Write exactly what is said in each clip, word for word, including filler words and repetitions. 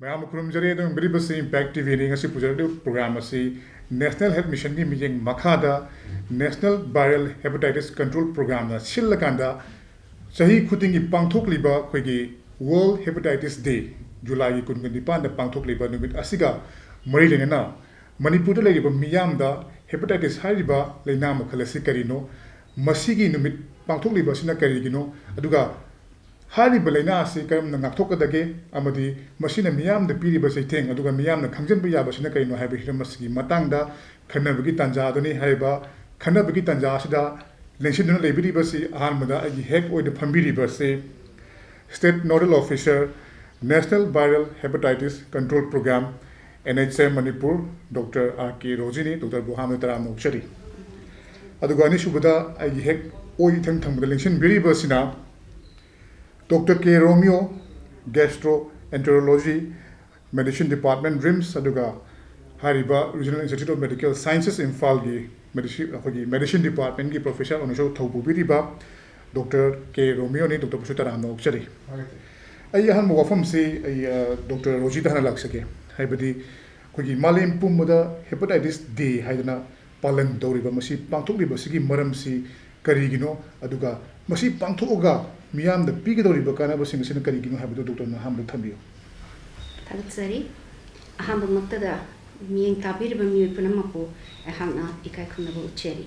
ꯃꯌꯥꯝ ꯈꯨꯔꯨꯝꯖꯔꯤ꯫ ꯑꯗꯨꯝ ꯕꯤꯔꯤꯕꯁꯤ ꯏꯝꯄꯦꯛ ꯇꯤ ꯚꯤꯅꯤ꯫ ꯉꯁꯤ ꯄꯨꯖꯔꯛꯂꯤꯕ ꯄ꯭ꯔꯣꯒ꯭ꯔꯥꯝ ꯑꯁꯤ ꯅꯦꯁꯅꯦꯜ ꯍꯦꯜꯠ ꯃꯤꯁꯟꯒꯤ ꯃꯤꯠꯌꯦꯡ ꯃꯈꯥꯗ ꯅꯦꯁꯅꯦꯜ ꯚꯥꯏꯔꯦꯜ ꯍꯦꯄꯥꯇꯥꯏꯇꯤꯁ ꯀꯟꯇ꯭ꯔꯣꯜ ꯄ꯭ꯔꯣꯒ꯭ꯔꯥꯝꯅ ꯁꯤꯜꯂꯀꯥꯟꯗ ꯆꯍꯤ ꯈꯨꯗꯤꯡꯒꯤ ꯄꯥꯡꯊꯣꯛꯂꯤꯕ ꯑꯩꯈꯣꯏꯒꯤ ꯋꯥꯔꯜ ꯍꯦꯄꯥꯇꯥꯏꯇꯤꯁ ꯗꯦ, ꯖꯨꯂꯥꯏꯒꯤ ꯀꯨꯟꯒ ꯅꯤꯄꯥꯟꯗ ꯄꯥꯡꯊꯣꯛꯂꯤꯕ ꯅꯨꯃꯤꯠ ꯑꯁꯤꯒ ꯃꯔꯤ ꯂꯩꯅꯅ ꯃꯅꯤꯄꯨꯔꯗ ꯂꯩꯔꯤꯕ ꯃꯤꯌꯥꯝꯗ ꯍꯦꯄꯥꯇꯥꯏꯇꯤꯁ ꯍꯥꯏꯔꯤꯕ ꯂꯩꯅꯥ ꯃꯈꯜ ꯑꯁꯤ ꯀꯔꯤꯅꯣ, ꯃꯁꯤꯒꯤ ꯅꯨꯃꯤꯠ ꯄꯥꯡꯊꯣꯛꯂꯤꯕ ꯑꯁꯤꯅ ꯀꯔꯤꯒꯤꯅꯣ, ꯑꯗꯨꯒ ꯍꯥꯏꯔꯤꯕ ꯂꯩꯅꯥ ꯑꯁꯤ ꯀꯔꯝꯅ ꯉꯥꯛꯊꯣꯛꯀꯗꯒꯦ ꯑꯃꯗꯤ ꯃꯁꯤꯅ ꯃꯤꯌꯥꯝꯗ ꯄꯤꯔꯤꯕ ꯆꯩꯊꯦꯡ ꯑꯗꯨꯒ ꯃꯤꯌꯥꯝꯅ ꯈꯪꯖꯤꯟꯕ ꯌꯥꯕꯁꯤꯅ ꯀꯔꯤꯅꯣ ꯍꯥꯏꯕ ꯍꯤꯔꯝ ꯑꯁꯤꯒꯤ ꯃꯇꯥꯡꯗ ꯈꯟꯅꯕꯒꯤ ꯇꯥꯟꯖꯥ ꯑꯗꯨꯅꯤ꯫ ꯍꯥꯏꯔꯤꯕ ꯈꯟꯅꯕꯒꯤ ꯇꯥꯟꯖꯥ ꯑꯁꯤꯗ ꯂꯦꯡꯁꯤꯟꯗꯨꯅ ꯂꯩꯕꯤꯔꯤꯕꯁꯤ ꯑꯍꯥꯟꯕꯗ ꯑꯩꯒꯤ ꯍꯦꯛ ꯑꯣꯏꯅ ꯐꯝꯕꯤꯔꯤꯕꯁꯤ State Nodal Officer, National Viral Hepatitis Control Program, N H M Manipur, doctor R K Rojini. ꯗꯣꯛꯇꯔꯕꯨ ꯑꯍꯥꯟꯕꯗ ꯇꯔꯥꯝꯅ ꯑꯣꯛꯆꯔꯤ꯫ ꯑꯗꯨꯒ ꯑꯅꯤꯁꯨꯕꯗ ꯑꯩꯒꯤ ꯍꯦꯛ ꯑꯣꯏ ꯏꯊꯪ ꯊꯪꯕꯗ ꯂꯦꯡꯁꯤꯟꯕꯤꯔꯤꯕꯁꯤꯅ ꯗꯣꯛꯇꯔ ꯀꯦ ꯔꯣꯃꯤꯌꯣ, Gastroenterology, Medicine Department, ꯔꯤꯝꯁ, ꯑꯗꯨꯒ ꯍꯥꯏꯔꯤꯕ Regional Institute of Medical Sciences ꯏꯝꯐꯥꯜꯒꯤ ꯃꯦꯗꯤꯁꯤ-, ꯑꯩꯈꯣꯏꯒꯤ ꯃꯦꯗꯤꯁꯤꯟ ꯗꯤꯄꯥꯔꯠꯃꯦꯟꯒꯤ ꯄ꯭ꯔꯣꯐꯦꯁꯔ ꯑꯣꯏꯅꯁꯨ ꯊꯧ ꯄꯨꯕꯤꯔꯤꯕ ꯗꯣꯛꯇꯔ ꯀꯦ ꯔꯣꯃꯤꯌꯣꯅꯤ꯫ ꯗꯣꯛꯇꯔꯕꯨꯁꯨ ꯇꯔꯥꯝꯅ ꯑꯣꯛꯆꯔꯤ꯫ ꯑꯩ ꯑꯍꯥꯟꯕ ꯋꯥꯐꯝꯁꯤ ꯑꯩ, ꯑ, ꯗꯣꯛꯇꯔ ꯔꯣꯖꯤꯗ ꯍꯥꯟꯅ ꯂꯥꯛꯆꯒꯦ꯫ ꯍꯥꯏꯕꯗꯤ ꯑꯩꯈꯣꯏꯒꯤ ꯃꯥꯂꯦꯝ ꯄꯨꯝꯕꯗ ꯍꯦꯄꯥꯇꯥꯏꯇꯤꯁ ꯗꯦ ꯍꯥꯏꯗꯅ ꯄꯥꯂꯟ ꯇꯧꯔꯤꯕ, ꯃꯁꯤ ꯄꯥꯡꯊꯣꯛꯂꯤꯕꯁꯤꯒꯤ ꯃꯔꯝꯁꯤ ꯀꯔꯤꯒꯤꯅꯣ, ꯑꯗꯨꯒ ꯃꯁꯤ ꯄꯥꯡꯊꯣꯛꯑꯒ ꯃꯤꯌꯥꯝꯗ ꯄꯤꯒꯗꯧꯔꯤꯕ ꯀꯥꯟꯅꯕꯁꯤꯡ ꯑꯁꯤꯅ ꯀꯔꯤꯒꯤꯅꯣ ꯍꯥꯏꯕꯗꯨ ꯗꯣꯛꯇꯔꯅ ꯑꯍꯥꯟꯕꯗ ꯊꯝꯕꯤꯌꯨ꯫ ꯊꯥꯒꯠꯆꯔꯤ꯫ ꯑꯍꯥꯟꯕꯃꯛꯇꯗ ꯃꯤꯠꯌꯦꯡ ꯇꯥꯕꯤꯔꯤꯕ ꯃꯤꯑꯣꯏ ꯄꯨꯝꯅꯃꯛꯄꯨ ꯑꯩꯍꯥꯛꯅ ꯏꯀꯥꯏ ꯈꯨꯝꯅꯕ ꯎꯠꯆꯔꯤ꯫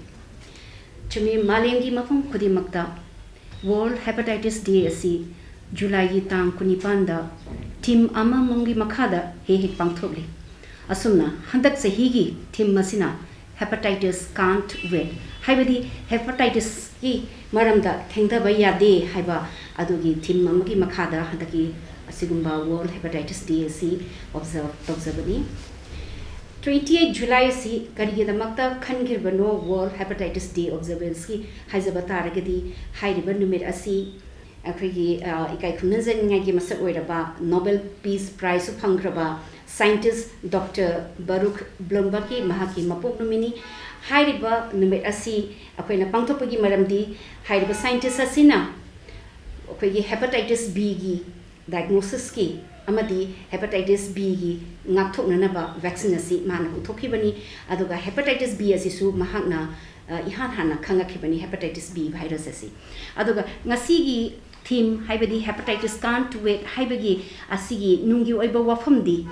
ꯆꯨꯝꯃꯤ, ꯃꯥꯂꯦꯝꯒꯤ ꯃꯐꯝ ꯈꯨꯗꯤꯡꯃꯛꯇ World Hepatitis Day ꯑꯁꯤ ꯖꯨꯂꯥꯏꯒꯤ ꯇꯥꯡ ꯀꯨꯟꯅꯤꯄꯥꯟꯗ theme ꯑꯃꯃꯝꯒꯤ ꯃꯈꯥꯗ ꯍꯦꯛ ꯍꯦꯛ ꯄꯥꯡꯊꯣꯛꯂꯤ꯫ ꯑꯁꯨꯝꯅ ꯍꯟꯗꯛ ꯆꯍꯤꯒꯤ theme ꯑꯁꯤꯅ Hepatitis Can't Wait, ꯍꯥꯏꯕꯗꯤ ꯍꯦꯄꯥꯇꯥꯏꯇꯤꯁꯀꯤ ꯃꯔꯝꯗ ꯊꯦꯡꯊꯕ ꯌꯥꯗꯦ ꯍꯥꯏꯕ ꯑꯗꯨꯒꯤ theme ꯑꯃꯒꯤ ꯃꯈꯥꯗ ꯍꯟꯗꯛꯀꯤ ꯑꯁꯤꯒꯨꯝꯕ World Hepatitis Day ꯑꯁꯤ observe ꯇꯧꯖꯕꯅꯤ꯫ Twenty eight July ꯑꯁꯤ ꯀꯔꯤꯒꯤꯗꯃꯛꯇ ꯈꯟꯈꯤꯕꯅꯣ World Hepatitis Day observanceꯀꯤ ꯍꯥꯏꯖꯕ ꯇꯥꯔꯒꯗꯤ, ꯍꯥꯏꯔꯤꯕ ꯅꯨꯃꯤꯠ ꯑꯁꯤ ꯑꯩꯈꯣꯏꯒꯤ, ꯑ, ꯏꯀꯥꯏ ꯈꯨꯝꯅꯖꯅꯤꯡꯉꯥꯏꯒꯤ ꯃꯁꯛ ꯑꯣꯏꯔꯕ Nobel Peace Prizeꯁꯨ ꯐꯪꯈ꯭ꯔꯕ scientist ꯗꯣꯛꯇꯔ ꯕꯔꯨꯛ ꯕ꯭ꯂꯨꯝꯕꯔꯒꯀꯤ ꯃꯍꯥꯛꯀꯤ ꯃꯄꯣꯛ ꯅꯨꯃꯤꯠꯅꯤ꯫ ꯍꯥꯏꯔꯤꯕ ꯅꯨꯃꯤꯠ ꯑꯁꯤ ꯑꯩꯈꯣꯏꯅ ꯄꯥꯡꯊꯣꯛꯄꯒꯤ ꯃꯔꯝꯗꯤ, ꯍꯥꯏꯔꯤꯕ scientist ꯑꯁꯤꯅ ꯑꯩꯈꯣꯏꯒꯤ hepatitis Bꯒꯤ diagnosisꯀꯤ ꯑꯃꯗꯤ hepatitis Bꯒꯤ ꯉꯥꯛꯊꯣꯛꯅꯅꯕ vaccine ꯑꯁꯤ ꯃꯥꯅ ꯄꯨꯊꯣꯛꯈꯤꯕꯅꯤ꯫ ꯑꯗꯨꯒ hepatitis B ꯑꯁꯤꯁꯨ ꯃꯍꯥꯛꯅ, ꯑ, ꯏꯍꯥꯟ ꯍꯥꯟꯅ ꯈꯪꯉꯛꯈꯤꯕꯅꯤ hepatitis B virus ꯑꯁꯤ꯫ ꯑꯗꯨꯒ ꯉꯁꯤꯒꯤ theme ꯍꯥꯏꯕꯗꯤ hepatitis can't wait ꯍꯥꯏꯕꯒꯤ ꯑꯁꯤꯒꯤ ꯅꯨꯡꯒꯤ ꯑꯣꯏꯕ ꯋꯥꯐꯝꯗꯤ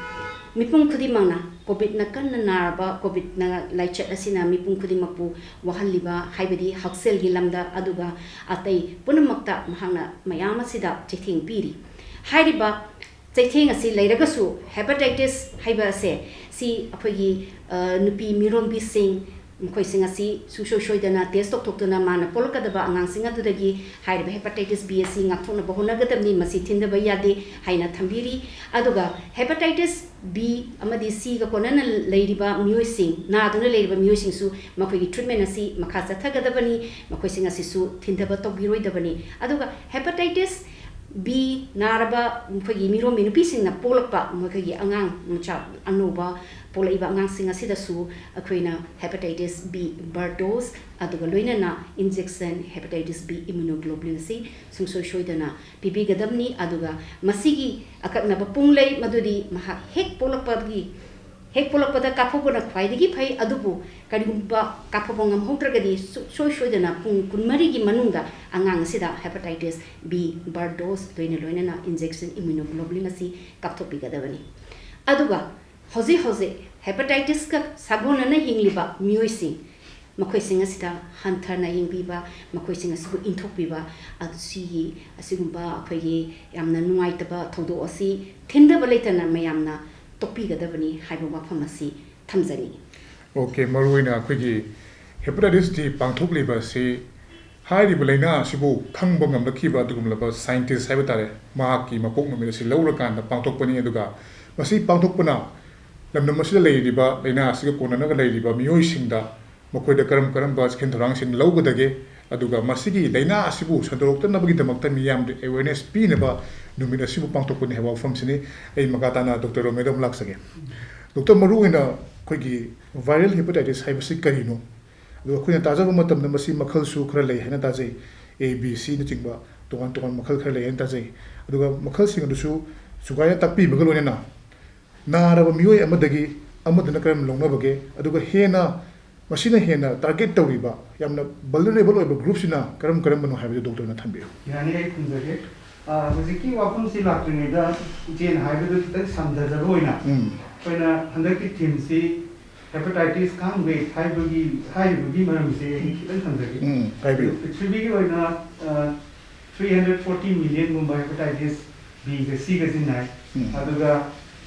ꯃꯤꯄꯨꯝ ꯈꯨꯗꯤꯡꯃꯛꯅ COVIDꯅ ꯀꯟꯅ ꯅꯥꯔꯕ, COVIDꯅ ꯂꯥꯏꯆꯠ ꯑꯁꯤꯅ ꯃꯤꯄꯨꯝ ꯈꯨꯗꯤꯡꯃꯛꯄꯨ ꯋꯥꯍꯜꯂꯤꯕ ꯍꯥꯏꯕꯗꯤ ꯍꯛꯁꯦꯜꯒꯤ ꯂꯝꯗ ꯑꯗꯨꯒ ꯑꯇꯩ ꯄꯨꯝꯅꯃꯛꯇ ꯃꯍꯥꯛꯅ ꯃꯌꯥꯝ ꯑꯁꯤꯗ ꯆꯩꯊꯦꯡ ꯄꯤꯔꯤ꯫ ꯍꯥꯏꯔꯤꯕ ꯆꯩꯊꯦꯡ ꯑꯁꯤ ꯂꯩꯔꯒꯁꯨ hepatitis ꯍꯥꯏꯕ ꯑꯁꯦ ꯁꯤ ꯑꯩꯈꯣꯏꯒꯤ, ꯑ, ꯅꯨꯄꯤ ꯃꯤꯔꯣꯟꯕꯤꯁꯤꯡ ꯃꯈꯣꯏꯁꯤꯡ ꯑꯁꯤ ꯁꯨꯡꯁꯣꯏ ꯁꯣꯏꯗꯅ test ꯇꯧꯊꯣꯛꯇꯨꯅ ꯃꯥꯅ ꯄꯣꯛꯂꯛꯀꯗꯕ ꯑꯉꯥꯡꯁꯤꯡ ꯑꯗꯨꯗꯒꯤ ꯍꯥꯏꯔꯤꯕ hepatitis B ꯑꯁꯤ ꯉꯥꯛꯊꯣꯛꯅꯕ ꯍꯣꯠꯅꯒꯗꯕꯅꯤ, ꯃꯁꯤ ꯊꯤꯟꯊꯕ ꯌꯥꯗꯦ ꯍꯥꯏꯅ ꯊꯝꯕꯤꯔꯤ꯫ ꯑꯗꯨꯒ hepatitis B ꯑꯃꯗꯤ Cꯒ ꯀꯣꯟꯅꯅ ꯂꯩꯔꯤꯕ ꯃꯤꯑꯣꯏꯁꯤꯡ, ꯅꯥꯗꯨꯅ ꯂꯩꯔꯤꯕ ꯃꯤꯑꯣꯏꯁꯤꯡꯁꯨ ꯃꯈꯣꯏꯒꯤ treatment ꯑꯁꯤ ꯃꯈꯥ ꯆꯠꯊꯒꯗꯕꯅꯤ, ꯃꯈꯣꯏꯁꯤꯡ ꯑꯁꯤꯁꯨ ꯊꯤꯟꯊꯕ ꯇꯧꯕꯤꯔꯣꯏꯗꯕꯅꯤ꯫ ꯑꯗꯨꯒ hepatitis B ꯅꯥꯔꯕ ꯃꯈꯣꯏꯒꯤ ꯃꯤꯔꯣꯟꯕꯤ ꯅꯨꯄꯤꯁꯤꯡꯅ ꯄꯣꯛꯂꯛꯄ ꯃꯈꯣꯏꯒꯤ ꯑꯉꯥꯡ ꯃꯆꯥ ꯑꯅꯧꯕ ꯄꯣꯛꯂꯛꯏꯕ ꯑꯉꯥꯡꯁꯤꯡ ꯑꯁꯤꯗꯁꯨ ꯑꯩꯈꯣꯏꯅ hepatitis B birth dose ꯑꯗꯨꯒ ꯂꯣꯏꯅꯅ injection hepatitis B immunoglobulin ꯑꯁꯤ ꯁꯨꯡꯁꯣꯏ ꯁꯣꯏꯗꯅ ꯄꯤꯕꯤꯒꯗꯕꯅꯤ꯫ ꯑꯗꯨꯒ ꯃꯁꯤꯒꯤ ꯑꯀꯛꯅꯕ ꯄꯨꯡ ꯂꯩ, ꯃꯗꯨꯗꯤ ꯃꯍꯥꯛ ꯍꯦꯛ ꯄꯣꯛꯂꯛꯄꯒꯤ, ꯍꯦꯛ ꯄꯣꯛꯂꯛꯄꯗ ꯀꯥꯞꯍꯧꯕꯅ ꯈ꯭ꯋꯥꯏꯗꯒꯤ ꯐꯩ, ꯑꯗꯨꯕꯨ ꯀꯔꯤꯒꯨꯝꯕ ꯀꯥꯞꯍꯧꯕ ꯉꯝꯍꯧꯗ꯭ꯔꯒꯗꯤ ꯁꯨꯡꯁꯣꯏ ꯁꯣꯏꯗꯅ ꯄꯨꯡ ꯀꯨꯟꯃꯔꯤꯒꯤ ꯃꯅꯨꯡꯗ ꯑꯉꯥꯡ ꯑꯁꯤꯗ hepatitis B birth dose ꯂꯣꯏꯅ ꯂꯣꯏꯅꯅ injection immunoglobulin ꯑꯁꯤ ꯀꯥꯞꯊꯣꯛꯄꯤꯒꯗꯕꯅꯤ꯫ ꯑꯗꯨꯒ ꯍꯧꯖꯤꯛ ꯍꯧꯖꯤꯛ hepatitisꯀ ꯁꯥꯒꯣꯟꯅꯅ ꯍꯤꯡꯂꯤꯕ ꯃꯤꯑꯣꯏꯁꯤꯡ, ꯃꯈꯣꯏꯁꯤꯡ ꯑꯁꯤꯗ ꯍꯟꯊꯅ ꯌꯦꯡꯕꯤꯕ, ꯃꯈꯣꯏꯁꯤꯡ ꯑꯁꯤꯕꯨ ꯏꯟꯊꯣꯛꯄꯤꯕ, ꯑꯁꯤꯒꯤ, ꯑꯁꯤꯒꯨꯝꯕ ꯑꯩꯈꯣꯏꯒꯤ ꯌꯥꯝꯅ ꯅꯨꯡꯉꯥꯏꯇꯕ ꯊꯧꯗꯣꯛ ꯑꯁꯤ ꯊꯤꯟꯊꯕ ꯂꯩꯇꯅ ꯃꯌꯥꯝꯅ ꯇꯣꯛꯄꯤꯒꯗꯕꯅꯤ ꯍꯥꯏꯕ ꯋꯥꯐꯝ ꯑꯁꯤ ꯊꯝꯖꯅꯤꯡꯏ꯫ OK, ꯃꯔꯨꯑꯣꯏꯅ ꯑꯩꯈꯣꯏꯒꯤ hepatitis D ꯄꯥꯡꯊꯣꯛꯂꯤꯕ ꯑꯁꯤ ꯍꯥꯏꯔꯤꯕ ꯂꯥꯏꯅꯥ ꯑꯁꯤꯕꯨ ꯈꯪꯕ ꯉꯝꯂꯛꯈꯤꯕ ꯑꯗꯨꯒꯨꯝꯂꯕ scientist ꯍꯥꯏꯕ ꯇꯥꯔꯦ, ꯃꯍꯥꯛꯀꯤ ꯃꯄꯣꯛ ꯅꯨꯃꯤꯠ ꯑꯁꯤ ꯂꯧꯔꯀꯥꯟꯗ ꯄꯥꯡꯊꯣꯛꯄꯅꯤ꯫ ꯑꯗꯨꯒ ꯃꯁꯤ ꯄꯥꯡꯊꯣꯛꯄꯅ ꯂꯝꯗꯝ ꯑꯁꯤꯗ ꯂꯩꯔꯤꯕ ꯂꯥꯏꯅꯥ ꯑꯁꯤꯒ ꯀꯣꯟꯅꯅꯒ ꯂꯩꯔꯤꯕ ꯃꯤꯑꯣꯏꯁꯤꯡꯗ ꯃꯈꯣꯏꯗ ꯀꯔꯝ ꯀꯔꯝꯕ ꯆꯦꯛꯁꯤꯟ ꯊꯧꯔꯥꯡꯁꯤꯡ ꯂꯧꯒꯗꯒꯦ, ꯑꯗꯨꯒ ꯃꯁꯤꯒꯤ ꯂꯥꯏꯅꯥ ꯑꯁꯤꯕꯨ ꯁꯟꯗꯣꯔꯛꯇꯅꯕꯒꯤꯗꯃꯛꯇ ꯃꯤꯌꯥꯝꯗ awareness ꯄꯤꯅꯕ ꯅꯨꯃꯤꯠ ꯑꯁꯤꯕꯨ ꯄꯥꯡꯊꯣꯛꯄꯅꯤ ꯍꯥꯏꯕ ꯋꯥꯐꯝꯁꯤꯅꯤ꯫ ꯑꯩ ꯃꯈꯥ ꯇꯥꯅ ꯗꯣꯛꯇꯔ ꯔꯣꯃꯦꯗ ꯑꯃꯨꯛ ꯂꯥꯛꯆꯒꯦ꯫ ꯗꯣꯛꯇꯔ, ꯃꯔꯨꯑꯣꯏꯅ ꯑꯩꯈꯣꯏꯒꯤ viral hepatitis ꯍꯥꯏꯕꯁꯤ ꯀꯔꯤꯅꯣ? ꯑꯗꯨꯒ ꯑꯩꯈꯣꯏꯅ ꯇꯥꯖꯕ ꯃꯇꯝꯗ ꯃꯁꯤ ꯃꯈꯜꯁꯨ ꯈꯔ ꯂꯩ ꯍꯥꯏꯅ ꯇꯥꯖꯩ, A, B, Cꯅꯆꯤꯡꯕ꯫ ꯇꯣꯉꯥꯟ ꯇꯣꯉꯥꯟꯕ ꯃꯈꯜ ꯈꯔ ꯂꯩꯌꯦꯅ ꯇꯥꯖꯩ꯫ ꯑꯗꯨꯒ ꯃꯈꯜꯁꯤꯡ ꯑꯗꯨꯁꯨ ꯁꯨꯒꯥꯏꯅ ꯇꯥꯛꯄꯤꯕꯒ ꯂꯣꯏꯅꯅ ꯅꯥꯔꯕ ꯃꯤꯑꯣꯏ ꯑꯃꯗꯒꯤ ꯑꯃꯗꯨꯅ ꯀꯔꯝꯅ ꯂꯧꯅꯕꯒꯦ, ꯑꯗꯨꯒ ꯍꯦꯟꯅ, ꯃꯁꯤꯅ ꯍꯦꯟꯅ target ꯇꯧꯔꯤꯕ ꯌꯥꯝꯅ vulnerable ꯑꯣꯏꯕ groupꯁꯤꯅ ꯀꯔꯝ ꯀꯔꯝꯕꯅꯣ ꯍꯥꯏꯕꯗꯨ ꯗꯣꯛꯇꯔꯅ ꯊꯝꯕꯤꯌꯨ꯫ ꯌꯥꯅꯤ, ꯑꯩ ꯈꯨꯝꯖꯒꯦ꯫ ꯑ, ꯍꯧꯖꯤꯛꯀꯤ ꯋꯥꯐꯝꯁꯤ ꯂꯥꯛꯇ꯭ꯔꯤꯉꯩꯗ ꯏꯆꯦꯅ ꯍꯥꯏꯕꯗꯨ ꯈꯤꯇꯪ ꯁꯝꯊꯖꯕ ꯑꯣꯏꯅ, ꯎꯝ꯫ ꯑꯩꯈꯣꯏꯅ ꯍꯟꯗꯛꯀꯤ themeꯁꯤ hepatitis can't wait ꯍꯥꯏꯕꯒꯤ, ꯍꯥꯏꯔꯤꯕꯒꯤ ꯃꯔꯝꯁꯦ ꯑꯩ ꯈꯤꯇꯪ ꯊꯝꯖꯒꯦ꯫ ꯎꯝ, ꯍꯥꯏꯕꯤꯌꯨ꯫ ꯄ꯭ꯔꯤꯊꯤꯕꯤꯒꯤ ꯑꯣꯏꯅ, ꯑ, three hundred forty millionꯒꯨꯝꯕ hepatitis Bꯒ Cꯒꯁꯤ ꯅꯥꯏ꯫ ꯎꯝ꯫ ꯑꯗꯨꯒ,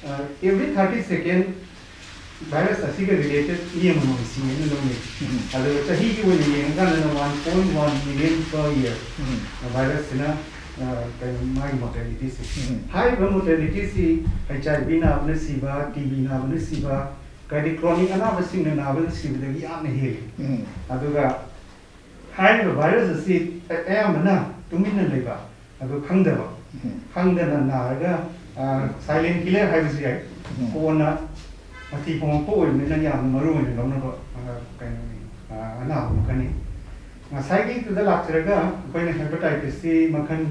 ꯑ, every thirty second virus ꯑꯁꯤꯒ related ꯃꯤ ꯑꯃꯃꯝ ꯁꯤ ꯍꯥꯏꯅ ꯂꯧꯅꯩ꯫ ꯎꯝ꯫ ꯑꯗꯨꯒ ꯆꯍꯤꯒꯤ ꯑꯣꯏꯅ ꯌꯦꯡꯉꯀꯥꯟꯗꯅ one point one million per year ꯎꯝ꯫ Virusꯁꯤꯅ, ꯑ, ꯀꯩꯅꯣ, ꯃꯥꯒꯤ mortalityꯁꯦ꯫ ꯎꯝ꯫ ꯍꯥꯏꯔꯤꯕ mortalityꯁꯤ HIV ꯅꯥꯕꯅ ꯁꯤꯕ, TB ꯅꯥꯕꯅ ꯁꯤꯕ, ꯀꯔꯤ chronic ꯑꯅꯥꯕꯁꯤꯡꯅ ꯅꯥꯕꯅ ꯁꯤꯕꯗꯒꯤ ꯌꯥꯝꯅ ꯍꯦꯜꯂꯤ꯫ ꯎꯝ꯫ ꯑꯗꯨꯒ ꯍꯥꯏꯔꯤꯕ virus ꯑꯁꯤ ꯑꯌꯥꯝꯕꯅ ꯇꯨꯃꯤꯟꯅ ꯂꯩꯕ, ꯑꯗꯨ ꯈꯪꯗꯕ, ꯎꯝ꯫ ꯈꯪꯗꯅ ꯅꯥꯔꯒ, ꯑ, silent killer ꯍꯥꯏꯕꯁꯨ ꯌꯥꯏ꯫ ꯎꯝ꯫ ꯀꯣꯟꯅ ꯃꯊꯤ ꯄꯣꯉꯛꯄ ꯑꯣꯏꯕꯅꯤꯅ ꯌꯥꯝꯅ ꯃꯔꯨ ꯑꯣꯏꯅ ꯂꯧꯅꯕ, ꯑ, ꯀꯩꯅꯣꯅꯤ, ꯑ, ꯑꯅꯥꯕ ꯃꯈꯜꯅꯤ꯫ ꯉꯁꯥꯏꯒꯤꯗꯨꯗ ꯂꯥꯛꯆꯔꯒ ꯑꯩꯈꯣꯏꯅ hepatitisꯁꯤ ꯃꯈꯜ,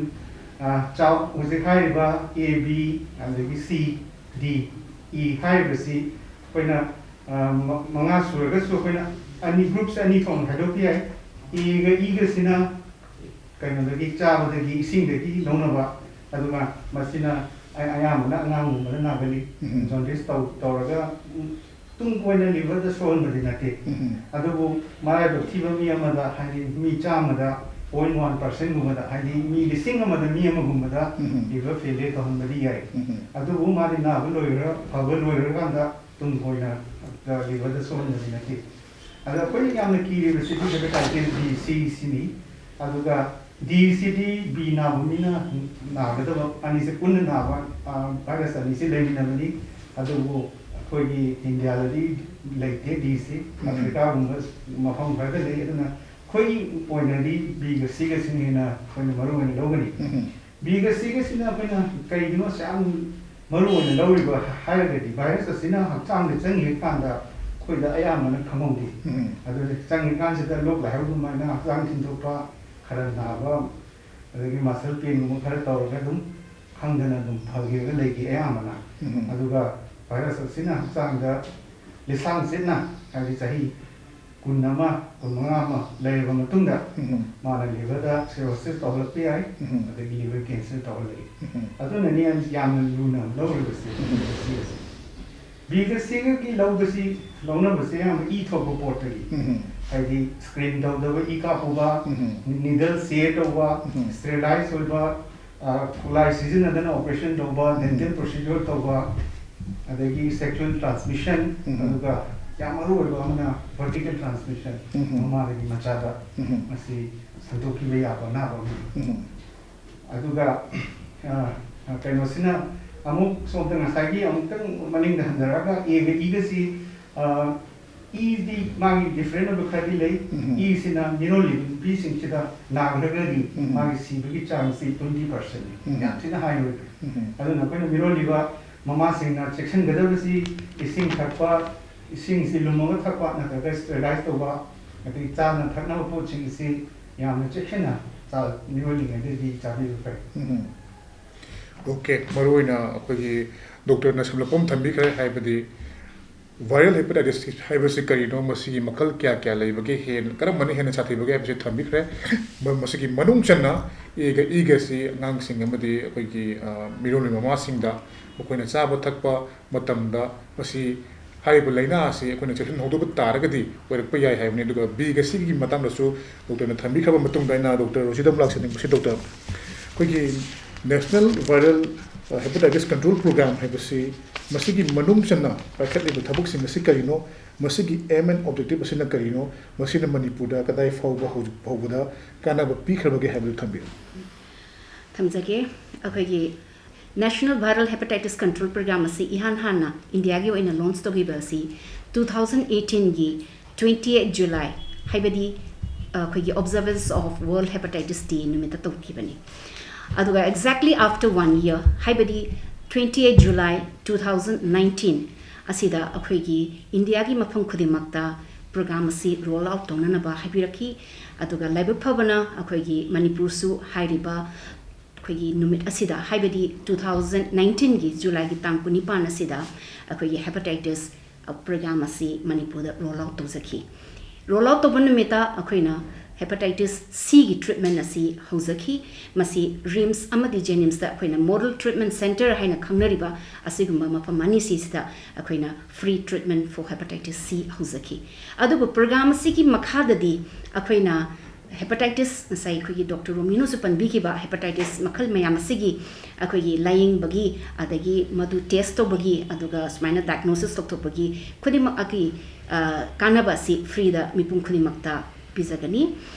ꯑ, ꯆꯥꯎ-, ꯍꯧꯖꯤꯛ ꯍꯥꯏꯔꯤꯕ A, B, ꯑꯗꯒꯤ C, D, E ꯍꯥꯏꯔꯤꯕꯁꯤ ꯑꯩꯈꯣꯏꯅ, ꯑ, ꯃ-, ꯃꯉꯥ ꯁꯨꯔꯒꯁꯨ ꯑꯩꯈꯣꯏꯅ ꯑꯅꯤ, groupꯁꯦ ꯑꯅꯤ ꯊꯣꯛꯅ ꯈꯥꯏꯗꯣꯛꯄ ꯌꯥꯏ꯫ Aꯒ Eꯒꯁꯤꯅ ꯀꯩꯅꯣꯗꯒꯤ, ꯆꯥꯕꯗꯒꯤ, ꯏꯁꯤꯡꯗꯒꯤ ꯂꯧꯅꯕ, ꯑꯗꯨꯒ ꯃꯁꯤꯅ ꯑ-, ꯑꯌꯥꯝꯕꯅ ꯑꯉꯥꯡꯒꯨꯝꯕꯗ ꯅꯥꯒꯜꯂꯤ꯫ ꯎꯝ꯫ Jaundice ꯇꯧ-, ꯇꯧꯔꯒ, ꯎꯝ, ꯇꯨꯡ ꯀꯣꯏꯅ liverꯗ ꯁꯣꯛꯍꯟꯕꯗꯤ ꯅꯠꯇꯦ꯫ ꯎꯝ꯫ ꯑꯗꯨꯕꯨ ꯃꯔꯥꯏꯕꯛ ꯊꯤꯕ ꯃꯤ ꯑꯃꯗ, ꯍꯥꯏꯗꯤ ꯃꯤ ꯆꯥꯝꯃꯗ point one percentꯒꯨꯝꯕꯗ, ꯍꯥꯏꯗꯤ ꯃꯤ ꯂꯤꯁꯤꯡ ꯑꯃꯗ ꯃꯤ ꯑꯃꯒꯨꯝꯕꯗ ꯎꯝ꯫ Liver failure ꯇꯧꯍꯟꯕꯗꯤ ꯌꯥꯏ꯫ ꯎꯝ꯫ ꯑꯗꯨꯕꯨ ꯃꯥꯗꯤ ꯅꯥꯕ ꯂꯣꯏꯔ-, ꯐꯕ ꯂꯣꯏꯔꯀꯥꯟꯗ ꯇꯨꯡ ꯀꯣꯏꯅ liverꯗ ꯁꯣꯛꯍꯟꯕꯗꯤ ꯅꯠꯇꯦ꯫ ꯑꯗ ꯑꯩꯈꯣꯏꯅ ꯌꯥꯝꯅ ꯀꯤꯔꯤꯕꯁꯤꯗꯤ hepatitis B, C ꯁꯤꯅꯤ꯫ ꯑꯗꯨꯒ D ꯁꯤꯗꯤ B ꯅꯥꯕ ꯃꯤꯅ ꯅꯥꯒꯗꯕ, ꯑꯅꯤꯁꯦ ꯄꯨꯟꯅ ꯅꯥꯕ, ꯑ, virus ꯑꯅꯤꯁꯦ ꯂꯩꯃꯤꯟꯅꯕꯅꯤ꯫ ꯑꯗꯨꯕꯨ ꯑꯩꯈꯣꯏꯒꯤ ꯏꯟꯗꯤꯌꯥꯗꯗꯤ ꯂꯩꯇꯦ D ꯁꯤ꯫ ꯎꯝ꯫ ꯑꯐ꯭ꯔꯤꯀꯥꯒꯨꯝꯕ ꯃꯐꯝ ꯈꯔꯗ ꯂꯩ꯫ ꯑꯗꯨꯅ ꯑꯩꯈꯣꯏꯒꯤ ꯑꯣꯏꯅꯗꯤ Bꯒ Cꯒꯁꯤꯅ ꯍꯦꯟꯅ ꯑꯩꯈꯣꯏꯅ ꯃꯔꯨ ꯑꯣꯏꯅ ꯂꯧꯒꯅꯤ꯫ ꯎꯝ꯫ Bꯒ Cꯒꯁꯤꯅ ꯑꯩꯈꯣꯏꯅ ꯀꯩꯒꯤꯅꯣ ꯑꯁꯨꯛ ꯌꯥꯝ ꯃꯔꯨ ꯑꯣꯏꯅ ꯂꯧꯔꯤꯕ ꯍꯥꯏꯔꯒꯗꯤ, virus ꯑꯁꯤꯅ ꯍꯛꯆꯥꯡꯗ ꯆꯪꯈꯤꯕ ꯀꯥꯟꯗ ꯑꯩꯈꯣꯏꯗ ꯑꯌꯥꯝꯕꯅ ꯈꯪꯍꯧꯗꯦ꯫ ꯎꯝ꯫ ꯑꯗꯨꯅ ꯆꯪꯉꯤꯀꯥꯟꯁꯤꯗ ꯂꯣꯛ ꯂꯥꯏꯍꯧ ꯑꯗꯨꯃꯥꯏꯅ ꯍꯛꯆꯥꯡ ꯊꯤꯟꯗꯣꯛꯄ, ꯈꯔ ꯅꯥꯕ, ꯑꯗꯒꯤ ꯃꯁꯜ ꯄꯦꯟꯒꯨꯝꯕ ꯈꯔ ꯇꯧꯔꯒ ꯑꯗꯨꯝ ꯈꯪꯗꯅ ꯑꯗꯨꯝ ꯐꯈꯤꯔꯒ ꯂꯩꯈꯤ ꯑꯌꯥꯝꯕꯅ꯫ ꯑꯗꯨꯒ ꯚꯥꯏꯔꯁ ꯑꯁꯤꯅ ꯍꯛꯆꯥꯡꯗ ꯂꯤꯁꯥꯡ ꯆꯤꯠꯅ, ꯍꯥꯏꯕꯗꯤ ꯆꯍꯤ ꯀꯨꯟ ꯑꯃ, ꯀꯨꯟ ꯃꯉꯥ ꯑꯃ ꯂꯩꯔꯕ ꯃꯇꯨꯡꯗ ꯃꯥꯅ ꯂꯤꯚꯔꯗ ꯁꯤꯔꯣꯁꯤꯁ ꯇꯧꯍꯜꯂꯛꯄ ꯌꯥꯏ, ꯑꯗꯒꯤ ꯂꯤꯚꯔ ꯀꯦꯟꯁꯔ ꯇꯧꯍꯜꯂꯛꯏ꯫ ꯑꯗꯨꯅꯅꯤ ꯑꯩꯅ ꯌꯥꯝꯅ ꯂꯨꯅ ꯂꯧꯔꯤꯕꯁꯦ ꯕꯤꯒ ꯁꯤꯒꯒꯤ ꯂꯧꯕꯁꯤ, ꯂꯧꯅꯕꯁꯦ ꯑꯌꯥꯝꯕ ꯏ ꯊꯣꯛꯄ ꯄꯣꯠꯇꯒꯤ, ꯍꯥꯏꯗꯤ ꯁ꯭ꯀ꯭ꯔꯤꯟ ꯇꯧꯗꯕ ꯏ ꯀꯥꯞꯄꯨꯕ, ꯅꯤꯗꯜ ꯁꯤꯌꯔ ꯇꯧꯕ, ꯁ꯭ꯇꯦꯔꯤꯂꯥꯏꯁ ꯑꯣꯏꯕ, ꯑ, ꯈꯨꯠꯂꯥꯏ ꯁꯤꯖꯤꯟꯅꯗꯅ ꯑꯣꯄꯔꯦꯁꯟ ꯇꯧꯕ, ꯗꯦꯟꯇꯦꯜ ꯄ꯭ꯔꯣꯁꯤꯗ꯭ꯌꯨꯔ ꯇꯧꯕ, ꯑꯗꯒꯤ ꯁꯦꯛꯁꯨꯋꯦꯜ ꯇ꯭ꯔꯥꯟꯁꯃꯤꯁꯟ, ꯑꯗꯨꯒ ꯌꯥꯝ ꯃꯔꯨ ꯑꯣꯏꯕ ꯑꯃꯅ ꯚꯔꯇꯤꯀꯦꯜ ꯇ꯭ꯔꯥꯟꯁꯃꯤꯁꯟ, ꯃꯃꯥꯗꯒꯤ ꯃꯆꯥꯗ, ꯃꯁꯤ ꯁꯟꯗꯣꯛꯈꯤꯕ ꯌꯥꯕ ꯑꯅꯥꯕ ꯑꯃꯅꯤ꯫ ꯑꯗꯨꯒ, ꯑ, ꯑ, ꯀꯩꯅꯣꯁꯤꯅ ꯑꯃꯨꯛ ꯁꯣꯝꯗ ꯉꯁꯥꯏꯒꯤ ꯑꯃꯨꯛꯇꯪ ꯃꯅꯤꯡꯗ ꯍꯟꯊꯔꯛꯑꯒ ꯑꯦꯒ ꯏꯒꯁꯤ, ꯑ, ꯏꯗꯤ ꯃꯥꯒꯤ ꯗꯤꯐ꯭ꯔꯦꯟ ꯑꯣꯏꯕ ꯈꯔꯗꯤ ꯂꯩ꯫ ꯏꯁꯤꯅ ꯃꯤꯔꯣꯜꯂꯤꯕ ꯅꯨꯄꯤꯁꯤꯡꯁꯤꯗ ꯅꯥꯈ꯭ꯔꯒꯗꯤ ꯃꯥꯒꯤ ꯁꯤꯕꯒꯤ ꯆꯥꯡꯁꯤ ꯇ꯭ꯋꯦꯟꯇꯤ ꯄꯥꯔꯁꯦꯟꯅꯤ꯫ ꯌꯥꯝ ꯊꯤꯅ ꯍꯥꯏ ꯑꯣꯏ꯫ ꯑꯗꯨꯅ ꯑꯩꯈꯣꯏꯅ ꯃꯤꯔꯣꯜꯂꯤꯕ ꯃꯃꯥꯁꯤꯡꯅ ꯆꯦꯛꯁꯤꯟꯒꯗꯕꯁꯤ ꯏꯁꯤꯡ ꯊꯛꯄ, ꯏꯁꯤꯡꯁꯤ ꯂꯨꯝꯃꯒ ꯊꯛꯄ ꯅꯠꯇ꯭ꯔꯒ ꯁ꯭ꯇꯦꯔꯤꯂꯥꯏꯁ ꯇꯧꯕ, ꯑꯗꯒꯤ ꯆꯥꯅ ꯊꯛꯅꯕ ꯄꯣꯠꯁꯤꯡꯁꯤ ꯌꯥꯝꯅ ꯆꯦꯛꯁꯤꯟꯅ ꯆꯥ-, ꯃꯤꯔꯣꯜꯂꯤꯉꯩꯗꯗꯤ ꯆꯥꯕꯤꯕ ꯐꯩ꯫ ꯑꯣꯀꯦ, ꯃꯔꯨꯑꯣꯏꯅ ꯑꯩꯈꯣꯏꯒꯤ ꯗꯣꯛꯇꯔꯅ ꯁꯝꯂꯞꯄ ꯑꯃ ꯊꯝꯕꯤꯈ꯭ꯔꯦ, ꯍꯥꯏꯕꯗꯤ ꯚꯥꯏꯔꯦꯜ ꯍꯦꯄꯥꯇꯥꯏꯇꯤꯁ ꯍꯥꯏꯕꯁꯤ ꯀꯔꯤꯅꯣ, ꯃꯁꯤꯒꯤ ꯃꯈꯜ ꯀꯌꯥ ꯀꯌꯥ ꯂꯩꯕꯒꯦ, ꯍꯦꯟꯅ ꯀꯔꯝꯕꯅ ꯍꯦꯟꯅ ꯁꯥꯊꯤꯕꯒꯦ ꯍꯥꯏꯕꯁꯤ ꯊꯝꯕꯤꯈ꯭ꯔꯦ꯫ ꯃ-, ꯃꯁꯤꯒꯤ ꯃꯅꯨꯡ ꯆꯟꯅ ꯑꯦꯒ ꯏꯒꯁꯤ ꯑꯉꯥꯡꯁꯤꯡ ꯑꯃꯗꯤ ꯑꯩꯈꯣꯏꯒꯤ, ꯑ, ꯃꯤꯔꯣꯜꯒꯤ ꯃꯃꯥꯁꯤꯡꯗ ꯃꯈꯣꯏꯅ ꯆꯥꯕ ꯊꯛꯄ ꯃꯇꯝꯗ ꯃꯁꯤ, ꯍꯥꯏꯔꯤꯕ ꯂꯥꯏꯅꯥ ꯑꯁꯤ ꯑꯩꯈꯣꯏꯅ ꯆꯦꯛꯁꯤꯟꯍꯧꯗꯕ ꯇꯥꯔꯒꯗꯤ ꯑꯣꯏꯔꯛꯄ ꯌꯥꯏ ꯍꯥꯏꯕꯅꯤ꯫ ꯑꯗꯨꯒ ꯕꯤꯒ ꯁꯤꯒꯤ ꯃꯇꯥꯡꯗꯁꯨ ꯗꯣꯛꯇꯔꯅ ꯊꯝꯕꯤꯈ꯭ꯔꯕ ꯃꯇꯨꯡꯗ ꯑꯩꯅ ꯗꯣꯛꯇꯔ ꯔꯣꯁꯤꯗ ꯑꯃꯨꯛ ꯂꯥꯛꯆꯅꯤꯡꯕꯁꯤ, ꯗꯣꯛꯇꯔ, ꯑꯩꯈꯣꯏꯒꯤ ꯅꯦꯁꯅꯦꯜ ꯚꯥꯏꯔꯦꯜ, ꯑ, ꯍꯦꯄꯥꯇꯥꯏꯇꯤꯁ ꯀꯟꯇ꯭ꯔꯣꯜ ꯄ꯭ꯔꯣꯒ꯭ꯔꯥꯝ ꯍꯥꯏꯕꯁꯤ ꯃꯁꯤꯒꯤ ꯃꯅꯨꯡ ꯆꯟꯅ ꯄꯥꯏꯈꯠꯂꯤꯕ ꯊꯕꯛꯁꯤꯡ ꯑꯁꯤ ꯀꯔꯤꯅꯣ, ꯃꯁꯤꯒꯤ aim and objective ꯑꯁꯤꯅ ꯀꯔꯤꯅꯣ, ꯃꯁꯤꯅ ꯃꯅꯤꯄꯨꯔꯗ ꯀꯗꯥꯏ ꯐꯥꯎꯕ ꯍꯧꯖꯤꯛ ꯐꯥꯎꯕꯗ ꯀꯥꯟꯅꯕ ꯄꯤꯈ꯭ꯔꯕꯒꯦ ꯍꯥꯏꯕꯗꯨ ꯊꯝꯕꯤꯌꯨ꯫ ꯊꯝꯖꯒꯦ꯫ ꯑꯩꯈꯣꯏꯒꯤ National Viral Hepatitis Control Program ꯑꯁꯤ ꯏꯍꯥꯟ ꯍꯥꯟꯅ ꯏꯟꯗꯤꯌꯥꯒꯤ ꯑꯣꯏꯅ ꯂꯣꯟꯆ ꯇꯧꯈꯤꯕ ꯑꯁꯤ two thousand eighteenꯒꯤ twenty eight July, ꯍꯥꯏꯕꯗꯤ, ꯑ, ꯑꯩꯈꯣꯏꯒꯤ Observance of World Hepatitis Day ꯅꯨꯃꯤꯠꯇ ꯇꯧꯈꯤꯕꯅꯤ꯫ ꯑꯗꯨꯒ exactly after one year, ꯍꯥꯏꯕꯗꯤ twenty eight July two thousand nineteen ꯑꯁꯤꯗ ꯑꯩꯈꯣꯏꯒꯤ ꯏꯟꯗꯤꯌꯥꯒꯤ ꯃꯐꯝ ꯈꯨꯗꯤꯡꯃꯛꯇ ꯄ꯭ꯔꯣꯒ꯭ꯔꯥꯝ ꯑꯁꯤ ꯔꯣꯜ ꯑꯥꯎꯠ ꯇꯧꯅꯅꯕ ꯍꯥꯏꯕꯤꯔꯛꯈꯤ꯫ ꯑꯗꯨꯒ ꯂꯥꯏꯕꯛ ꯐꯕꯅ ꯑꯩꯈꯣꯏꯒꯤ ꯃꯅꯤꯄꯨꯔꯁꯨ ꯍꯥꯏꯔꯤꯕ ꯑꯩꯈꯣꯏꯒꯤ ꯅꯨꯃꯤꯠ ꯑꯁꯤꯗ, ꯍꯥꯏꯕꯗꯤ two thousand nineteenꯒꯤ ꯖꯨꯂꯥꯏꯒꯤ ꯇꯥꯡ ꯀꯨꯟꯅꯤꯄꯥꯟ ꯑꯁꯤꯗ ꯑꯩꯈꯣꯏꯒꯤ ꯍꯦꯄꯥꯇꯥꯏꯇꯤꯁ ꯄ꯭ꯔꯣꯒ꯭ꯔꯥꯝ ꯑꯁꯤ ꯃꯅꯤꯄꯨꯔꯗ ꯔꯣꯜ ꯑꯥꯎꯠ ꯇꯧꯖꯈꯤ꯫ ꯔꯣꯜ ꯑꯥꯎꯠ ꯇꯧꯕ ꯅꯨꯃꯤꯠꯇ ꯑꯩꯈꯣꯏꯅ ꯍꯦꯄꯥꯇꯥꯏꯇꯤꯁ ꯁꯤꯒꯤ ꯇ꯭ꯔꯤꯠꯃꯦꯟ ꯑꯁꯤ ꯍꯧꯖꯈꯤ꯫ ꯃꯁꯤ ꯔꯤꯝꯁ ꯑꯃꯗꯤ ꯖꯦꯅꯤꯝꯁꯇ ꯑꯩꯈꯣꯏꯅ ꯃꯣꯗꯦꯜ ꯇ꯭ꯔꯤꯠꯃꯦꯟ ꯁꯦꯟꯇꯔ ꯍꯥꯏꯅ ꯈꯪꯅꯔꯤꯕ ꯑꯁꯤꯒꯨꯝꯕ ꯃꯐꯝ ꯑꯅꯤꯁꯤꯁꯤꯗ ꯑꯩꯈꯣꯏꯅ free treatment for hepatitis C ꯍꯧꯖꯈꯤ꯫ ꯑꯗꯨꯕꯨ ꯄ꯭ꯔꯣꯒ꯭ꯔꯥꯝ ꯑꯁꯤꯒꯤ ꯃꯈꯥꯗꯗꯤ ꯑꯩꯈꯣꯏꯅ ꯍꯦꯄꯥꯇꯥꯏꯇꯤꯁ, ꯉꯁꯥꯏ ꯑꯩꯈꯣꯏꯒꯤ ꯗꯣꯛꯇꯔ ꯔꯣꯃꯤꯅꯣꯁꯨ ꯄꯟꯕꯤꯈꯤꯕ, ꯍꯦꯄꯥꯇꯥꯏꯇꯤꯁ ꯃꯈꯜ ꯃꯌꯥꯝ ꯑꯁꯤꯒꯤ ꯑꯩꯈꯣꯏꯒꯤ ꯂꯥꯌꯦꯡꯕꯒꯤ, ꯑꯗꯒꯤ ꯃꯗꯨ ꯇꯦꯁ ꯇꯧꯕꯒꯤ, ꯑꯗꯨꯒ ꯁꯨꯃꯥꯏꯅ ꯗꯥꯏꯒꯅꯣꯁꯤꯁ ꯇꯧꯊꯣꯛꯄꯒꯤ ꯈꯨꯗꯤꯡꯃꯛꯀꯤ, ꯑ, ꯀꯥꯟꯅꯕ ꯑꯁꯤ ꯐ꯭ꯔꯤꯗ ꯃꯤꯄꯨꯝ ꯈꯨꯗꯤꯡꯃꯛꯇ ꯄꯤꯖꯒꯅꯤ꯫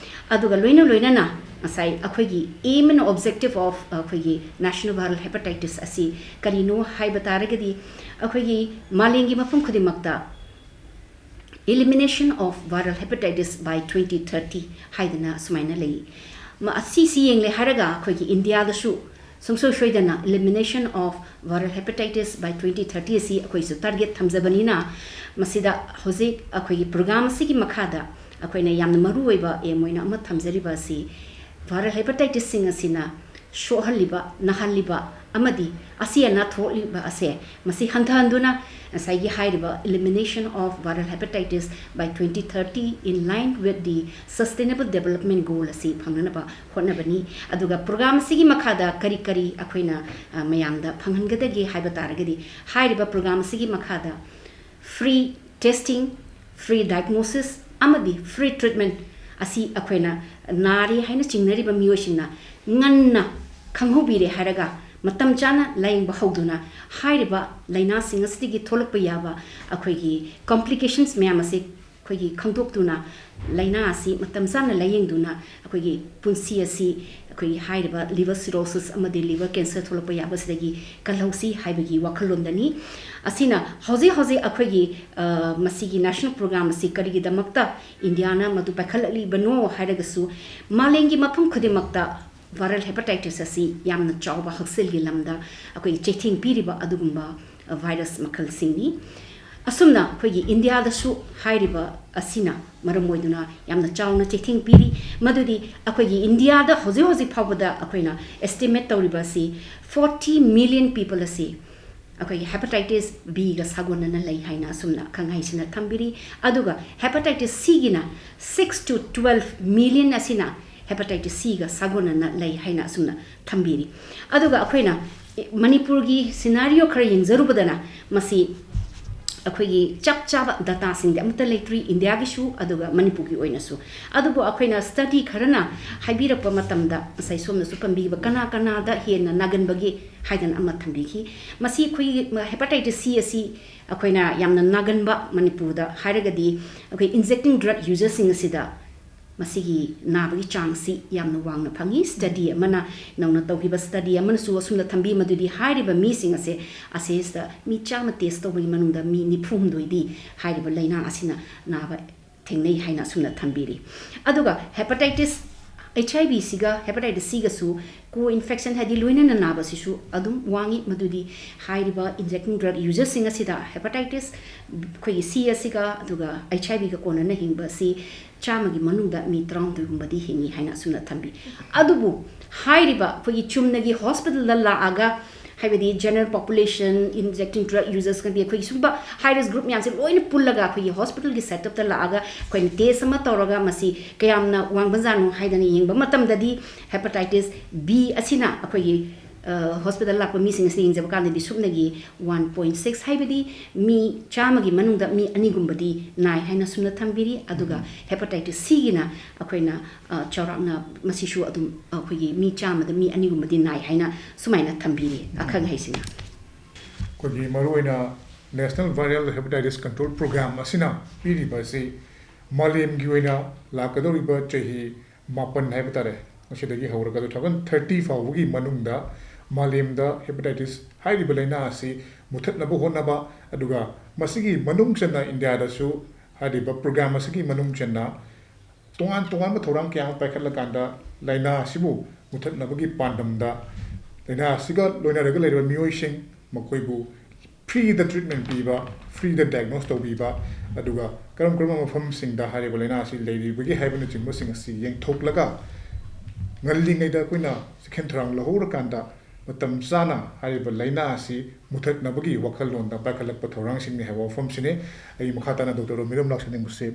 ꯑꯗꯨꯒ ꯂꯣꯏꯅ ꯂꯣꯏꯅꯅ ꯉꯁꯥꯏ ꯑꯩꯈꯣꯏꯒꯤ aim and objective of ꯑꯩꯈꯣꯏꯒꯤ National Viral Hepatitis ꯑꯁꯤ ꯀꯔꯤꯅꯣ ꯍꯥꯏꯕ ꯇꯥꯔꯒꯗꯤ, ꯑꯩꯈꯣꯏꯒꯤ ꯃꯥꯂꯦꯝꯒꯤ ꯃꯐꯝ ꯈꯨꯗꯤꯡꯃꯛꯇ elimination of viral hepatitis by twenty thirty ꯍꯥꯏꯗꯅ ꯁꯨꯃꯥꯏꯅ ꯂꯩ꯫ ꯃ-, ꯑꯁꯤꯁꯤ ꯌꯦꯡꯂꯦ ꯍꯥꯏꯔꯒ ꯑꯩꯈꯣꯏꯒꯤ ꯏꯟꯗꯤꯌꯥꯗꯁꯨ ꯁꯨꯡꯁꯣꯏ ꯁꯣꯏꯗꯅ elimination of viral hepatitis by twenty thirty ꯑꯁꯤ ꯑꯩꯈꯣꯏꯁꯨ ꯇꯥꯔꯒꯦꯠ ꯊꯝꯖꯕꯅꯤꯅ, ꯃꯁꯤꯗ ꯍꯧꯖꯤꯛ ꯑꯩꯈꯣꯏꯒꯤ ꯄ꯭ꯔꯣꯒ꯭ꯔꯥꯝ ꯑꯁꯤꯒꯤ ꯃꯈꯥꯗ ꯑꯩꯈꯣꯏꯅ ꯌꯥꯝꯅ ꯃꯔꯨ ꯑꯣꯏꯕ ꯑꯦꯝ ꯑꯣꯏꯅ ꯑꯃ ꯊꯝꯖꯔꯤꯕ ꯑꯁꯤ viral hepatitisꯁꯤꯡ ꯑꯁꯤꯅ ꯁꯣꯛꯍꯜꯂꯤꯕ, ꯅꯥꯍꯜꯂꯤꯕ ꯑꯃꯗꯤ ꯑꯁꯤ ꯑꯅꯥ ꯊꯣꯛꯂꯤꯕ ꯑꯁꯦ, ꯃꯁꯤ ꯍꯟꯊꯍꯟꯗꯨꯅ ꯉꯁꯥꯏꯒꯤ ꯍꯥꯏꯔꯤꯕ elimination of viral hepatitis by twenty thirty in line with the Sustainable Development Goal ꯑꯁꯤ ꯐꯪꯅꯅꯕ ꯍꯣꯠꯅꯕꯅꯤ꯫ ꯑꯗꯨꯒ ꯄ꯭ꯔꯣꯒ꯭ꯔꯥꯝ ꯑꯁꯤꯒꯤ ꯃꯈꯥꯗ ꯀꯔꯤ ꯀꯔꯤ ꯑꯩꯈꯣꯏꯅ, ꯑ, ꯃꯌꯥꯝꯗ ꯐꯪꯍꯟꯒꯗꯒꯦ ꯍꯥꯏꯕ ꯇꯥꯔꯒꯗꯤ, ꯍꯥꯏꯔꯤꯕ ꯄ꯭ꯔꯣꯒ꯭ꯔꯥꯝ ꯑꯁꯤꯒꯤ ꯃꯈꯥꯗ free testing, free diagnosis ꯑꯃꯗꯤ free treatment ꯑꯁꯤ ꯑꯩꯈꯣꯏꯅ ꯅꯥꯔꯦ ꯍꯥꯏꯅ ꯆꯤꯡꯅꯔꯤꯕ ꯃꯤꯑꯣꯏꯁꯤꯡꯅ ꯉꯟꯅ ꯈꯪꯍꯧꯕꯤꯔꯦ ꯍꯥꯏꯔꯒ ꯃꯇꯝ ꯆꯥꯅ ꯂꯥꯌꯦꯡꯕ ꯍꯧꯗꯨꯅ ꯍꯥꯏꯔꯤꯕ ꯂꯥꯏꯅꯥꯁꯤꯡ ꯑꯁꯤꯗꯒꯤ ꯊꯣꯛꯂꯛꯄ ꯌꯥꯕ ꯑꯩꯈꯣꯏꯒꯤ complications ꯃꯌꯥꯝ ꯑꯁꯤ ꯑꯩꯈꯣꯏꯒꯤ ꯈꯪꯗꯣꯛꯇꯨꯅ ꯂꯥꯏꯅꯥ ꯑꯁꯤ ꯃꯇꯝ ꯆꯥꯅ ꯂꯥꯌꯦꯡꯗꯨꯅ ꯑꯩꯈꯣꯏꯒꯤ ꯄꯨꯟꯁꯤ ꯑꯁꯤ ꯑꯩꯈꯣꯏꯒꯤ ꯍꯥꯏꯔꯤꯕ liver cirrhosis ꯑꯃꯗꯤ liver cancer ꯊꯣꯛꯂꯛꯄ ꯌꯥꯕꯁꯤꯗꯒꯤ ꯀꯜꯍꯧꯁꯤ ꯍꯥꯏꯕꯒꯤ ꯋꯥꯈꯜꯂꯣꯟꯗꯅꯤ꯫ ꯑꯁꯤꯅ ꯍꯧꯖꯤꯛ ꯍꯧꯖꯤꯛ ꯑꯩꯈꯣꯏꯒꯤ, ꯑ, ꯃꯁꯤꯒꯤ national program ꯑꯁꯤ ꯀꯔꯤꯒꯤꯗꯃꯛꯇ ꯏꯟꯗꯤꯌꯥꯅ ꯃꯗꯨ ꯄꯥꯏꯈꯠꯂꯛꯂꯤꯕꯅꯣ ꯍꯥꯏꯔꯒꯁꯨ, ꯃꯥꯂꯦꯝꯒꯤ ꯃꯐꯝ ꯈꯨꯗꯤꯡꯃꯛꯇ viral hepatitis ꯑꯁꯤ ꯌꯥꯝꯅ ꯆꯥꯎꯕ ꯍꯛꯁꯦꯜꯒꯤ ꯂꯝꯗ ꯑꯩꯈꯣꯏꯒꯤ ꯆꯩꯊꯦꯡ ꯄꯤꯔꯤꯕ ꯑꯗꯨꯒꯨꯝꯕ, ꯑ, ꯚꯥꯏꯔꯁ ꯃꯈꯜꯁꯤꯡꯅꯤ꯫ ꯑꯁꯨꯝꯅ ꯑꯩꯈꯣꯏꯒꯤ ꯏꯟꯗꯤꯌꯥꯗꯁꯨ ꯍꯥꯏꯔꯤꯕ ꯑꯁꯤꯅ ꯃꯔꯝ ꯑꯣꯏꯗꯨꯅ ꯌꯥꯝꯅ ꯆꯥꯎꯅ ꯆꯩꯊꯦꯡ ꯄꯤꯔꯤ꯫ ꯃꯗꯨꯗꯤ ꯑꯩꯈꯣꯏꯒꯤ ꯏꯟꯗꯤꯌꯥꯗ ꯍꯧꯖꯤꯛ ꯍꯧꯖꯤꯛ ꯐꯥꯎꯕꯗ ꯑꯩꯈꯣꯏꯅ estimate ꯇꯧꯔꯤꯕ ꯑꯁꯤ forty million people ꯑꯁꯤ ꯑꯩꯈꯣꯏꯒꯤ hepatitis Bꯒ ꯁꯥꯒꯣꯟꯅꯅ ꯂꯩ ꯍꯥꯏꯅ ꯑꯁꯨꯝꯅ ꯑꯈꯪ ꯑꯍꯩꯁꯤꯡꯅ ꯊꯝꯕꯤꯔꯤ꯫ ꯑꯗꯨꯒ hepatitis Cꯒꯤꯅ six to twelve million ꯑꯁꯤꯅ hepatitis Cꯒ ꯁꯥꯒꯣꯟꯅꯅ ꯂꯩ ꯍꯥꯏꯅ ꯑꯁꯨꯝꯅ ꯊꯝꯕꯤꯔꯤ꯫ ꯑꯗꯨꯒ ꯑꯩꯈꯣꯏꯅ ꯃꯅꯤꯄꯨꯔꯒꯤ scenario ꯈꯔ ꯌꯦꯡꯖꯔꯨꯕꯗꯅ ꯃꯁꯤ ꯑꯩꯈꯣꯏꯒꯤ ꯆꯞ ꯆꯥꯕ dataꯁꯤꯡꯗꯤ ꯑꯃꯠꯇ ꯂꯩꯇ꯭ꯔꯤ ꯏꯟꯗꯤꯌꯥꯒꯤꯁꯨ ꯑꯗꯨꯒ ꯃꯅꯤꯄꯨꯔꯒꯤ ꯑꯣꯏꯅꯁꯨ꯫ ꯑꯗꯨꯕꯨ ꯑꯩꯈꯣꯏꯅ study ꯈꯔꯅ ꯍꯥꯏꯕꯤꯔꯛꯄ ꯃꯇꯝꯗ ꯉꯁꯥꯏ ꯁꯣꯝꯅꯁꯨ ꯄꯟꯕꯤꯈꯤꯕ ꯀꯅꯥ ꯀꯅꯥꯗ ꯍꯦꯟꯅ ꯅꯥꯒꯟꯕꯒꯦ ꯍꯥꯏꯗꯅ ꯑꯃ ꯊꯝꯕꯤꯈꯤ꯫ ꯃꯁꯤ ꯑꯩꯈꯣꯏꯒꯤ hepatitis C ꯑꯁꯤ ꯑꯩꯈꯣꯏꯅ ꯌꯥꯝꯅ ꯅꯥꯒꯟꯕ ꯃꯅꯤꯄꯨꯔꯗ ꯍꯥꯏꯔꯒꯗꯤ ꯑꯩꯈꯣꯏ injecting drug userꯁꯤꯡ ꯑꯁꯤꯗ ꯃꯁꯤꯒꯤ ꯅꯥꯕꯒꯤ ꯆꯥꯡꯁꯤ ꯌꯥꯝꯅ ꯋꯥꯡꯅ ꯐꯪꯉꯤ꯫ Study ꯑꯃꯅ ꯅꯧꯅ ꯇꯧꯈꯤꯕ study ꯑꯃꯅꯁꯨ ꯑꯁꯨꯝꯅ ꯊꯝꯕꯤ ꯃꯗꯨꯗꯤ ꯍꯥꯏꯔꯤꯕ ꯃꯤꯁꯤꯡ ꯑꯁꯦ ꯑꯁꯤꯁꯤꯗ ꯃꯤ ꯆꯥꯝꯃ test ꯇꯧꯕꯒꯤ ꯃꯅꯨꯡꯗ ꯃꯤ ꯅꯤꯐꯨ ꯍꯨꯝꯗꯣꯏꯗꯤ ꯍꯥꯏꯔꯤꯕ ꯂꯥꯏꯅꯥ ꯑꯁꯤꯅ ꯅꯥꯕ ꯊꯦꯡꯅꯩ ꯍꯥꯏꯅ ꯑꯁꯨꯝꯅ ꯊꯝꯕꯤꯔꯤ꯫ ꯑꯗꯨꯒ hepatitis H I V Cꯒ hepatitis Cꯒꯁꯨ co-infection ꯍꯥꯏꯗꯤ ꯂꯣꯏꯅꯅ ꯅꯥꯕꯁꯤꯁꯨ ꯑꯗꯨꯝ ꯋꯥꯡꯉꯤ꯫ ꯃꯗꯨꯗꯤ ꯍꯥꯏꯔꯤꯕ injecting drug userꯁꯤꯡ ꯑꯁꯤꯗ hepatitis ꯑꯩꯈꯣꯏꯒꯤ C ꯑꯁꯤꯒ ꯑꯗꯨꯒ H I Vꯒ ꯀꯣꯟꯅꯅ ꯍꯤꯡꯕ ꯑꯁꯤ ꯆꯥꯝꯃꯒꯤ ꯃꯅꯨꯡꯗ ꯃꯤ ꯇꯔꯥꯍꯨꯝꯗꯣꯏꯒꯨꯝꯕꯗꯤ ꯍꯤꯡꯉꯤ ꯍꯥꯏꯅ ꯑꯁꯨꯝꯅ ꯊꯝꯕꯤ꯫ ꯑꯗꯨꯕꯨ ꯍꯥꯏꯔꯤꯕ ꯑꯩꯈꯣꯏꯒꯤ ꯆꯨꯝꯅꯒꯤ hospitalꯗ ꯂꯥꯛꯑꯒ ꯍꯥꯏꯕꯗꯤ general population, injecting drug users ꯈꯪꯗꯦ, ꯑꯩꯈꯣꯏꯒꯤ ꯁꯨꯝꯕ high risk group ꯃꯌꯥꯝꯁꯦ ꯂꯣꯏꯅ ꯄꯨꯜꯂꯒ ꯑꯩꯈꯣꯏꯒꯤ hospitalꯒꯤ setupꯇ ꯂꯥꯛꯑꯒ ꯑꯩꯈꯣꯏꯅ test ꯑꯃ ꯇꯧꯔꯒ ꯃꯁꯤ ꯀꯌꯥꯝꯅ ꯋꯥꯡꯕꯖꯥꯠꯅꯣ ꯍꯥꯏꯗꯅ ꯌꯦꯡꯕ ꯃꯇꯝꯗꯗꯤ hepatitis B ꯑꯁꯤꯅ ꯑꯩꯈꯣꯏꯒꯤ hospital ꯂꯥꯛꯄ ꯃꯤꯁꯤꯡ ꯑꯁꯤꯗ ꯌꯦꯡꯖꯕ ꯀꯥꯟꯗꯗꯤ ꯁꯨꯞꯅꯒꯤ one point six ꯍꯥꯏꯕꯗꯤ ꯃꯤ ꯆꯥꯝꯃꯒꯤ ꯃꯅꯨꯡꯗ ꯃꯤ ꯑꯅꯤꯒꯨꯝꯕꯗꯤ ꯅꯥꯏ ꯍꯥꯏꯅ ꯁꯨꯝꯅ ꯊꯝꯕꯤꯔꯤ꯫ ꯑꯗꯨꯒ hepatitis Cꯒꯤꯅ ꯑꯩꯈꯣꯏꯅ ꯆꯥꯎꯔꯥꯛꯅ ꯃꯁꯤꯁꯨ ꯑꯗꯨꯝ ꯑꯩꯈꯣꯏꯒꯤ ꯃꯤ ꯆꯥꯝꯃꯗ ꯃꯤ ꯑꯅꯤꯒꯨꯝꯕꯗꯤ ꯅꯥꯏ ꯍꯥꯏꯅ ꯁꯨꯃꯥꯏꯅ ꯊꯝꯕꯤꯔꯤ ꯑꯈꯪ ꯑꯍꯩꯁꯤꯡꯅ꯫ ꯑꯩꯈꯣꯏꯒꯤ ꯃꯔꯨꯑꯣꯏꯅ National Viral Hepatitis Control Program ꯑꯁꯤꯅ ꯄꯤꯔꯤꯕ ꯑꯁꯤ ꯃꯥꯂꯦꯝꯒꯤ ꯑꯣꯏꯅ ꯂꯥꯛꯀꯗꯧꯔꯤꯕ ꯆꯍꯤ ꯃꯥꯄꯟ ꯍꯥꯏꯕ ꯇꯥꯔꯦ, ꯃꯁꯤꯗꯒꯤ ꯍꯧꯔꯒ two thousand thirty ꯐꯥꯎꯕꯒꯤ ꯃꯅꯨꯡꯗ ꯃꯥꯂꯦꯝꯗ hepatitis ꯍꯥꯏꯔꯤꯕ ꯂꯥꯏꯅꯥ ꯑꯁꯤ ꯃꯨꯊꯠꯅꯕ ꯍꯣꯠꯅꯕ, ꯑꯗꯨꯒ ꯃꯁꯤꯒꯤ ꯃꯅꯨꯡ ꯆꯟꯅ ꯏꯟꯗꯤꯌꯥꯗꯁꯨ ꯍꯥꯏꯔꯤꯕ program ꯑꯁꯤꯒꯤ ꯃꯅꯨꯡ ꯆꯟꯅ ꯇꯣꯉꯥꯟ ꯇꯣꯉꯥꯟꯕ ꯊꯧꯔꯥꯡ ꯀꯌꯥ ꯑꯃ ꯄꯥꯏꯈꯠꯂꯀꯥꯟꯗ ꯂꯥꯏꯅꯥ ꯑꯁꯤꯕꯨ ꯃꯨꯊꯠꯅꯕꯒꯤ ꯄꯥꯟꯗꯝꯗ ꯂꯥꯏꯅꯥ ꯑꯁꯤꯒ ꯂꯣꯏꯅꯔꯒ ꯂꯩꯔꯤꯕ ꯃꯤꯑꯣꯏꯁꯤꯡ ꯃꯈꯣꯏꯕꯨ ꯐ꯭ꯔꯤꯗ ꯇ꯭ꯔꯤꯠꯃꯦꯟ ꯄꯤꯕ, ꯐ꯭ꯔꯤꯗ ꯗꯥꯏꯒꯅꯣꯁ ꯇꯧꯕꯤꯕ, ꯑꯗꯨꯒ ꯀꯔꯝ ꯀꯔꯝꯕ ꯃꯐꯝꯁꯤꯡꯗ ꯍꯥꯏꯔꯤꯕ ꯂꯥꯏꯅꯥ ꯑꯁꯤ ꯂꯩꯔꯤꯕꯒꯦ ꯍꯥꯏꯕꯅꯆꯤꯡꯕꯁꯤꯡ ꯑꯁꯤ ꯌꯦꯡꯊꯣꯛꯂꯒ, ꯉꯜꯂꯤꯉꯩꯗ ꯑꯩꯈꯣꯏꯅ ꯆꯦꯛꯁꯤꯟ ꯊꯧꯔꯥꯡ ꯂꯧꯍꯧꯔꯀꯥꯟꯗ ꯃꯇꯝ ꯆꯥꯅ ꯍꯥꯏꯔꯤꯕ ꯂꯥꯏꯅꯥ ꯑꯁꯤ ꯃꯨꯊꯠꯅꯕꯒꯤ ꯋꯥꯈꯜꯂꯣꯟꯗ ꯄꯥꯏꯈꯠꯂꯛꯄ ꯊꯧꯔꯥꯡꯁꯤꯡꯅꯤ ꯍꯥꯏꯕ ꯋꯥꯐꯝꯁꯤꯅꯤ꯫ ꯑꯩ ꯃꯈꯥ ꯇꯥꯅ ꯗꯣꯛꯇꯔ ꯔꯣꯃꯤꯔꯝ ꯂꯥꯛꯆꯅꯤꯡꯕꯁꯤ,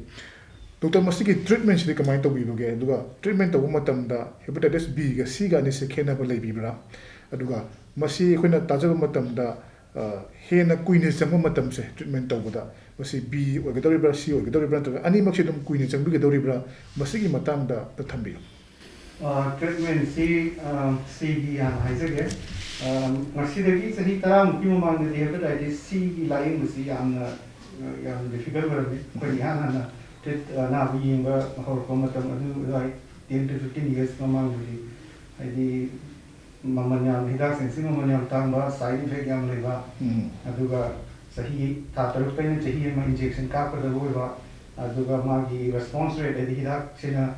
ꯗꯣꯛꯇꯔ, ꯃꯁꯤꯒꯤ ꯇ꯭ꯔꯤꯠꯃꯦꯟꯁꯤꯗꯤ ꯀꯃꯥꯏꯅ ꯇꯧꯕꯤꯕꯒꯦ? ꯑꯗꯨꯒ ꯇ꯭ꯔꯤꯠꯃꯦꯟ ꯇꯧꯕ ꯃꯇꯝꯗ ꯍꯦꯄꯥꯇꯥꯏꯇꯤꯁ ꯕꯤꯒ ꯁꯤꯒ ꯑꯅꯤꯁꯦ ꯈꯦꯠꯅꯕ ꯂꯩꯕꯤꯕ꯭ꯔꯥ? ꯑꯗꯨꯒ ꯃꯁꯤ ꯑꯩꯈꯣꯏꯅ ꯇꯥꯖꯕ ꯃꯇꯝꯗ, ꯑ, ꯍꯦꯟꯅ ꯀꯨꯏꯅ ꯆꯪꯕ ꯃꯇꯝꯁꯦ ꯇ꯭ꯔꯤꯠꯃꯦꯟ ꯇꯧꯕꯗ, ꯃꯁꯤ ꯕꯤ ꯑꯣꯏꯒꯗꯧꯔꯤꯕ꯭ꯔꯥ, ꯁꯤ ꯑꯣꯏꯒꯗꯧꯔꯤꯕ꯭ꯔꯥ, ꯅꯠꯇ꯭ꯔꯒ ꯑꯅꯤꯃꯛꯁꯦ ꯑꯗꯨꯝ ꯀꯨꯏꯅ ꯆꯪꯕꯤꯒꯗꯧꯔꯤꯕ꯭ꯔꯥ? ꯃꯁꯤꯒꯤ ꯃꯇꯥꯡꯗ ꯑꯝꯇ ꯊꯝꯕꯤꯌꯨ꯫ ꯑ, ꯇ꯭ꯔꯤꯠꯃꯦꯟꯁꯤ, ꯑ, ꯁꯤꯒꯤ ꯍꯥꯟꯅ ꯍꯥꯏꯖꯒꯦ꯫ ꯑ, ꯉꯁꯤꯗꯒꯤ ꯆꯍꯤ ꯇꯔꯥꯃꯨꯛꯀꯤ ꯃꯃꯥꯡꯗꯗꯤ ꯍꯦꯄꯥꯇꯥꯏꯇꯤꯁ ꯁꯤꯒꯤ ꯂꯥꯌꯦꯡꯕꯁꯤ ꯌꯥꯝꯅ, ꯑ, ꯌꯥꯝꯅ ꯗꯤꯐꯤꯀꯜꯠ ꯑꯣꯏꯔꯝꯃꯤ꯫ ꯑꯩꯈꯣꯏꯅ ꯏꯍꯥꯟ ꯍꯥꯟꯅ ꯇ꯭ꯔꯤꯠ-, ꯑ, ꯑꯅꯥꯕ ꯌꯦꯡꯕ ꯍꯧꯔꯛꯄ ꯃꯇꯝ ꯑꯗꯨ ꯑꯗꯨꯋꯥꯏ, ten to fifteen years ꯃꯃꯥꯡꯗꯗꯤ, ꯍꯥꯏꯗꯤ, ꯃꯃꯜ ꯌꯥꯝ, ꯍꯤꯗꯥꯛꯁꯤꯡꯁꯤ ꯃꯃꯜ ꯌꯥꯝ ꯇꯥꯡꯕ, ꯁꯥꯏꯠ ꯏꯐꯦꯛ ꯌꯥꯝ ꯂꯩꯕ, ꯎꯝ꯫ ꯑꯗꯨꯒ ꯆꯍꯤ, ꯊꯥ ꯇꯔꯨꯛꯇꯩꯅ ꯆꯍꯤ ꯑꯃ ꯏꯟꯖꯦꯛꯁꯟ ꯀꯥꯞꯀꯗꯕ ꯑꯣꯏꯕ, ꯑꯗꯨꯒ ꯃꯥꯒꯤ ꯔꯦꯁꯄꯣꯟꯁ ꯔꯦꯠ, ꯍꯥꯏꯗꯤ ꯍꯤꯗꯥꯛꯁꯤꯅ,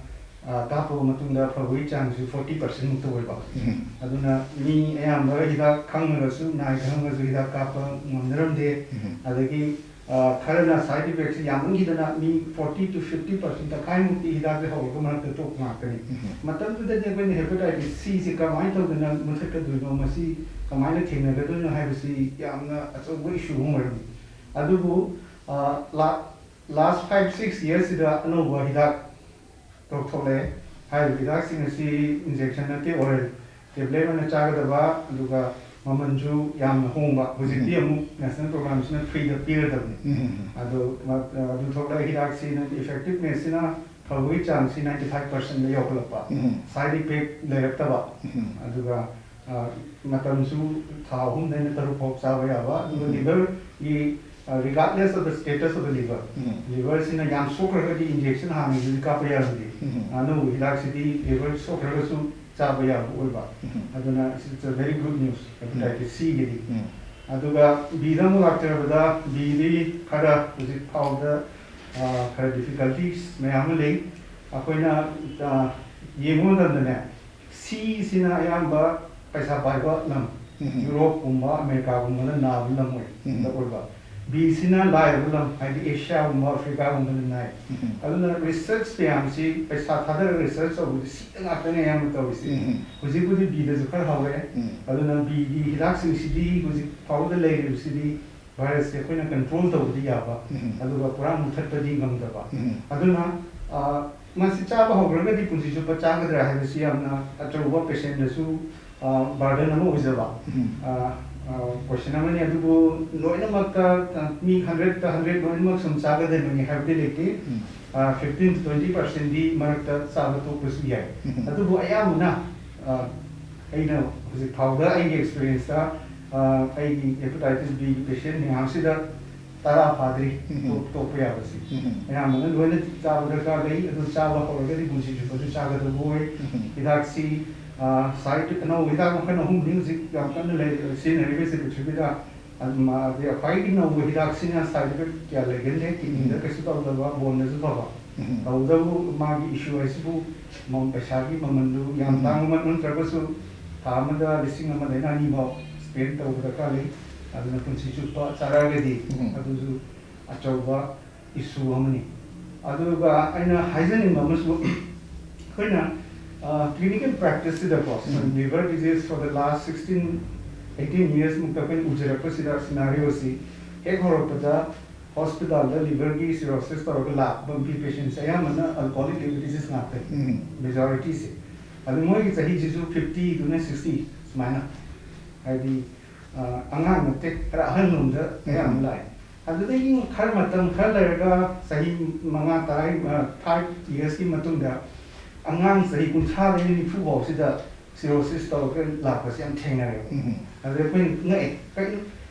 ꯑ, ꯀꯥꯞꯄꯕ ꯃꯇꯨꯡꯗ ꯐꯕꯒꯤ ꯆꯥꯡꯁꯨ forty percent ꯃꯨꯛꯇ ꯑꯣꯏꯕ꯫ ꯎꯝ꯫ ꯑꯗꯨꯅ ꯃꯤ ꯑꯌꯥꯝꯕ ꯍꯤꯗꯥꯛ ꯈꯪꯉꯒꯁꯨ, ꯅꯥꯏ ꯈꯪꯉꯒꯁꯨ ꯍꯤꯗꯥꯛ ꯀꯥꯞꯄ ꯉꯝꯅꯔꯝꯗꯦ꯫ ꯎꯝ꯫ ꯑꯗꯒꯤ ꯑ, ꯈꯔꯅ ꯁꯥꯏꯠ ꯏꯐꯦꯛꯁꯤ ꯌꯥꯝꯃꯟꯈꯤꯗꯅ ꯃꯤ forty to fifty percent, ꯇꯪꯈꯥꯏꯃꯨꯛꯇꯤ ꯍꯤꯗꯥꯛꯁꯦ ꯍꯧꯔꯒ ꯃꯔꯛꯇ ꯇꯣꯛꯄ ꯉꯥꯛꯇꯅꯤ꯫ ꯎꯝ꯫ ꯃꯇꯝꯗꯨꯗꯗꯤ ꯑꯩꯈꯣꯏꯅ ꯍꯦꯄꯥꯇꯥꯏꯇꯤꯁ ꯁꯤꯁꯦ ꯀꯃꯥꯏꯅ ꯇꯧꯗꯅ ꯃꯨꯊꯠꯀꯗꯣꯏꯅꯣ, ꯃꯁꯤ ꯀꯃꯥꯏꯅ ꯊꯦꯡꯅꯒꯗꯣꯏꯅꯣ ꯍꯥꯏꯕꯁꯤ ꯌꯥꯝꯅ ꯑꯆꯧꯕ ꯏꯁꯨ ꯑꯃ ꯑꯣꯏꯔꯝꯃꯤ꯫ ꯑꯗꯨꯕꯨ, ꯑ, ꯂꯥ-, ꯂꯥꯁ five six ꯌꯔꯁꯁꯤꯗ ꯑꯅꯧꯕ ꯍꯤꯗꯥꯛ ꯊꯣꯛꯂꯛꯑꯦ꯫ ꯍꯥꯏꯔꯤꯕ ꯍꯤꯗꯥꯛꯁꯤꯡ ꯑꯁꯤ ꯏꯟꯖꯦꯛꯁꯟ ꯅꯠꯇꯦ, ꯑꯣꯔꯦꯜ ꯇꯦꯕ꯭ꯂꯦꯠ ꯑꯣꯏꯅ ꯆꯥꯒꯗꯕ, ꯑꯗꯨꯒ ꯃꯃꯜꯁꯨ ꯌꯥꯝꯅ ꯍꯣꯡꯕ꯫ ꯍꯧꯖꯤꯛꯇꯤ ꯎꯝ꯫ ꯑꯃꯨꯛ ꯅꯦꯁꯅꯦꯜ ꯄ꯭ꯔꯣꯒ꯭ꯔꯥꯝꯁꯤꯅ ꯐ꯭ꯔꯤꯗ ꯄꯤꯔꯗꯕꯅꯤ꯫ ꯎꯝ꯫ ꯑꯗꯣ, ꯑ, ꯑꯗꯨ ꯊꯣꯛꯂꯛꯑꯦ꯫ ꯍꯤꯗꯥꯛꯁꯤꯅ ꯏꯐꯦꯛꯇꯤꯚꯅꯦꯁꯁꯤꯅ, ꯐꯕꯒꯤ ꯆꯥꯡꯁꯤ ninety five percentꯗ ꯌꯧꯈꯠꯂꯛꯄ꯫ ꯎꯝ꯫ ꯁꯥꯏꯠ ꯏꯐꯦꯛ ꯂꯩꯔꯛꯇꯕ꯫ ꯎꯝ꯫ ꯑꯗꯨꯒ, ꯑ, ꯃꯇꯝꯁꯨ ꯊꯥ ꯑꯍꯨꯝꯗꯩꯅ ꯇꯔꯨꯛ ꯐꯥꯎ ꯆꯥꯕ ꯌꯥꯕ꯫ ꯑꯗꯨꯒ ꯎꯝ꯫ ꯂꯤꯚꯔꯒꯤ, ꯑ, regardless of the status of the liver, ꯎꯝ꯫ ꯂꯤꯚꯔꯁꯤꯅ ꯌꯥꯝ ꯁꯣꯛꯈ꯭ꯔꯒꯗꯤ ꯏꯟꯖꯦꯛꯁꯟ ꯍꯥꯟꯅꯒꯤꯗꯨꯗꯤ ꯀꯥꯞꯄ ꯌꯥꯔꯝꯗꯦ꯫ ꯎꯝ꯫ ꯑꯅꯧꯕ ꯍꯤꯗꯥꯛꯁꯤꯗꯤ ꯂꯤꯚꯔ ꯁꯣꯛꯈ꯭ꯔꯒꯁꯨ ꯆꯥꯕ ꯌꯥꯕ ꯑꯣꯏꯕ꯫ ꯎꯝ꯫ ꯑꯗꯨꯅ it's a very good news, um. Hepatitis ꯁꯤꯒꯤꯗꯤ꯫ ꯎꯝ꯫ ꯑꯗꯨꯒ ꯕꯤꯗ ꯑꯃꯨꯛ ꯂꯥꯛꯆꯔꯕꯗ, ꯕꯤꯗꯤ ꯈꯔ ꯍꯧꯖꯤꯛ ꯐꯥꯎꯕꯗ, ꯑ, ꯈꯔ ꯗꯤꯐꯤꯀꯜꯇꯤꯁ ꯃꯌꯥꯝ ꯑꯃ ꯂꯩ꯫ ꯑꯩꯈꯣꯏꯅ, ꯑ, ꯌꯦꯡꯕ ꯃꯇꯝꯗꯅꯦ, ꯁꯤꯁꯤꯅ ꯑꯌꯥꯝꯕ ꯄꯩꯁꯥ ꯄꯥꯏꯕ ꯂꯝ, ꯎꯝ꯫ ꯌꯨꯔꯣꯞꯀꯨꯝꯕ, ꯑꯃꯦꯔꯤꯀꯥꯒꯨꯝꯕꯗ ꯅꯥꯕ ꯂꯝ ꯑꯣꯏ-, ꯎꯝ꯫ ꯑꯣꯏꯕ꯫ ꯕꯤꯁꯤꯅ ꯂꯥꯏꯔꯕ ꯂꯝ, ꯍꯥꯏꯗꯤ ꯑꯦꯁꯤꯌꯥꯒꯨꯝꯕ, ꯑꯐ꯭ꯔꯤꯀꯥꯒꯨꯝꯕꯗ ꯅꯥꯏ꯫ ꯎꯝ꯫ ꯑꯗꯨꯅ ꯔꯤꯁꯔꯆ ꯃꯌꯥꯝꯁꯤ ꯄꯩꯁꯥ ꯊꯥꯗꯔꯒ ꯔꯤꯁꯔꯆ ꯇꯧꯕꯁꯤ ꯁꯤꯗ ꯉꯥꯛꯇꯅꯦ ꯑꯌꯥꯝꯕ ꯇꯧꯔꯤꯁꯦ꯫ ꯎꯝ꯫ ꯍꯧꯖꯤꯛꯄꯨꯗꯤ ꯕꯤꯗꯁꯨ ꯈꯔ ꯍꯧꯔꯦ꯫ ꯎꯝ꯫ ꯑꯗꯨꯅ ꯕꯤꯒꯤ ꯍꯤꯗꯥꯛꯁꯤꯡꯁꯤꯗꯤ ꯍꯧꯖꯤꯛ ꯐꯥꯎꯕꯗ ꯂꯩꯔꯤꯕꯁꯤꯗꯤ ꯚꯥꯏꯔꯁꯁꯦ ꯑꯩꯈꯣꯏꯅ ꯀꯟꯇ꯭ꯔꯣꯜ ꯇꯧꯕꯗꯤ ꯌꯥꯕ, ꯎꯝ꯫ ꯑꯗꯨꯒ ꯄꯨꯔꯥ ꯃꯨꯊꯠꯄꯗꯤ ꯉꯝꯗꯕ꯫ ꯎꯝ꯫ ꯑꯗꯨꯅ, ꯑ, ꯃꯁꯤ ꯆꯥꯕ ꯍꯧꯈ꯭ꯔꯒꯗꯤ ꯄꯨꯟꯁꯤ ꯆꯨꯞꯄ ꯆꯥꯒꯗ꯭ꯔꯥ ꯍꯥꯏꯕꯁꯤ ꯌꯥꯝꯅ ꯑꯆꯧꯕ ꯄꯦꯁꯦꯟꯗꯁꯨ, ꯑ, ꯕꯔꯗꯟ ꯑꯃ ꯑꯣꯏꯖꯕ, ꯎꯝ꯫ ꯑ, ꯑ, ꯀꯣꯏꯁꯟ ꯑꯃꯅꯤ꯫ ꯑꯗꯨꯕꯨ ꯂꯣꯏꯅꯃꯛꯇ, ꯑ, ꯃꯤ ꯍꯟꯗ꯭ꯔꯦꯠꯇ ꯍꯟꯗ꯭ꯔꯦꯠ ꯂꯣꯏꯅꯃꯛ ꯁꯨꯝ ꯆꯥꯒꯗꯕꯅꯤ ꯍꯥꯏꯕꯗꯤ ꯂꯩꯇꯦ꯫ ꯎꯝ꯫ ꯑ, ꯐꯤꯐꯇꯤꯟ ꯇꯨ ꯇ꯭ꯋꯦꯟꯇꯤ ꯄꯥꯔꯁꯦꯟꯗꯤ ꯃꯔꯛꯇ ꯆꯥꯕ ꯇꯣꯛꯄꯁꯨ ꯌꯥꯏ꯫ ꯎꯝ꯫ ꯑꯗꯨꯕꯨ ꯑꯌꯥꯝꯕꯅ, ꯑ, ꯑꯩꯅ ꯍꯧꯖꯤꯛ ꯐꯥꯎꯕꯗ ꯑꯩꯒꯤ ꯑꯦꯛꯁꯄꯤꯔꯤꯌꯦꯟꯁꯇ, ꯑ, ꯑꯩꯒꯤ ꯍꯦꯄꯥꯇꯥꯏꯇꯤꯁ ꯕꯤꯒꯤ ꯄꯦꯁꯦꯟ ꯃꯌꯥꯝꯁꯤꯗ ꯇꯔꯥ ꯐꯥꯗ꯭ꯔꯤ, ꯎꯝ꯫ ꯇꯣꯛ-, ꯇꯣꯛꯄ ꯌꯥꯕꯁꯤ꯫ ꯎꯝ꯫ ꯑꯌꯥꯝꯕꯅ ꯂꯣꯏꯅ ꯆꯥꯕ ꯗꯔꯀꯥꯔ ꯂꯩ꯫ ꯑꯗꯨ ꯆꯥꯕ ꯍꯧꯔꯒꯗꯤ ꯄꯨꯟꯁꯤ ꯆꯨꯞꯄꯁꯨ ꯆꯥꯒꯗꯕ ꯑꯣꯏ꯫ ꯎꯝ꯫ ꯍꯤꯗꯥꯛꯁꯤ, ꯑ, ꯁꯥꯏꯠ ꯑꯅꯧꯕ ꯍꯤꯗꯥꯛ ꯃꯈꯜ ꯑꯍꯨꯝꯅꯤ ꯍꯧꯖꯤꯛ ꯌꯥꯝ ꯀꯟꯅ ꯂꯩ-, ꯁꯤꯖꯤꯟꯅꯔꯤꯕꯁꯤ ꯄ꯭ꯔꯤꯊꯤꯕꯤꯗ꯫ ꯑꯗꯨ ꯃꯥ-, ꯑꯗꯩ ꯈ꯭ꯋꯥꯏꯗꯒꯤ ꯅꯧꯕ ꯍꯤꯗꯥꯛꯁꯤꯅ ꯁꯥꯏꯠ ꯏꯐꯦꯛ ꯀꯌꯥ ꯂꯩꯒꯟꯗꯦ, ꯀꯤꯗꯅꯤꯗ ꯎꯝ꯫ ꯀꯩꯁꯨ ꯇꯧꯗꯕ, ꯕꯣꯟꯗꯁꯨ ꯐꯕ꯫ ꯎꯝ꯫ ꯇꯧꯕꯇꯕꯨ ꯃꯥꯒꯤ ꯏꯁꯨ ꯍꯥꯏꯁꯤꯕꯨ ꯃ-, ꯄꯩꯁꯥꯒꯤ ꯃꯃꯜꯗꯨ ꯌꯥꯝ ꯎꯝ꯫ ꯇꯥꯡꯕ ꯅꯠꯇ꯭ꯔꯒꯁꯨ ꯊꯥ ꯑꯃꯗ ꯂꯤꯁꯤꯡ ꯑꯃꯗꯩꯅ ꯑꯅꯤ ꯐꯥꯎ ꯁ꯭ꯄꯦꯟ ꯇꯧꯕ ꯗꯔꯀꯥꯔ ꯂꯩ꯫ ꯑꯗꯨꯅ ꯄꯨꯟꯁꯤ ꯆꯨꯞꯄ ꯆꯥꯔꯛꯑꯒꯗꯤ ꯎꯝ꯫ ꯑꯗꯨꯁꯨ ꯑꯆꯧꯕ ꯏꯁꯨ ꯑꯃꯅꯤ꯫ ꯑꯗꯨꯒ ꯑꯩꯅ ꯍꯥꯏꯖꯅꯤꯡꯕ ꯑꯃꯁꯨ, ꯑꯩꯈꯣꯏꯅ, ꯑ, clinical practiceꯁꯤꯗꯀꯣ, um. Liver disease for the last sixteen, eighteen yearsꯃꯨꯛꯇ ꯑꯩꯈꯣꯏꯅ ꯎꯖꯔꯛꯄꯁꯤꯗ scenarioꯁꯤ ꯍꯦꯛ ꯍꯧꯔꯛꯄꯗ hospitalꯗ liverꯒꯤ cirrhosis ꯇꯧꯔꯒ ꯂꯥꯛꯄ ꯄꯦꯁꯦꯟꯁꯦ ꯑꯌꯥꯝꯕꯅ alcoholic liver disease ꯉꯥꯛꯇꯅꯤ꯫ ꯎꯝ꯫ Majorityꯁꯦ꯫ ꯑꯗꯨ ꯃꯣꯏꯒꯤ ꯆꯍꯤꯁꯤꯁꯨ fiftyꯗꯨꯅ sixty ꯁꯨꯃꯥꯏꯅ꯫ ꯍꯥꯏꯗꯤ, ꯑ, ꯑꯉꯥꯡ ꯅꯠꯇꯦ, ꯈꯔ ꯑꯍꯜ ꯂꯣꯝꯗ ꯑꯌꯥꯝꯕ ꯎꯝ꯫ ꯂꯥꯛꯑꯦ꯫ ꯑꯗꯨꯗꯒꯤ ꯈꯔ ꯃꯇꯝ ꯈꯔ ꯂꯩꯔꯒ ꯆꯍꯤ ꯃꯉꯥ, ꯇꯔꯥ, ꯑ, five yearsꯀꯤ ꯃꯇꯨꯡꯗ ꯑꯉꯥꯡ ꯆꯍꯤ ꯀꯨꯟꯊ꯭ꯔꯥꯗꯒꯤ ꯅꯤꯐꯨ ꯐꯥꯎꯁꯤꯗ cirrhosis ꯇꯧꯔꯒ ꯂꯥꯛꯄꯁꯦ ꯌꯥꯝ ꯊꯦꯡꯅꯔꯦꯕ꯫ ꯎꯝ꯫ ꯑꯗꯨꯗ ꯑꯩꯈꯣꯏꯅ ꯉꯛꯑꯦ꯫ ꯀꯩꯅꯣ,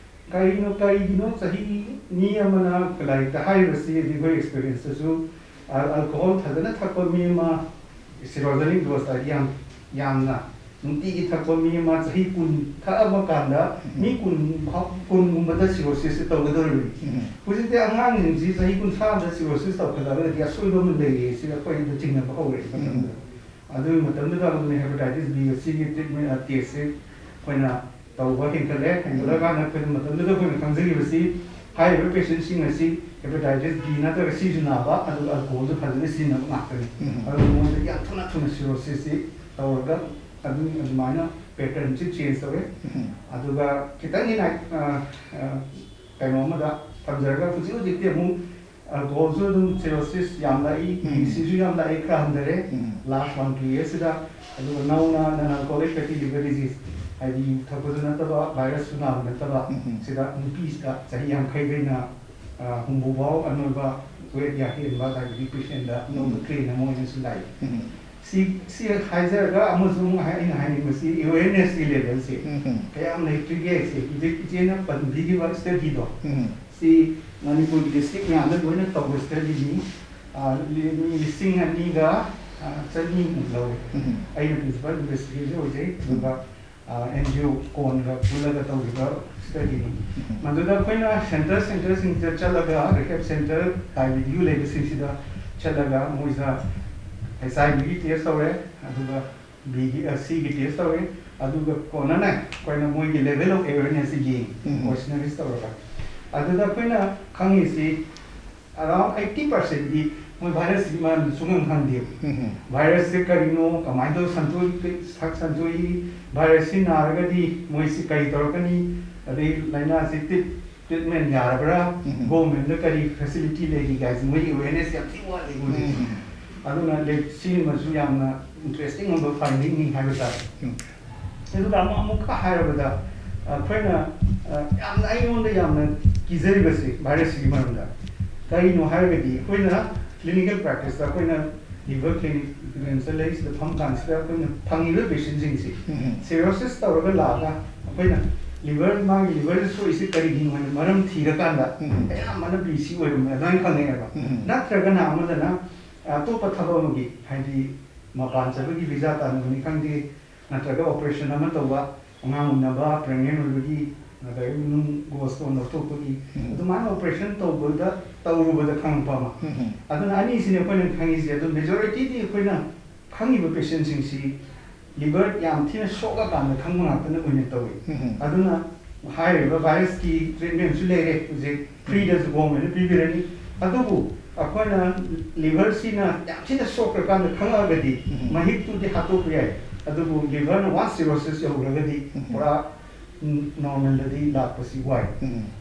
ꯀꯔꯤꯅꯣ, ꯀꯔꯤꯒꯤꯅꯣ ꯆꯍꯤ ꯃꯤ ꯑꯃꯅ ꯂꯥꯏꯔꯤꯛꯇ ꯍꯥꯏꯔꯤꯕꯁꯤ, ꯑꯩꯈꯣꯏ experienceꯇꯁꯨ, ꯑ-, alcohol ꯐꯖꯅ ꯊꯛꯄ ꯃꯤ ꯑꯃ cirrogenic doseꯇ ꯌꯥꯝ, ꯌꯥꯝꯅ ꯅꯨꯡꯇꯤꯒꯤ ꯊꯛꯄ ꯃꯤ ꯑꯃ ꯆꯍꯤ ꯀꯨꯟ ꯊꯛꯑꯕ ꯀꯥꯟꯗ ꯃꯤ ꯎꯝ꯫ ꯀꯨꯟ ꯐꯥꯎ, ꯀꯨꯟꯒꯨꯝꯕꯗ cirrhosisꯁꯦ ꯇꯧꯒꯗꯧꯔꯤꯕꯅꯤ꯫ ꯎꯝ꯫ ꯍꯧꯖꯤꯛꯇꯤ ꯑꯉꯥꯡꯁꯤꯡꯁꯤ ꯆꯍꯤ ꯀꯨꯟꯊ꯭ꯔꯥꯗ cirrhosis ꯇꯧꯈꯠꯂꯛꯑꯒꯗꯤ ꯑꯁꯣꯏꯕ ꯑꯃ ꯂꯩꯔꯦ ꯁꯤ ꯑꯩꯈꯣꯏꯗ ꯆꯤꯡꯅꯕ ꯍꯧꯔꯛꯑꯦ ꯃꯇꯝꯗ꯫ ꯎꯝ꯫ ꯑꯗꯨꯒꯤ ꯃꯇꯝꯗꯨꯗ ꯑꯗꯨꯅ hepatitis Bꯒ Cꯒꯤ treatment, ꯑ, testꯁꯦ ꯑꯩꯈꯣꯏꯅ ꯇꯧꯕ ꯍꯦꯟꯒꯠꯂꯦ꯫ ꯍꯦꯟꯒꯠꯂꯀꯥꯟꯗ ꯑꯩꯈꯣꯏꯅ ꯃꯇꯝꯗꯨꯗ ꯑꯩꯈꯣꯏꯅ ꯈꯪꯖꯈꯤꯕꯁꯤ ꯍꯥꯏꯔꯤꯕ ꯄꯦꯁꯦꯟꯁꯤꯡ ꯑꯁꯤ ꯍꯦꯄꯥꯇꯥꯏꯇꯤꯁ ꯕꯤ ꯅꯠꯇ꯭ꯔꯒ ꯁꯤꯁꯨ ꯅꯥꯕ, ꯑꯗꯨꯒ ꯑꯜꯀꯣꯍꯣꯜꯁꯨ ꯐꯖꯅ ꯁꯤꯖꯤꯟꯅꯕ ꯉꯥꯛꯇꯅꯤ꯫ ꯎꯝ꯫ ꯑꯗꯨꯅ ꯃꯣꯏꯗ ꯌꯥꯝ ꯊꯨꯅ ꯊꯨꯅ ꯁꯤꯔꯣꯁꯤꯁꯁꯤ ꯇꯧꯔꯒ ꯑꯗꯨ ꯑꯗꯨꯃꯥꯏꯅ ꯄꯦꯇꯔꯟꯁꯤ ꯆꯦꯟꯖ ꯇꯧꯋꯦ꯫ ꯎꯝ꯫ ꯑꯗꯨꯒ ꯈꯤꯇꯪ ꯍꯦꯟꯅ, ꯑ, ꯑ, ꯀꯩꯅꯣ ꯑꯃꯗ ꯊꯝꯖꯔꯒ ꯍꯧꯖꯤꯛ ꯍꯧꯖꯤꯛꯇꯤ ꯑꯃꯨꯛ ꯑꯜꯀꯣꯍꯣꯜꯁꯨ ꯑꯗꯨꯝ ꯁꯤꯔꯣꯁꯤꯁ ꯌꯥꯝ ꯂꯥꯛꯏ, ꯎꯝ꯫ ꯕꯤꯁꯤꯁꯨ ꯌꯥꯝ ꯂꯥꯛꯏ, ꯈꯔ ꯍꯟꯊꯔꯦ꯫ ꯎꯝ꯫ ꯂꯥꯁ ꯋꯥꯟ ꯇꯨ ꯌꯔꯁꯁꯤꯗ꯫ ꯑꯗꯨꯒ ꯅꯧꯅ ꯅꯟ ꯑꯜꯀꯣꯍꯣꯂꯤꯛ ꯐꯦꯇꯤ ꯂꯤꯚꯔ ꯗꯤꯖꯤꯁ, ꯍꯥꯏꯗꯤ ꯌꯨ ꯊꯛꯄꯁꯨ ꯅꯠꯇꯕ, ꯚꯥꯏꯔꯁꯁꯨ ꯅꯥꯕ ꯅꯠꯇꯕ, ꯎꯝ꯫ ꯁꯤꯗ ꯅꯨꯄꯤꯁꯤꯗ ꯆꯍꯤ ꯌꯥꯡꯈꯩꯗꯩꯅ, ꯑ, ꯍꯨꯝꯐꯨ ꯐꯥꯎ ꯑꯅꯣꯏꯕ ꯋꯦꯠ ꯌꯥꯝ ꯍꯦꯟꯕ ꯗꯥꯏꯕꯦꯇꯤꯛ ꯄꯦꯁꯦꯟꯗ ꯑꯅꯧꯕ ꯎꯝ꯫ ꯇ꯭ꯔꯦꯟ ꯑꯃ ꯑꯣꯏꯅꯁꯨ ꯂꯥꯛꯏ꯫ ꯎꯝ꯫ ꯁꯤ, ꯁꯤ ꯍꯥꯏꯖꯔꯒ ꯑꯃꯁꯨ ꯑꯃꯨꯛ ꯍꯥꯏ-, ꯑꯩꯅ ꯍꯥꯏꯅꯤꯡꯕꯁꯤ ꯑꯦꯋꯦꯔꯅꯦꯁꯀꯤ ꯂꯦꯚꯦꯜꯁꯦ ꯎꯝ꯫ ꯀꯌꯥꯝ ꯂꯩꯇ꯭ꯔꯤꯒꯦ ꯍꯥꯏꯁꯦ꯫ ꯍꯧꯖꯤꯛ ꯏꯆꯦꯅ ꯄꯟꯕꯤꯈꯤꯕ ꯁ꯭ꯇꯗꯤꯗꯣ, ꯎꯝ꯫ ꯁꯤ ꯃꯅꯤꯄꯨꯔꯒꯤ ꯗꯤꯁꯇ꯭ꯔꯤꯛ ꯃꯌꯥꯝꯗ ꯂꯣꯏꯅ ꯇꯧꯕ ꯁ꯭ꯇꯗꯤꯅꯤ꯫ ꯑ, ꯂꯤ-, ꯃꯤ ꯂꯤꯁꯤꯡ ꯑꯅꯤꯒ, ꯑ, ꯆꯅꯤꯃꯨꯛ ꯂꯧꯋꯦ꯫ ꯎꯝ꯫ ꯑꯩꯅ ꯄ꯭ꯔꯤꯟꯁꯤꯄꯥꯜ ꯏꯟꯚꯦꯁꯇꯤꯒꯦꯇꯔ ꯑꯣꯏꯖꯩ꯫ ꯑꯗꯨꯒ, ꯑ, ꯑꯦꯟ ꯖꯤ ꯑꯣ ꯀꯣꯟꯒ ꯄꯨꯜꯂꯒ ꯇꯧꯔꯤꯕ ꯁ꯭ꯇꯗꯤꯅꯤ꯫ ꯎꯝ꯫ ꯃꯗꯨꯗ ꯑꯩꯈꯣꯏꯅ ꯁꯦꯟꯇꯔ, ꯁꯦꯟꯇꯔꯁꯤꯡꯁꯤꯗ ꯆꯠꯂꯒ, ꯔꯤꯍꯦꯕ ꯁꯦꯟꯇꯔ, ꯗꯥꯏꯕꯦꯇꯤꯛ ꯂꯩꯕꯁꯤꯡꯁꯤꯗ ꯆꯠꯂꯒ ꯃꯣꯏꯗ ꯑꯩꯆ ꯑꯥꯏ ꯚꯤꯒꯤ ꯇꯦꯁ ꯇꯧꯔꯦ, ꯑꯗꯨꯒ ꯕꯤꯒꯤ, ꯑ, ꯁꯤꯒꯤ ꯇꯦꯁ ꯇꯧꯔꯦ, ꯑꯗꯨꯒ ꯀꯣꯟꯅꯅ ꯑꯩꯈꯣꯏꯅ ꯃꯣꯏꯒꯤ ꯂꯦꯚꯦꯜ ꯑꯣꯐ ꯑꯦꯋꯦꯔꯅꯦꯁꯁꯤ ꯌꯦꯡꯉꯤ, ꯎꯝ꯫ ꯀꯣꯏꯁꯅꯔꯤꯁ ꯇꯧꯔꯒ꯫ ꯑꯗꯨꯗ ꯑꯩꯈꯣꯏꯅ ꯈꯪꯉꯤꯁꯤ, around eighty percentꯗꯤ ꯃꯣꯏ ꯚꯥꯏꯔꯁꯁꯤꯒꯤ ꯃꯔꯝꯗ ꯁꯨꯡꯈꯪ ꯈꯪꯗꯦꯕ꯫ ꯎꯝ꯫ ꯚꯥꯏꯔꯁꯁꯦ ꯀꯔꯤꯅꯣ, ꯀꯃꯥꯏꯅ ꯇꯧꯔ ꯁꯟꯗꯣꯛꯏ, ꯁꯛ ꯁꯟꯗꯣꯛꯏ, ꯚꯥꯏꯔꯁꯁꯤ ꯅꯥꯔꯒꯗꯤ ꯃꯣꯏꯁꯤ ꯀꯔꯤ ꯇꯧꯔꯛꯀꯅꯤ, ꯑꯗꯩ ꯂꯥꯏꯅꯥꯁꯤ ꯇ꯭ꯔꯤꯠ-, ꯇ꯭ꯔꯤꯠꯃꯦꯟ ꯌꯥꯔꯕ꯭ꯔꯥ, ꯎꯝ꯫ ꯒꯣꯔꯃꯦꯟꯗ ꯀꯔꯤ ꯐꯦꯁꯤꯂꯤꯇꯤ ꯂꯩꯔꯤ ꯀꯥꯏꯁꯦ ꯃꯣꯏꯒꯤ ꯑꯦꯋꯦꯔꯅꯦꯁ ꯌꯥꯝ ꯊꯤ ꯋꯥꯠꯂꯤ ꯃꯣꯏꯒꯤ꯫ ꯎꯝ꯫ ꯑꯗꯨꯅ ꯂꯦ-, ꯁꯤꯃꯁꯨ ꯌꯥꯝꯅ ꯏꯟꯇꯔꯦꯁꯇꯤꯡ ꯑꯣꯏꯕ ꯐꯥꯏꯟꯗꯤꯡꯅꯤ ꯍꯥꯏꯕ ꯇꯥꯔꯦ꯫ ꯎꯝ꯫ ꯑꯗꯨꯒ ꯑꯃꯨꯛ, ꯑꯃꯨꯛꯀ ꯍꯥꯏꯔꯕꯗ, ꯑꯩꯈꯣꯏꯅ, ꯑ, ꯌꯥꯝꯅ, ꯑꯩꯉꯣꯟꯗ ꯌꯥꯝꯅ ꯀꯤꯖꯔꯤꯕꯁꯤ ꯚꯥꯏꯔꯁꯁꯤꯒꯤ ꯃꯔꯝꯗ ꯀꯔꯤꯅꯣ ꯍꯥꯏꯔꯒꯗꯤ, ꯑꯩꯈꯣꯏꯅ ꯀ꯭ꯂꯤꯅꯤꯀꯦꯜ ꯄ꯭ꯔꯦꯛꯇꯤꯁꯇ ꯑꯩꯈꯣꯏꯅ ꯂꯤꯚꯔ ꯀ꯭ꯂꯤꯅꯤꯛ ꯂꯩꯔꯤꯁꯤꯗ ꯐꯝ ꯀꯥꯟꯁꯤꯗ ꯑꯩꯈꯣꯏꯅ ꯐꯪꯉꯤꯕ ꯄꯦꯁꯦꯟꯁꯤꯡꯁꯤ ꯎꯝ꯫ ꯁꯤꯔꯣꯁꯤꯁ ꯇꯧꯔꯒ ꯂꯥꯛꯑꯒ ꯑꯩꯈꯣꯏꯅ ꯂꯤꯚꯔ, ꯃꯥꯒꯤ ꯂꯤꯚꯔꯗ ꯁꯣꯛꯏꯁꯤ ꯀꯔꯤꯒꯤꯅꯣ ꯍꯥꯏꯅ ꯃꯔꯝ ꯊꯤꯔꯀꯥꯟꯗ ꯎꯝ꯫ ꯑꯌꯥꯝꯕꯅ ꯕꯤ ꯁꯤ ꯑꯣꯏꯔꯝꯃꯦ ꯑꯗꯨꯃꯥꯏꯅ ꯈꯪꯉꯛꯑꯦꯕ꯫ ꯎꯝ꯫ ꯅꯠꯇ꯭ꯔꯒꯅ ꯑꯃꯗꯅ ꯑꯇꯣꯞꯄ ꯊꯕꯛ ꯑꯃꯒꯤ, ꯍꯥꯏꯗꯤ ꯃꯄꯥꯟ ꯆꯠꯄꯒꯤ ꯚꯤꯖꯥ ꯇꯥꯟꯕꯅꯤ ꯈꯪꯗꯦ, ꯅꯠꯇ꯭ꯔꯒ ꯑꯣꯄꯔꯦꯁꯟ ꯑꯃ ꯇꯧꯕ, ꯑꯉꯥꯡ ꯎꯅꯕ, ꯄ꯭ꯔꯦꯒꯅꯦꯟ ꯑꯣꯏꯕꯒꯤ, ꯑꯗꯒꯤ ꯅꯨꯡ ꯒꯣꯜ ꯁ꯭ꯇꯣꯟ ꯂꯧꯊꯣꯛꯄꯒꯤ, ꯎꯝ꯫ ꯑꯗꯨꯃꯥꯏꯅ ꯑꯣꯄꯔꯦꯁꯟ ꯇꯧꯕꯗ, ꯇꯧꯔꯨꯕꯗ ꯈꯪꯉꯛꯄ ꯑꯃ꯫ ꯎꯝ꯫ ꯑꯗꯨꯅ ꯑꯅꯤꯁꯤꯅꯤ ꯑꯩꯈꯣꯏꯅ ꯈꯪꯉꯤꯁꯦ꯫ ꯑꯗꯨ ꯃꯦꯖꯣꯔꯤꯇꯤꯗꯤ ꯑꯩꯈꯣꯏꯅ ꯈꯪꯉꯤꯕ ꯄꯦꯁꯦꯟꯁꯤꯡꯁꯤ ꯂꯤꯚꯔ ꯌꯥꯝ ꯊꯤꯅ ꯁꯣꯛꯂꯀꯥꯟꯗ ꯈꯪꯕ ꯉꯥꯛꯇꯅ ꯑꯣꯏꯅ ꯇꯧꯏ꯫ ꯑꯗꯨꯅ ꯍꯥꯏꯔꯤꯕ ꯚꯥꯏꯔꯁꯀꯤ ꯇ꯭ꯔꯤꯠꯃꯦꯟꯁꯨ ꯂꯩꯔꯦ, ꯍꯧꯖꯤꯛ ꯐ꯭ꯔꯤꯗꯁꯨ ꯒꯣꯔꯃꯦꯟꯅ ꯄꯤꯕꯤꯔꯅꯤ꯫ ꯑꯗꯨꯕꯨ ꯑꯩꯈꯣꯏꯅ ꯂꯤꯚꯔꯁꯤꯅ ꯌꯥꯝ ꯊꯤꯅ ꯁꯣꯛꯈ꯭ꯔꯀꯥꯟꯗ ꯈꯪꯉꯛꯑꯒꯗꯤ ꯃꯍꯤꯛꯇꯨꯗꯤ ꯍꯥꯠꯇꯣꯛꯄ ꯌꯥꯏ, ꯑꯗꯨꯕꯨ ꯂꯤꯚꯔꯅ ꯋꯥꯟꯁ ꯁꯤꯔꯣꯁꯤꯁ ꯌꯧꯔꯒꯗꯤ ꯄꯨꯔꯥ ꯅꯣꯔꯃꯦꯜꯗꯗꯤ ꯂꯥꯛꯄꯁꯤ ꯋꯥꯏ꯫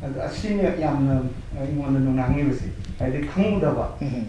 ꯑꯗꯣ ꯑꯁꯤꯅ ꯌꯥꯝꯅ ꯑꯩꯉꯣꯟꯗ ꯅꯨꯡꯅꯥꯡꯉꯤꯕꯁꯤ, ꯍꯥꯏꯗꯤ ꯈꯪꯉꯨꯗꯕ,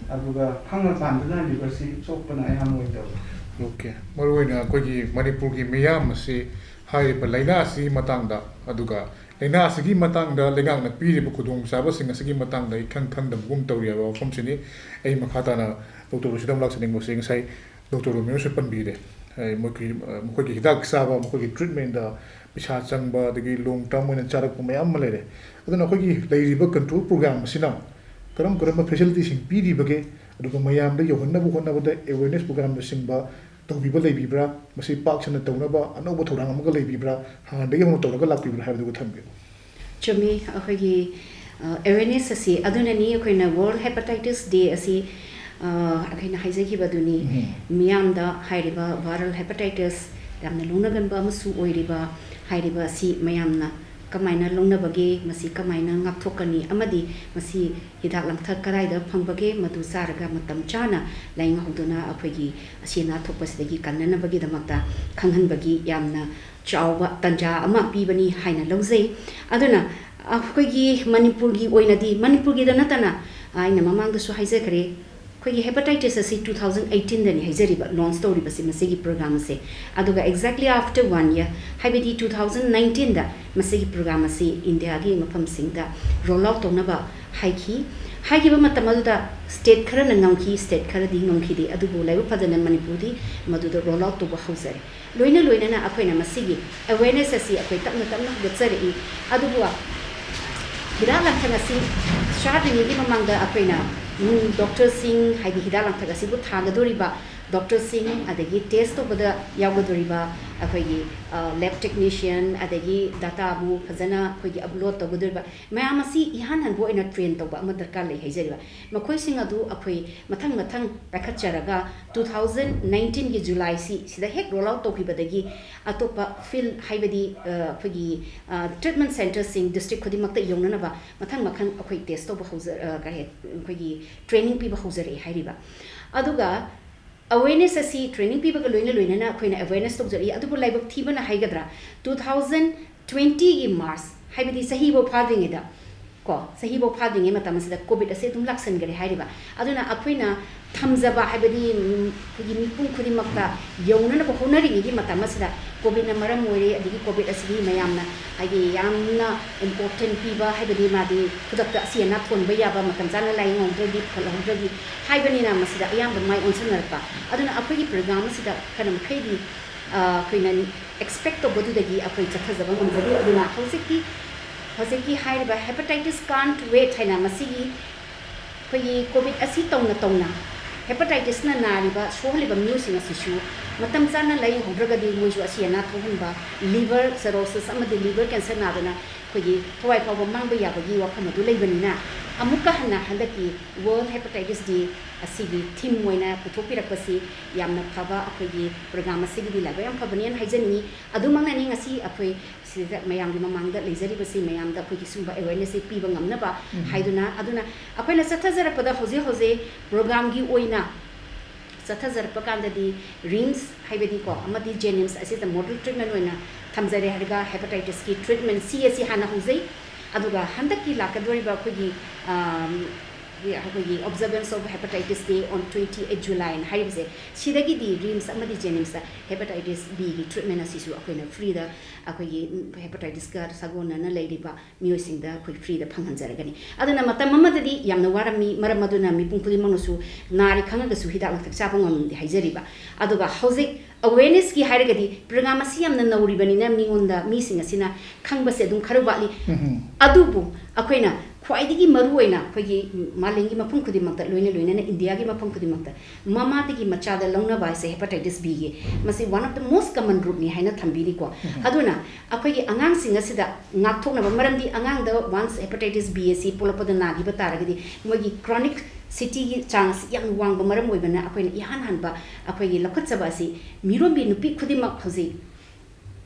ꯑꯗꯨꯒ ꯈꯪꯉꯀꯥꯟꯗꯅ ꯂꯤꯚꯔꯁꯤ ꯁꯣꯛꯄꯅ ꯑꯌꯥꯝꯕ ꯑꯣꯏꯅ ꯇꯧꯏ꯫ ꯑꯣꯀꯦ, ꯃꯔꯨꯑꯣꯏꯅ ꯑꯩꯈꯣꯏꯒꯤ ꯃꯅꯤꯄꯨꯔꯒꯤ ꯃꯤꯌꯥꯝ ꯑꯁꯤ ꯍꯥꯏꯔꯤꯕ ꯂꯥꯏꯅꯥ ꯑꯁꯤꯒꯤ ꯃꯇꯥꯡꯗ, ꯑꯗꯨꯒ ꯂꯥꯏꯅꯥ ꯑꯁꯤꯒꯤ ꯃꯇꯥꯡꯗ ꯂꯩꯉꯥꯛꯅ ꯄꯤꯔꯤꯕ ꯈꯨꯗꯣꯡꯆꯥꯕꯁꯤꯡ ꯑꯁꯤꯒꯤ ꯃꯇꯥꯡꯗ ꯏꯈꯪ ꯈꯪꯗꯕꯒꯨꯝ ꯇꯧꯔꯤ ꯍꯥꯏꯕ ꯋꯥꯐꯝꯁꯤꯅꯤ ꯑꯩ ꯃꯈꯥ ꯇꯥꯅ ꯗꯣꯛꯇꯔ ꯔꯣꯁꯤꯗ ꯑꯃꯨꯛ ꯂꯥꯛꯆꯅꯤꯡꯕꯁꯦ꯫ ꯉꯁꯥꯏ ꯗꯣꯛꯇꯔ ꯔꯣꯃꯤꯌꯣꯁꯨ ꯄꯟꯕꯤꯔꯦ, ꯑꯩ ꯃꯈꯣꯏꯒꯤ, ꯃꯈꯣꯏꯒꯤ ꯍꯤꯗꯥꯛ ꯆꯥꯕ, ꯃꯈꯣꯏꯒꯤ ꯇ꯭ꯔꯤꯠꯃꯦꯟꯗ ꯄꯩꯁꯥ ꯆꯪꯕ, ꯑꯗꯒꯤ ꯂꯣꯡ ꯇꯔꯝ ꯑꯣꯏꯅ ꯆꯥꯔꯛꯄ ꯃꯌꯥꯝ ꯑꯃ ꯂꯩꯔꯦ꯫ ꯑꯗꯨꯅ ꯑꯩꯈꯣꯏꯒꯤ ꯂꯩꯔꯤꯕ ꯀꯟꯇ꯭ꯔꯣꯜ ꯄ꯭ꯔꯣꯒ꯭ꯔꯥꯝ ꯑꯁꯤꯅ ꯀꯔꯝ ꯀꯔꯝꯕ ꯐꯦꯁꯤꯂꯤꯇꯤꯁꯤꯡ ꯄꯤꯔꯤꯕꯒꯦ, ꯑꯗꯨꯒ ꯃꯌꯥꯝꯗ ꯌꯧꯍꯟꯅꯕ ꯍꯣꯠꯅꯕꯗ ꯑꯦꯋꯦꯔꯅꯦꯁ ꯄ꯭ꯔꯣꯒ꯭ꯔꯥꯝꯅꯆꯤꯡꯕ ꯇꯧꯕꯤꯕ ꯂꯩꯕꯤꯕ꯭ꯔꯥ? ꯃꯁꯤ ꯄꯥꯛ ꯁꯟꯅ ꯇꯧꯅꯕ ꯑꯅꯧꯕ ꯊꯧꯔꯥꯡ ꯑꯃꯒ ꯂꯩꯕꯤꯕ꯭ꯔꯥ? ꯍꯥꯟꯅꯗꯒꯤ ꯍꯧꯅ ꯇꯧꯔꯒ ꯂꯥꯛꯄꯤꯕ꯭ꯔꯥ ꯍꯥꯏꯕꯗꯨꯒ ꯊꯝꯕꯤꯌꯨ꯫ ꯆꯨꯝꯃꯤ, ꯑꯩꯈꯣꯏꯒꯤ ꯑꯦꯋꯦꯔꯅꯦꯁ ꯑꯁꯤ ꯑꯗꯨꯅꯅꯤ ꯑꯩꯈꯣꯏꯅ ꯋꯥꯔꯜ ꯍꯦꯄꯥꯇꯥꯏꯇꯤꯁ ꯗꯦ ꯑꯁꯤ ꯑ, ꯑꯩꯈꯣꯏꯅ ꯍꯥꯏꯖꯈꯤꯕꯗꯨꯅꯤ꯫ ꯃꯤꯌꯥꯝꯗ ꯍꯥꯏꯔꯤꯕ ꯚꯥꯏꯔꯦꯜ ꯍꯦꯄꯥꯇꯥꯏꯇꯤꯁ ꯌꯥꯝꯅ ꯂꯧꯅꯒꯟꯕ ꯑꯃꯁꯨ ꯑꯣꯏꯔꯤꯕ ꯍꯥꯏꯔꯤꯕ ꯑꯁꯤ ꯃꯌꯥꯝꯅ ꯀꯃꯥꯏꯅ ꯂꯧꯅꯕꯒꯦ, ꯃꯁꯤ ꯀꯃꯥꯏꯅ ꯉꯥꯛꯊꯣꯛꯀꯅꯤ ꯑꯃꯗꯤ ꯃꯁꯤ ꯍꯤꯗꯥꯛ ꯂꯥꯡꯊꯛ ꯀꯗꯥꯏꯗ ꯐꯪꯕꯒꯦ, ꯃꯗꯨ ꯆꯥꯔꯒ ꯃꯇꯝ ꯆꯥꯅ ꯂꯥꯏꯌꯦꯡꯍꯧꯗꯨꯅ ꯑꯩꯈꯣꯏꯒꯤ ꯑꯁꯤ ꯑꯅꯥ ꯊꯣꯛꯄꯁꯤꯗꯒꯤ ꯀꯟꯅꯅꯕꯒꯤꯗꯃꯛꯇ ꯈꯪꯍꯟꯕꯒꯤ ꯌꯥꯝꯅ ꯆꯥꯎꯕ ꯇꯥꯟꯖꯥ ꯑꯃ ꯄꯤꯕꯅꯤ ꯍꯥꯏꯅ ꯂꯧꯖꯩ꯫ ꯑꯗꯨꯅ ꯑꯩꯈꯣꯏꯒꯤ ꯃꯅꯤꯄꯨꯔꯒꯤ ꯑꯣꯏꯅꯗꯤ, ꯃꯅꯤꯄꯨꯔꯒꯤꯗ ꯅꯠꯇꯅ ꯑꯩꯅ ꯃꯃꯥꯡꯗꯁꯨ ꯍꯥꯏꯖꯈ꯭ꯔꯦ, ꯑꯩꯈꯣꯏꯒꯤ ꯍꯦꯄꯥꯇꯥꯏꯇꯤꯁ ꯑꯁꯤ ꯇꯨ ꯊꯥꯎꯖꯟ ꯑꯩꯠꯇꯤꯟꯗꯅꯤ ꯍꯥꯏꯖꯔꯤꯕ ꯂꯣꯟꯁ ꯇꯧꯔꯤꯕꯁꯤ, ꯃꯁꯤꯒꯤ ꯄ꯭ꯔꯣꯒ꯭ꯔꯥꯝ ꯑꯁꯤ꯫ ꯑꯗꯨꯒ exactly after one year, ꯍꯥꯏꯕꯗꯤ ꯇꯨ ꯊꯥꯎꯖꯟ ꯅꯥꯏꯟꯇꯤꯟꯗ ꯃꯁꯤꯒꯤ ꯄ꯭ꯔꯣꯒ꯭ꯔꯥꯝ ꯑꯁꯤ ꯏꯟꯗꯤꯌꯥꯒꯤ ꯃꯐꯝꯁꯤꯡꯗ ꯔꯣꯜ ꯑꯥꯎꯠ ꯇꯧꯅꯕ ꯍꯥꯏꯈꯤ꯫ ꯍꯥꯏꯈꯤꯕ ꯃꯇꯝ ꯑꯗꯨꯗ ꯁ꯭ꯇꯦꯠ ꯈꯔꯅ ꯉꯝꯈꯤ, ꯁ꯭ꯇꯦꯠ ꯈꯔꯗꯤ ꯉꯝꯈꯤꯗꯦ꯫ ꯑꯗꯨꯕꯨ ꯂꯥꯏꯕꯛ ꯐꯗꯅ ꯃꯅꯤꯄꯨꯔꯗꯤ ꯃꯗꯨꯗ ꯔꯣꯜ ꯑꯥꯎꯠ ꯇꯧꯕ ꯍꯧꯖꯔꯦ꯫ ꯂꯣꯏꯅ ꯂꯣꯏꯅꯅ ꯑꯩꯈꯣꯏꯅ ꯃꯁꯤꯒꯤ ꯑꯦꯋꯦꯔꯅꯦꯁ ꯑꯁꯤ ꯑꯩꯈꯣꯏ ꯇꯞꯅ ꯇꯞꯅ ꯍꯧꯒꯠꯆꯔꯛꯏ꯫ ꯑꯗꯨꯕꯨ ꯍꯤꯗꯥꯛ ꯂꯥꯡꯊꯛ ꯑꯁꯤ ꯁ꯭ꯇꯥꯔꯠ ꯇꯧꯔꯤꯉꯩꯒꯤ ꯃꯃꯥꯡꯗ ꯑꯩꯈꯣꯏꯅ ꯗꯣꯛꯇꯔꯁꯤꯡ, ꯍꯥꯏꯗꯤ ꯍꯤꯗꯥꯛ ꯂꯥꯡꯊꯛ ꯑꯁꯤꯕꯨ ꯊꯥꯒꯗꯧꯔꯤꯕ ꯗꯣꯛꯇꯔꯁꯤꯡ, ꯑꯗꯒꯤ ꯇꯦꯁ ꯇꯧꯕꯗ ꯌꯥꯎꯒꯗꯧꯔꯤꯕ ꯑꯩꯈꯣꯏꯒꯤ ꯂꯦꯕ ꯇꯦꯛꯅꯤꯁꯤꯌꯟ, ꯑꯗꯒꯤ ꯗꯥꯇꯥꯕꯨ ꯐꯖꯅ ꯑꯩꯈꯣꯏꯒꯤ ꯑꯞꯂꯣꯗ ꯇꯧꯒꯗꯧꯔꯤꯕ ꯃꯌꯥꯝ ꯑꯁꯤ ꯏꯍꯥꯟ ꯍꯥꯟꯕ ꯑꯣꯏꯅ ꯇ꯭ꯔꯦꯟ ꯇꯧꯕ ꯑꯃ ꯗꯔꯀꯥꯔ ꯂꯩ ꯍꯥꯏꯖꯔꯤꯕ꯫ ꯃꯈꯣꯏꯁꯤꯡ ꯑꯗꯨ ꯑꯩꯈꯣꯏ ꯃꯊꯪ ꯃꯊꯪ ꯄꯥꯏꯈꯠꯆꯔꯒ two thousand nineteenꯒꯤ Julyꯁꯤ ꯁꯤꯗ ꯍꯦꯛ ꯔꯣꯜ ꯑꯥꯎꯠ ꯇꯧꯈꯤꯕꯗꯒꯤ ꯑꯇꯣꯞꯄ ꯐꯤꯜ, ꯍꯥꯏꯕꯗꯤ ꯑꯩꯈꯣꯏꯒꯤ ꯇ꯭ꯔꯤꯠꯃꯦꯟ ꯁꯦꯟꯇꯔꯁꯤꯡ ꯗꯤꯁꯇ꯭ꯔꯤꯛ ꯈꯨꯗꯤꯡꯃꯛꯇ ꯌꯧꯅꯅꯕ ꯃꯊꯪ ꯃꯊꯪ ꯑꯩꯈꯣꯏ ꯇꯦꯁ ꯇꯧꯕ ꯍꯧꯖ-, ꯀꯔꯤ, ꯑꯩꯈꯣꯏꯒꯤ ꯇ꯭ꯔꯦꯅꯤꯡ ꯄꯤꯕ ꯍꯧꯖꯔꯛꯑꯦ ꯍꯥꯏꯔꯤꯕ꯫ ꯑꯗꯨꯒ ꯑꯋꯦꯔꯅꯦꯁ ꯑꯁꯤ ꯇ꯭ꯔꯦꯅꯤꯡ ꯄꯤꯕꯒ ꯂꯣꯏꯅ ꯂꯣꯏꯅꯅ ꯑꯩꯈꯣꯏꯅ ꯑꯋꯦꯔꯅꯦꯁ ꯇꯧꯖꯔꯛꯏ꯫ ꯑꯗꯨꯕꯨ ꯂꯥꯏꯕꯛ ꯊꯤꯕꯅ ꯍꯥꯏꯒꯗ꯭ꯔꯥ, two thousand twentyꯒꯤ March, ꯍꯥꯏꯕꯗꯤ ꯆꯍꯤꯐꯥꯎ ꯐꯥꯗ꯭ꯔꯤꯉꯩꯗ, ꯀꯣ, ꯆꯍꯤꯐꯥꯎ ꯐꯥꯗ꯭ꯔꯤꯉꯩ ꯃꯇꯝ ꯑꯁꯤꯗ ꯀꯣꯚꯤꯗ ꯑꯁꯤ ꯑꯗꯨꯝ ꯂꯥꯛꯁꯟꯈꯔꯦ ꯍꯥꯏꯔꯤꯕ꯫ ꯑꯗꯨꯅ ꯑꯩꯈꯣꯏꯅ ꯊꯝꯖꯕ, ꯍꯥꯏꯕꯗꯤ, ꯎꯝ, ꯑꯩꯈꯣꯏꯒꯤ ꯃꯤꯄꯨꯝ ꯈꯨꯗꯤꯡꯃꯛꯇ ꯌꯧꯅꯅꯕ ꯍꯣꯠꯅꯔꯤꯉꯩꯒꯤ ꯃꯇꯝ ꯑꯁꯤꯗ ꯀꯣꯚꯤꯗꯅ ꯃꯔꯝ ꯑꯣꯏꯔꯦ, ꯑꯗꯒꯤ ꯀꯣꯚꯤꯗ ꯑꯁꯤꯗꯤ ꯃꯌꯥꯝꯅ, ꯍꯥꯏꯗꯤ, ꯌꯥꯝꯅ ꯏꯝꯄꯣꯔꯇꯦꯟ ꯄꯤꯕ, ꯍꯥꯏꯕꯗꯤ ꯃꯥꯗꯤ ꯈꯨꯗꯛꯇ ꯑꯁꯤ ꯑꯅꯥ ꯊꯣꯟꯕ ꯌꯥꯕ, ꯃꯇꯝ ꯆꯥꯅ ꯂꯥꯏꯌꯦꯡꯍꯧꯗ꯭ꯔꯗꯤ, ꯐꯒꯠꯍꯧꯗ꯭ꯔꯗꯤ ꯍꯥꯏꯕꯅꯤꯅ ꯃꯁꯤꯗ ꯑꯌꯥꯝꯕ ꯃꯥꯏ ꯑꯣꯟꯁꯤꯟꯅꯔꯛꯄ꯫ ꯑꯗꯨꯅ ꯑꯩꯈꯣꯏꯒꯤ ꯄ꯭ꯔꯣꯒ꯭ꯔꯥꯝ ꯑꯁꯤꯗ ꯈꯔ ꯃꯈꯩꯗꯤ, ꯑ, ꯑꯩꯈꯣꯏꯅ ꯑꯦꯛꯁꯄꯦꯛ ꯇꯧꯕꯗꯨꯗꯒꯤ ꯑꯩꯈꯣꯏ ꯆꯠꯊꯖꯕ ꯉꯝꯖꯗꯦ꯫ ꯑꯗꯨꯅ ꯍꯧꯖꯤꯛꯇꯤ, ꯍꯧꯖꯤꯛꯀꯤ ꯍꯥꯏꯔꯤꯕ Hepatitis Can't Wait ꯍꯥꯏꯅ ꯃꯁꯤꯒꯤ ꯑꯩꯈꯣꯏꯒꯤ ꯀꯣꯚꯤꯗ ꯑꯁꯤ ꯇꯧꯅ ꯇꯧꯅ ꯍꯦꯄꯥꯇꯥꯏꯇꯤꯁꯅ ꯅꯥꯔꯤꯕ, ꯁꯣꯛꯍꯜꯂꯤꯕ ꯃꯤꯑꯣꯏꯁꯤꯡ ꯑꯁꯤꯁꯨ ꯃꯇꯝ ꯆꯥꯅ ꯂꯥꯏꯌꯦꯡꯍꯧꯗ꯭ꯔꯒꯗꯤ ꯃꯣꯏꯁꯨ ꯑꯁꯤ ꯑꯅꯥ ꯊꯣꯛꯍꯟꯕ, ꯂꯤꯚꯔ ꯁꯦꯔꯣꯁꯤꯁ ꯑꯃꯗꯤ ꯂꯤꯚꯔ ꯀꯦꯟꯁꯔ ꯅꯥꯗꯨꯅ ꯑꯩꯈꯣꯏꯒꯤ ꯊꯋꯥꯏ ꯐꯥꯎꯕ ꯃꯥꯡꯕ ꯌꯥꯕꯒꯤ ꯋꯥꯐꯝ ꯑꯗꯨ ꯂꯩꯕꯅꯤꯅ, ꯑꯃꯨꯛꯀ ꯍꯟꯅ ꯍꯟꯗꯛꯀꯤ World Hepatitis Day ꯑꯁꯤꯒꯤ ꯊꯤꯝ ꯑꯣꯏꯅ ꯄꯨꯊꯣꯛꯄꯤꯔꯛꯄꯁꯤ ꯌꯥꯝꯅ ꯐꯕ, ꯑꯩꯈꯣꯏꯒꯤ ꯄ꯭ꯔꯣꯒ꯭ꯔꯥꯝ ꯑꯁꯤꯒꯤꯗꯤ ꯂꯥꯏꯕꯛ ꯌꯥꯝ ꯐꯕꯅꯦꯅ ꯍꯥꯏꯖꯅꯤꯡꯉꯤ꯫ ꯑꯗꯨꯃꯛꯅꯅꯤ ꯉꯁꯤ ꯑꯩꯈꯣꯏ ꯁꯤꯗ ꯃꯌꯥꯝꯒꯤ ꯃꯃꯥꯡꯗ ꯂꯩꯖꯔꯤꯕꯁꯤ, ꯃꯌꯥꯝꯗ ꯑꯩꯈꯣꯏꯒꯤ ꯁꯤꯒꯨꯝꯕ ꯑꯦꯋꯦꯔꯅꯦꯁꯁꯤ ꯄꯤꯕ ꯉꯝꯅꯕ ꯎꯝ꯫ ꯍꯥꯏꯗꯨꯅ, ꯑꯗꯨꯅ ꯑꯩꯈꯣꯏꯅ ꯆꯠꯊꯖꯔꯛꯄꯗ ꯍꯧꯖꯤꯛ ꯍꯧꯖꯤꯛ ꯄ꯭ꯔꯣꯒ꯭ꯔꯥꯝꯒꯤ ꯑꯣꯏꯅ ꯆꯠꯊꯖꯔꯛꯄ ꯀꯥꯟꯗꯗꯤ ꯔꯤꯝꯁ ꯍꯥꯏꯕꯗꯤꯀꯣ, ꯑꯃꯗꯤ ꯖꯦꯅꯤꯝꯁ ꯑꯁꯤꯗ ꯃꯣꯗꯦꯜ ꯇ꯭ꯔꯤꯠꯃꯦꯟ ꯑꯣꯏꯅ ꯊꯝꯖꯔꯦ꯫ ꯍꯥꯏꯔꯒ ꯍꯦꯄꯥꯇꯥꯏꯇꯤꯁꯀꯤ ꯇ꯭ꯔꯤꯠꯃꯦꯟ ꯁꯤ ꯑꯁꯤ ꯍꯥꯟꯅ ꯍꯧꯖꯩ, ꯑꯗꯨꯒ ꯍꯟꯗꯛꯀꯤ ꯂꯥꯛꯀꯗꯧꯔꯤꯕ ꯑꯩꯈꯣꯏꯒꯤ, ꯑꯝ, ꯑꯩꯈꯣꯏꯒꯤ Observance of Hepatitis Day on twenty eight July ꯍꯥꯏꯅ ꯍꯥꯏꯔꯤꯕꯁꯦ, ꯁꯤꯗꯒꯤꯗꯤ ꯔꯤꯝꯁ ꯑꯃꯗꯤ ꯖꯦꯅꯤꯝꯁꯇ ꯍꯦꯄꯥꯇꯥꯏꯇꯤꯁ ꯕꯤꯒꯤ ꯇ꯭ꯔꯤꯠꯃꯦꯟ ꯑꯁꯤꯁꯨ ꯑꯩꯈꯣꯏꯅ ꯐ꯭ꯔꯤꯗ, ꯑꯩꯈꯣꯏꯒꯤ ꯍꯦꯄꯥꯇꯥꯏꯇꯤꯁꯀ ꯁꯥꯒꯣꯟꯅꯅ ꯂꯩꯔꯤꯕ ꯃꯤꯑꯣꯏꯁꯤꯡꯗ ꯑꯩꯈꯣꯏ ꯐ꯭ꯔꯤꯗ ꯐꯪꯍꯟꯖꯔꯒꯅꯤ꯫ ꯑꯗꯨꯅ ꯃꯇꯝ ꯑꯃꯗꯗꯤ ꯌꯥꯝꯅ ꯋꯥꯔꯝꯃꯤ, ꯃꯔꯝ ꯑꯗꯨꯅ ꯃꯤꯄꯨꯝ ꯈꯨꯗꯤꯡꯃꯛꯅꯁꯨ ꯅꯥꯔꯦ ꯈꯪꯉꯒꯁꯨ ꯍꯤꯗꯥꯛ ꯂꯥꯡꯊꯛ ꯆꯥꯕ ꯉꯝꯗꯦ ꯍꯥꯏꯖꯔꯤꯕ꯫ ꯑꯗꯨꯒ ꯍꯧꯖꯤꯛ ꯑꯋꯦꯔꯅꯦꯁꯀꯤ ꯍꯥꯏꯔꯒꯗꯤ ꯄ꯭ꯔꯣꯒ꯭ꯔꯥꯝ ꯑꯁꯤ ꯌꯥꯝꯅ ꯅꯧꯔꯤꯕꯅꯤꯅ ꯃꯤꯉꯣꯟꯗ, ꯃꯤꯁꯤꯡ ꯑꯁꯤꯅ ꯈꯪꯕꯁꯦ ꯑꯗꯨꯝ ꯈꯔ ꯋꯥꯠꯂꯤ꯫ ꯎꯝ꯫ ꯑꯗꯨꯕꯨ ꯑꯩꯈꯣꯏꯅ ꯈ꯭ꯋꯥꯏꯗꯒꯤ ꯃꯔꯨ ꯑꯣꯏꯅ ꯑꯩꯈꯣꯏꯒꯤ ꯃꯥꯂꯦꯝꯒꯤ ꯃꯐꯝ ꯈꯨꯗꯤꯡꯃꯛꯇ, ꯂꯣꯏꯅ ꯂꯣꯏꯅꯅ ꯏꯟꯗꯤꯌꯥꯒꯤ ꯃꯐꯝ ꯈꯨꯗꯤꯡꯃꯛꯇ ꯃꯃꯥꯗꯒꯤ ꯃꯆꯥꯗ ꯂꯧꯅꯕ ꯍꯥꯏꯁꯦ hepatitis B ꯒꯤ, ꯃꯁꯤ one of the most common route ꯅꯤ ꯍꯥꯏꯅ ꯊꯝꯕꯤꯔꯤꯀꯣ꯫ ꯑꯗꯨꯅ ꯑꯩꯈꯣꯏꯒꯤ ꯑꯉꯥꯡꯁꯤꯡ ꯑꯁꯤꯗ ꯉꯥꯛꯊꯣꯛꯅꯕ, ꯃꯔꯝꯗꯤ ꯑꯉꯥꯡꯗ once hepatitis B ꯑꯁꯤ ꯄꯣꯛꯂꯛꯄꯗ ꯅꯥꯈꯤꯕ ꯇꯥꯔꯒꯗꯤ ꯃꯣꯏꯒꯤ chronicity ꯒꯤ ꯆꯥꯡ ꯑꯁꯤ ꯌꯥꯝ ꯋꯥꯡꯕ ꯃꯔꯝ ꯑꯣꯏꯕꯅ ꯑꯩꯈꯣꯏꯅ ꯏꯍꯥꯟ ꯍꯥꯟꯕ ꯑꯩꯈꯣꯏꯒꯤ ꯂꯧꯈꯠꯆꯕ ꯑꯁꯤ ꯃꯤꯔꯣꯟꯕꯤ ꯅꯨꯄꯤ ꯈꯨꯗꯤꯡꯃꯛ ꯍꯧꯖꯤꯛ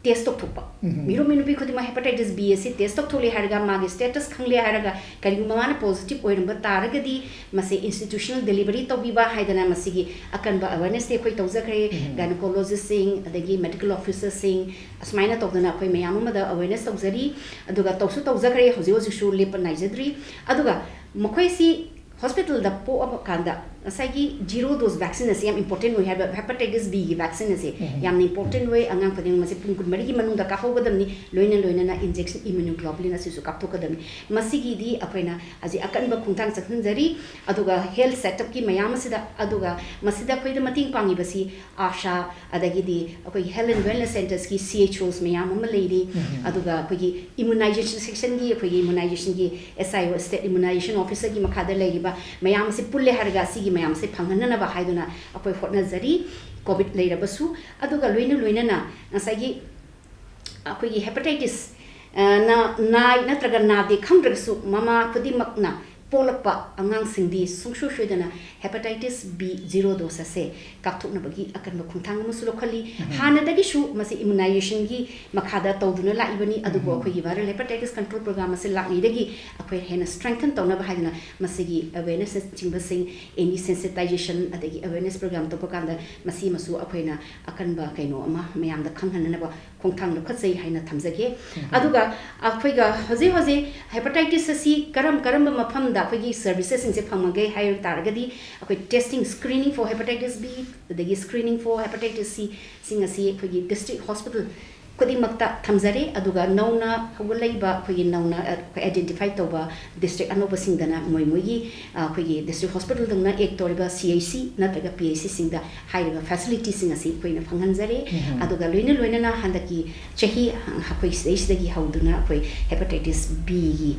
test ꯇꯧꯊꯣꯛꯄ꯫ ꯃꯤꯔꯣꯟꯕꯤ ꯅꯨꯄꯤ ꯈꯨꯗꯤꯡꯃꯛ hepatitis B ꯑꯁꯤ test ꯇꯧꯊꯣꯛꯂꯦ ꯍꯥꯏꯔꯒ, ꯃꯥꯒꯤ status ꯈꯪꯂꯦ ꯍꯥꯏꯔꯒ, ꯀꯔꯤꯒꯨꯝꯕ ꯃꯥꯅ positive ꯑꯣꯏꯔꯝꯕ ꯇꯥꯔꯒꯗꯤ ꯃꯁꯤ institutional delivery ꯇꯧꯕꯤꯕ ꯍꯥꯏꯗꯅ ꯃꯁꯤꯒꯤ ꯑꯀꯟꯕ awareness ꯇꯤ ꯑꯩꯈꯣꯏ ꯇꯧꯖꯈ꯭ꯔꯦ꯫ Gynecologist ꯁꯤꯡ, ꯑꯗꯒꯤ medical officer ꯁꯤꯡ, ꯑꯁꯨꯃꯥꯏꯅ ꯇꯧꯗꯅ ꯑꯩꯈꯣꯏ ꯃꯌꯥꯝ ꯑꯃꯗ awareness ꯇꯧꯖꯔꯤ꯫ ꯑꯗꯨꯒ ꯇꯧꯁꯨ ꯇꯧꯖꯈ꯭ꯔꯦ, ꯍꯧꯖꯤꯛ ꯍꯧꯖꯤꯛꯁꯨ ꯂꯦꯞꯄ ꯅꯥꯏꯖꯗ꯭ꯔꯤ꯫ ꯑꯗꯨꯒ ꯃꯈꯣꯏꯁꯤ hospital ꯗ ꯄꯣꯛꯑꯕ ꯀꯥꯟꯗ ꯉꯁꯥꯏꯒꯤ zero dose vaccine ꯑꯁꯤ ꯌꯥꯝ important ꯑꯣꯏ ꯍꯥꯏꯕ, hepatitis B ꯒꯤ vaccine ꯑꯁꯤ ꯌꯥꯝꯅ important ꯑꯣꯏ꯫ ꯑꯉꯥꯡ ꯈꯨꯗꯤꯡꯃꯛ ꯃꯁꯤ ꯄꯨꯡ ꯀꯨꯟꯃꯔꯤꯒꯤ ꯃꯅꯨꯡꯗ ꯀꯥꯞꯍꯧꯒꯗꯕꯅꯤ꯫ ꯂꯣꯏꯅ ꯂꯣꯏꯅꯅ injection immunoglobulin ꯑꯁꯤꯁꯨ ꯀꯥꯞꯊꯣꯛꯀꯗꯕꯅꯤ꯫ ꯃꯁꯤꯒꯤꯗꯤ ꯑꯩꯈꯣꯏꯅ ꯍꯧꯖꯤꯛ ꯑꯀꯟꯕ ꯈꯣꯡꯊꯥꯡ ꯆꯠꯍꯟꯖꯔꯤ꯫ ꯑꯗꯨꯒ health setup ꯀꯤ ꯃꯌꯥꯝ ꯑꯁꯤꯗ, ꯑꯗꯨꯒ ꯃꯁꯤꯗ ꯑꯩꯈꯣꯏꯗ ꯃꯇꯦꯡ ꯄꯥꯡꯉꯤꯕꯁꯤ ASHA, ꯑꯗꯒꯤꯗꯤ ꯑꯩꯈꯣꯏꯒꯤ health and wellness centres ꯀꯤ C H Os ꯃꯌꯥꯝ ꯑꯃ ꯂꯩꯔꯤ꯫ ꯑꯗꯨꯒ ꯑꯩꯈꯣꯏꯒꯤ immunization section ꯒꯤ, ꯑꯩꯈꯣꯏꯒꯤ immunization ꯒꯤ S I O, state immunization officer ꯒꯤ ꯃꯈꯥꯗ ꯂꯩꯔꯤꯕ ꯃꯌꯥꯝ ꯑꯁꯤ ꯄꯨꯜꯂꯦ ꯍꯥꯏꯔꯒ, ꯑꯁꯤꯒꯤ ꯃꯌꯥꯝ ꯑꯁꯤ ꯐꯪꯍꯟꯅꯅꯕ ꯍꯥꯏꯗꯨꯅ ꯑꯩꯈꯣꯏ ꯍꯣꯠꯅꯖꯔꯤ, COVID ꯂꯩꯔꯕꯁꯨ꯫ ꯑꯗꯨꯒ ꯂꯣꯏꯅ ꯂꯣꯏꯅꯅ ꯉꯁꯥꯏꯒꯤ ꯑꯩꯈꯣꯏꯒꯤ hepatitis, ꯑ, ꯅ-, ꯅꯥꯏ ꯅꯠꯇ꯭ꯔꯒ ꯅꯥꯗꯦ ꯈꯪꯗ꯭ꯔꯒꯁꯨ, ꯃꯃꯥ ꯈꯨꯗꯤꯡꯃꯛꯅ ꯄꯣꯛꯂꯛꯄ ꯑꯉꯥꯡꯁꯤꯡꯗꯤ ꯁꯨꯡꯁꯣꯏ ꯁꯣꯏꯗꯅ hepatitis B zero dose ꯑꯁꯦ ꯀꯥꯞꯊꯣꯛꯅꯕꯒꯤ ꯑꯀꯟꯕ ꯈꯣꯡꯊꯥꯡ ꯑꯃꯁꯨ ꯂꯧꯈꯠꯂꯤ꯫ ꯍꯥꯟꯅꯗꯒꯤꯁꯨ ꯃꯁꯤ immunization ꯒꯤ ꯃꯈꯥꯗ ꯇꯧꯗꯨꯅ ꯂꯥꯛꯏꯕꯅꯤ, ꯑꯗꯨꯕꯨ ꯑꯩꯈꯣꯏꯒꯤ viral hepatitis control program ꯑꯁꯤ ꯂꯥꯛꯂꯤꯉꯩꯗꯒꯤ ꯑꯩꯈꯣꯏ ꯍꯦꯟꯅ strengthen ꯇꯧꯅꯕ ꯍꯥꯏꯗꯨꯅ ꯃꯁꯤꯒꯤ awareness ꯅꯆꯤꯡꯕꯁꯤꯡ, any sensitization, ꯑꯗꯒꯤ awareness program ꯇꯧꯕ ꯀꯥꯟꯗ ꯃꯁꯤꯃꯁꯨ ꯑꯩꯈꯣꯏꯅ ꯑꯀꯟꯕ ꯀꯩꯅꯣ ꯑꯃ ꯃꯌꯥꯝꯗ ꯈꯪꯍꯟꯅꯅꯕ ꯈꯣꯡꯊꯥꯡ ꯂꯧꯈꯠꯆꯩ ꯍꯥꯏꯅ ꯊꯝꯖꯒꯦ꯫ ꯑꯗꯨꯒ ꯑꯩꯈꯣꯏꯒ ꯍꯧꯖꯤꯛ ꯍꯧꯖꯤꯛ hepatitis ꯑꯁꯤ ꯀꯔꯝ ꯀꯔꯝꯕ ꯃꯐꯝꯗ ꯑꯩꯈꯣꯏꯒꯤ services ꯁꯤꯡꯁꯦ ꯐꯪꯉꯒꯦ ꯍꯥꯏꯕ ꯇꯥꯔꯒꯗꯤ, ꯑꯩꯈꯣꯏ testing, screening for hepatitis B, ꯑꯗꯒꯤ screening for hepatitis C ꯁꯤꯡ ꯑꯁꯤ ꯑꯩꯈꯣꯏꯒꯤ district hospital ꯈꯨꯗꯤꯡꯃꯛꯇ ꯊꯝꯖꯔꯦ꯫ ꯑꯗꯨꯒ ꯅꯧꯅ ꯍꯧꯒꯠꯂꯛꯏꯕ ꯑꯩꯈꯣꯏꯒꯤ ꯅꯧꯅ, ꯑ, ꯑꯩꯈꯣꯏ identify ꯇꯧꯕ district ꯑꯅꯧꯕꯁꯤꯡꯗꯅ ꯃꯣꯏ ꯃꯣꯏꯒꯤ, ꯑ, ꯑꯩꯈꯣꯏꯒꯤ district hospital ꯗꯧꯅ act ꯇꯧꯔꯤꯕ C H C ꯅꯠꯇ꯭ꯔꯒ P H C ꯁꯤꯡꯗ ꯍꯥꯏꯔꯤꯕ facility ꯁꯤꯡ ꯑꯁꯤ ꯑꯩꯈꯣꯏꯅ ꯐꯪꯍꯟꯖꯔꯦ꯫ ꯑꯗꯨꯒ ꯂꯣꯏꯅ ꯂꯣꯏꯅꯅ ꯍꯟꯗꯛꯀꯤ ꯆꯍꯤ, ꯑ, ꯑꯩꯈꯣꯏ ꯁꯤꯗꯩꯁꯤꯗꯒꯤ ꯍꯧꯗꯨꯅ ꯑꯩꯈꯣꯏ hepatitis B ꯒꯤ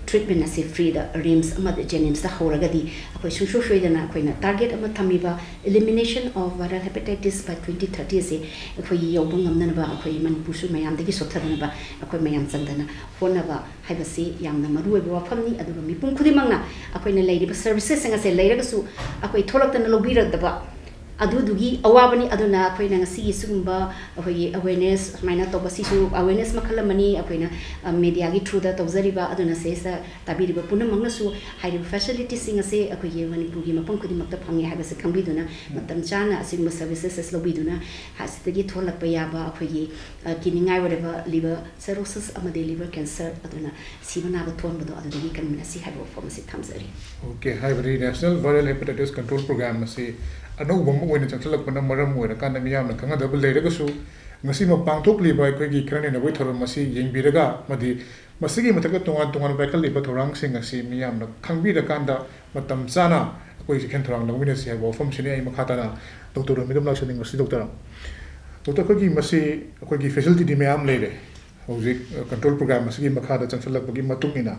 ꯇ꯭ꯔꯤꯠꯃꯦꯟ ꯑꯁꯤ ꯐ꯭ꯔꯤꯗ ꯔꯤꯝꯁ ꯑꯃꯗꯤ ꯖꯦꯅꯤꯝꯁꯇ ꯍꯧꯔꯒꯗꯤ, ꯑꯩꯈꯣꯏ ꯁꯨꯡꯁꯣꯏ ꯁꯣꯏꯗꯅ ꯑꯩꯈꯣꯏꯅ ꯇꯥꯔꯒꯦꯠ ꯑꯃ ꯊꯝꯃꯤꯕ elimination of viral hepatitis by twenty thirty ꯑꯁꯤ ꯑꯩꯈꯣꯏꯒꯤ ꯌꯧꯕ ꯉꯝꯅꯅꯕ, ꯑꯩꯈꯣꯏ ꯃꯅꯤꯄꯨꯔꯁꯨ ꯃꯌꯥꯝꯗꯒꯤ ꯁꯣꯠꯊꯗꯅꯕ ꯑꯩꯈꯣꯏ ꯃꯌꯥꯝ ꯆꯪꯗꯅ ꯍꯣꯠꯅꯕ ꯍꯥꯏꯕꯁꯤ ꯌꯥꯝꯅ ꯃꯔꯨ ꯑꯣꯏꯕ ꯋꯥꯐꯝꯅꯤ꯫ ꯑꯗꯨꯒ ꯃꯤꯄꯨꯝ ꯈꯨꯗꯤꯡꯃꯛꯅ ꯑꯩꯈꯣꯏꯅ ꯂꯩꯔꯤꯕ ꯁꯔꯚꯤꯁꯦꯁꯁꯤꯡ ꯑꯁꯦ ꯂꯩꯔꯒꯁꯨ ꯑꯩꯈꯣꯏ ꯊꯣꯛꯂꯛꯇꯅ ꯂꯧꯕꯤꯔꯛꯇꯕ ꯑꯗꯨꯗꯨꯒꯤ ꯑꯋꯥꯕꯅꯤ꯫ ꯑꯗꯨꯅ ꯑꯩꯈꯣꯏꯅ ꯉꯁꯤꯒꯤ ꯁꯤꯒꯨꯝꯕ ꯑꯩꯈꯣꯏꯒꯤ ꯑꯋꯦꯔꯅꯦꯁ ꯁꯨꯃꯥꯏꯅ ꯇꯧꯕ, ꯁꯤꯁꯨ ꯑꯋꯦꯔꯅꯦꯁ ꯃꯈꯜ ꯑꯃꯅꯤ꯫ ꯑꯩꯈꯣꯏꯅ, ꯑ, ꯃꯦꯗꯤꯌꯥꯒꯤ ꯊ꯭ꯔꯨꯗ ꯇꯧꯖꯔꯤꯕ꯫ ꯑꯗꯨꯅ ꯁꯤꯗꯩꯁꯤꯗ ꯇꯥꯕꯤꯔꯤꯕ ꯄꯨꯝꯅꯃꯛꯅꯁꯨ ꯍꯥꯏꯔꯤꯕ ꯐꯦꯁꯤꯂꯤꯇꯤꯁꯤꯡ ꯑꯁꯦ ꯑꯩꯈꯣꯏꯒꯤ ꯃꯅꯤꯄꯨꯔꯒꯤ ꯃꯐꯝ ꯈꯨꯗꯤꯡꯃꯛꯇ ꯐꯪꯉꯦ ꯍꯥꯏꯕꯁꯦ ꯈꯪꯕꯤꯗꯨꯅ, ꯃꯇꯝ ꯆꯥꯅ ꯑꯁꯤꯒꯨꯝꯕ ꯁꯔꯚꯤꯁꯦꯁ ꯂꯧꯕꯤꯗꯨꯅ, ꯑꯁꯤꯗꯒꯤ ꯊꯣꯛꯂꯛꯄ ꯌꯥꯕ ꯑꯩꯈꯣꯏꯒꯤ, ꯑ, ꯀꯤꯅꯤꯡꯉꯥꯏ ꯑꯣꯏꯔꯕ ꯂꯤꯚꯔ ꯁꯤꯔꯣꯁꯤꯁ ꯑꯃꯗꯤ ꯂꯤꯚꯔ ꯀꯦꯟꯁꯔ, ꯑꯗꯨꯅ ꯁꯤꯕ ꯅꯥꯕ ꯊꯣꯛꯍꯟꯕꯗꯣ ꯑꯗꯨꯗꯒꯤ ꯀꯟꯃꯤꯟꯅꯁꯤ ꯍꯥꯏꯕ ꯋꯥꯐꯝ ꯑꯁꯤ ꯊꯝꯖꯔꯤ꯫ ꯑꯣꯀꯦ, ꯍꯥꯏꯕꯗꯤ National Viral Hepatitis Control Program ꯑꯁꯤ ꯑꯅꯧꯕ ꯑꯃ ꯑꯣꯏꯅ ꯆꯪꯁꯤꯜꯂꯛꯄꯅ ꯃꯔꯝ ꯑꯣꯏꯔꯀꯥꯟꯗ ꯃꯤꯌꯥꯝꯅ ꯈꯪꯅꯗꯕ ꯂꯩꯔꯒꯁꯨ, ꯉꯁꯤꯃꯛ ꯄꯥꯡꯊꯣꯛꯂꯤꯕ ꯑꯩꯈꯣꯏꯒꯤ ꯈꯦꯟꯅ ꯅꯩꯅꯕꯒꯤ ꯊꯧꯔꯝ ꯑꯁꯤ ꯌꯦꯡꯕꯤꯔꯒ, ꯑꯃꯗꯤ ꯃꯁꯤꯒꯤ ꯃꯊꯛꯇ ꯇꯣꯉꯥꯟ ꯇꯣꯉꯥꯟꯕ ꯄꯥꯏꯈꯠꯂꯤꯕ ꯊꯧꯔꯥꯡꯁꯤꯡ ꯑꯁꯤ ꯃꯤꯌꯥꯝꯅ ꯈꯪꯕꯤꯔꯀꯥꯟꯗ ꯃꯇꯝ ꯆꯥꯅ ꯑꯩꯈꯣꯏ ꯆꯦꯛꯁꯤꯟ ꯊꯧꯔꯥꯡ ꯂꯧꯃꯤꯟꯅꯁꯤ ꯍꯥꯏꯕ ꯋꯥꯐꯝꯁꯤꯅꯤ꯫ ꯑꯩ ꯃꯈꯥ ꯇꯥꯅ ꯗꯣꯛꯇꯔ ꯔꯣꯃꯤꯗꯝ ꯂꯥꯛꯆꯅꯤꯡꯕꯁꯤ, ꯗꯣꯛꯇꯔ, ꯗꯣꯛꯇꯔ, ꯑꯩꯈꯣꯏꯒꯤ ꯃꯁꯤ ꯑꯩꯈꯣꯏꯒꯤ ꯐꯦꯁꯤꯂꯤꯇꯤꯗꯤ ꯃꯌꯥꯝ ꯂꯩꯔꯦ꯫ ꯍꯧꯖꯤꯛ, ꯑ, ꯀꯟꯇ꯭ꯔꯣꯜ ꯄ꯭ꯔꯣꯒ꯭ꯔꯥꯝ ꯑꯁꯤꯒꯤ ꯃꯈꯥꯗ ꯆꯪꯁꯤꯜꯂꯛꯄꯒꯤ ꯃꯇꯨꯡ ꯏꯟꯅ,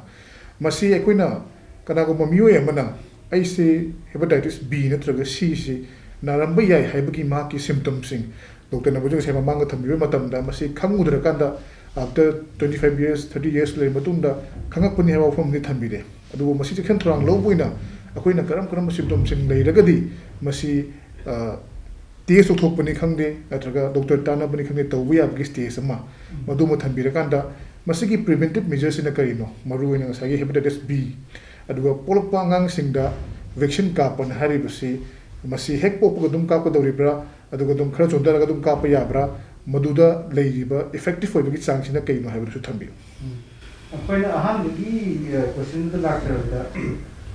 ꯃꯁꯤ ꯑꯩꯈꯣꯏꯅ ꯀꯅꯥꯒꯨꯝꯕ ꯃꯤꯑꯣꯏ ꯑꯃꯅ ꯑꯩꯁꯤ ꯍꯦꯄꯥꯇꯥꯏꯇꯤꯁ ꯕꯤ ꯅꯠꯇ꯭ꯔꯒ ꯁꯤꯁꯤ ꯅꯥꯔꯝꯕ ꯌꯥꯏ ꯍꯥꯏꯕꯒꯤ ꯃꯍꯥꯛꯀꯤ ꯁꯤꯝꯇꯝꯁꯤꯡ, ꯗꯣꯛꯇꯔꯅ ꯍꯧꯖꯤꯛ ꯉꯁꯥꯏ ꯃꯃꯥꯡꯗ ꯊꯝꯕꯤꯕ ꯃꯇꯝꯗ, ꯃꯁꯤ ꯈꯪꯉꯨꯗ꯭ꯔꯀꯥꯟꯗ, after twenty five years, thirty years ꯂꯩꯔꯕ ꯃꯇꯨꯡꯗ ꯈꯪꯉꯛꯄꯅꯤ ꯍꯥꯏꯕ ꯋꯥꯐꯝ ꯑꯃꯗꯤ ꯊꯝꯕꯤꯔꯦ꯫ ꯑꯗꯨꯕꯨ ꯃꯁꯤ ꯆꯦꯛꯁꯤꯟ ꯊꯧꯔꯥꯡ ꯂꯧꯕ ꯑꯣꯏꯅ ꯑꯩꯈꯣꯏꯅ ꯀꯔꯝ ꯀꯔꯝꯕ ꯁꯤꯝꯇꯣꯝꯁꯤꯡ ꯂꯩꯔꯒꯗꯤ ꯃꯁꯤ, ꯑ, ꯇꯦꯁ ꯇꯧꯊꯣꯛꯄꯅꯤ ꯈꯪꯗꯦ, ꯅꯠꯇ꯭ꯔꯒ ꯗꯣꯛꯇꯔ ꯇꯥꯟꯅꯕꯅꯤ ꯈꯪꯗꯦ, ꯇꯧꯕ ꯌꯥꯕꯒꯤ ꯁ꯭ꯇꯦꯖ ꯑꯃ, ꯃꯗꯨꯃ ꯊꯝꯕꯤꯔꯀꯥꯟꯗ, ꯃꯁꯤꯒꯤ ꯄ꯭ꯔꯤꯚꯦꯟꯇꯤꯞ ꯃꯦꯖꯔꯁꯤꯅ ꯀꯔꯤꯅꯣ? ꯃꯔꯨꯑꯣꯏꯅ ꯉꯁꯥꯏꯒꯤ ꯍꯦꯄꯥꯇꯥꯏꯇꯤꯁ ꯕꯤ, ꯑꯗꯨꯒ ꯄꯣꯛꯂꯛꯄ ꯑꯉꯥꯡꯁꯤꯡꯗ ꯚꯦꯛꯁꯤꯟ ꯀꯥꯞꯄꯅ ꯍꯥꯏꯔꯤꯕꯁꯤ, ꯃꯁꯤ ꯍꯦꯛ ꯄꯣꯛꯄꯒ ꯑꯗꯨꯝ ꯀꯥꯞꯀꯗꯧꯔꯤꯕ꯭ꯔꯥ, ꯑꯗꯨꯒ ꯑꯗꯨꯝ ꯈꯔ ꯆꯣꯟꯊꯔꯒ ꯑꯗꯨꯝ ꯀꯥꯞꯄ ꯌꯥꯕ꯭ꯔꯥ, ꯃꯗꯨꯗ ꯂꯩꯔꯤꯕ ꯏꯐꯦꯛꯇꯤꯚ ꯑꯣꯏꯕꯒꯤ ꯆꯥꯡꯁꯤꯅ ꯀꯩꯅꯣ ꯍꯥꯏꯕꯗꯨꯁꯨ ꯊꯝꯕꯤꯌꯨ꯫ ꯎꯝ꯫ ꯑꯩꯈꯣꯏꯅ ꯑꯍꯥꯟꯕꯒꯤ, ꯑ, ꯀꯣꯏꯁꯟꯗ ꯂꯥꯛꯆꯔꯕꯗ,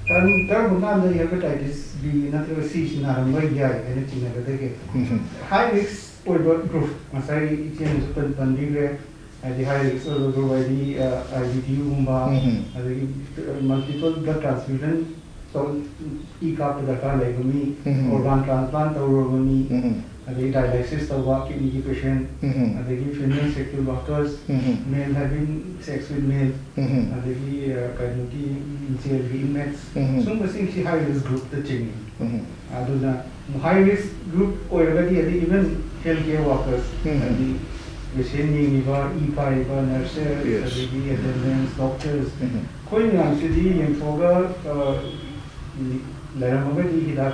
ꯀꯔꯝ-, ꯀꯔꯝꯕ ꯀꯥꯟꯗ ꯍꯦꯄꯥꯇꯥꯏꯇꯤꯁ ꯕꯤ ꯅꯠꯇ꯭ꯔꯒ ꯁꯤꯁꯤ ꯅꯥꯔꯝꯕ ꯌꯥꯏ ꯍꯥꯏꯅ ꯆꯤꯡꯅꯒꯗꯒꯦ? ꯎꯝ꯫ ꯍꯥꯏ ꯔꯤꯁꯛ ꯑꯣꯏꯕ ꯒ꯭ꯔꯨꯞ, ꯉꯁꯥꯏ ꯏꯆꯦꯅꯁꯨ ꯄꯟ-, ꯄꯟꯕꯤꯈ꯭ꯔꯦ, ꯍꯥꯏꯗꯤ ꯍꯥꯏ ꯔꯤꯁꯛ ꯑꯣꯏꯕ ꯒ꯭ꯔꯨꯞ ꯍꯥꯏꯗꯤ, ꯑ, ꯑꯥꯏ ꯕꯤ ꯇꯤ ꯌꯨꯒꯨꯝꯕ, ꯎꯝ꯫ ꯑꯗꯒꯤ, ꯑ, ꯃꯜꯇꯤꯄꯜ ꯕ꯭ꯂꯗ ꯇ꯭ꯔꯥꯟꯁꯐ꯭ꯌꯨꯖꯟ ꯇꯧ-, ꯏ ꯀꯥꯞꯄ ꯗꯔꯀꯥꯔ ꯂꯩꯕ ꯃꯤ, ꯎꯝ꯫ ꯑꯣꯔꯒꯥꯟ ꯇ꯭ꯔꯥꯟꯁꯄ꯭ꯂꯥꯟ ꯇꯧꯔꯨꯔꯕ ꯃꯤ, ꯎꯝ꯫ ꯑꯗꯒꯤ dialysis ꯇꯧꯕ kidney ꯒꯤ patient, ꯎꯝ꯫ ꯑꯗꯒꯤ female sex workers, um. male having sex with male, ꯎꯝ꯫ ꯑꯗꯒꯤ ꯑ, ꯀꯩꯅꯣꯒꯤ jail ꯒꯤ inmates, ꯎꯝ꯫ ꯁꯨꯝꯕꯁꯤꯡꯁꯤ high risk group ꯇ ꯆꯤꯡꯉꯤ꯫ ꯎꯝ꯫ ꯑꯗꯨꯅ high risk group ꯑꯣꯏꯔꯒꯗꯤ ꯑꯗꯩ even health care workers, ꯎꯝ꯫ ꯍꯥꯏꯗꯤ patient ꯌꯦꯡꯉꯤꯕ, ꯏ ꯄꯥꯏꯔꯤꯕ nurses, Yes. ꯑꯗꯒꯤ attendants, doctors, ꯎꯝ꯫ ꯑꯩꯈꯣꯏ ꯃꯌꯥꯝꯁꯤꯗꯤ ꯌꯦꯡꯊꯣꯛꯑꯒ ꯑ, ꯂꯩꯔꯝꯃꯒꯗꯤ ꯍꯤꯗꯥꯛ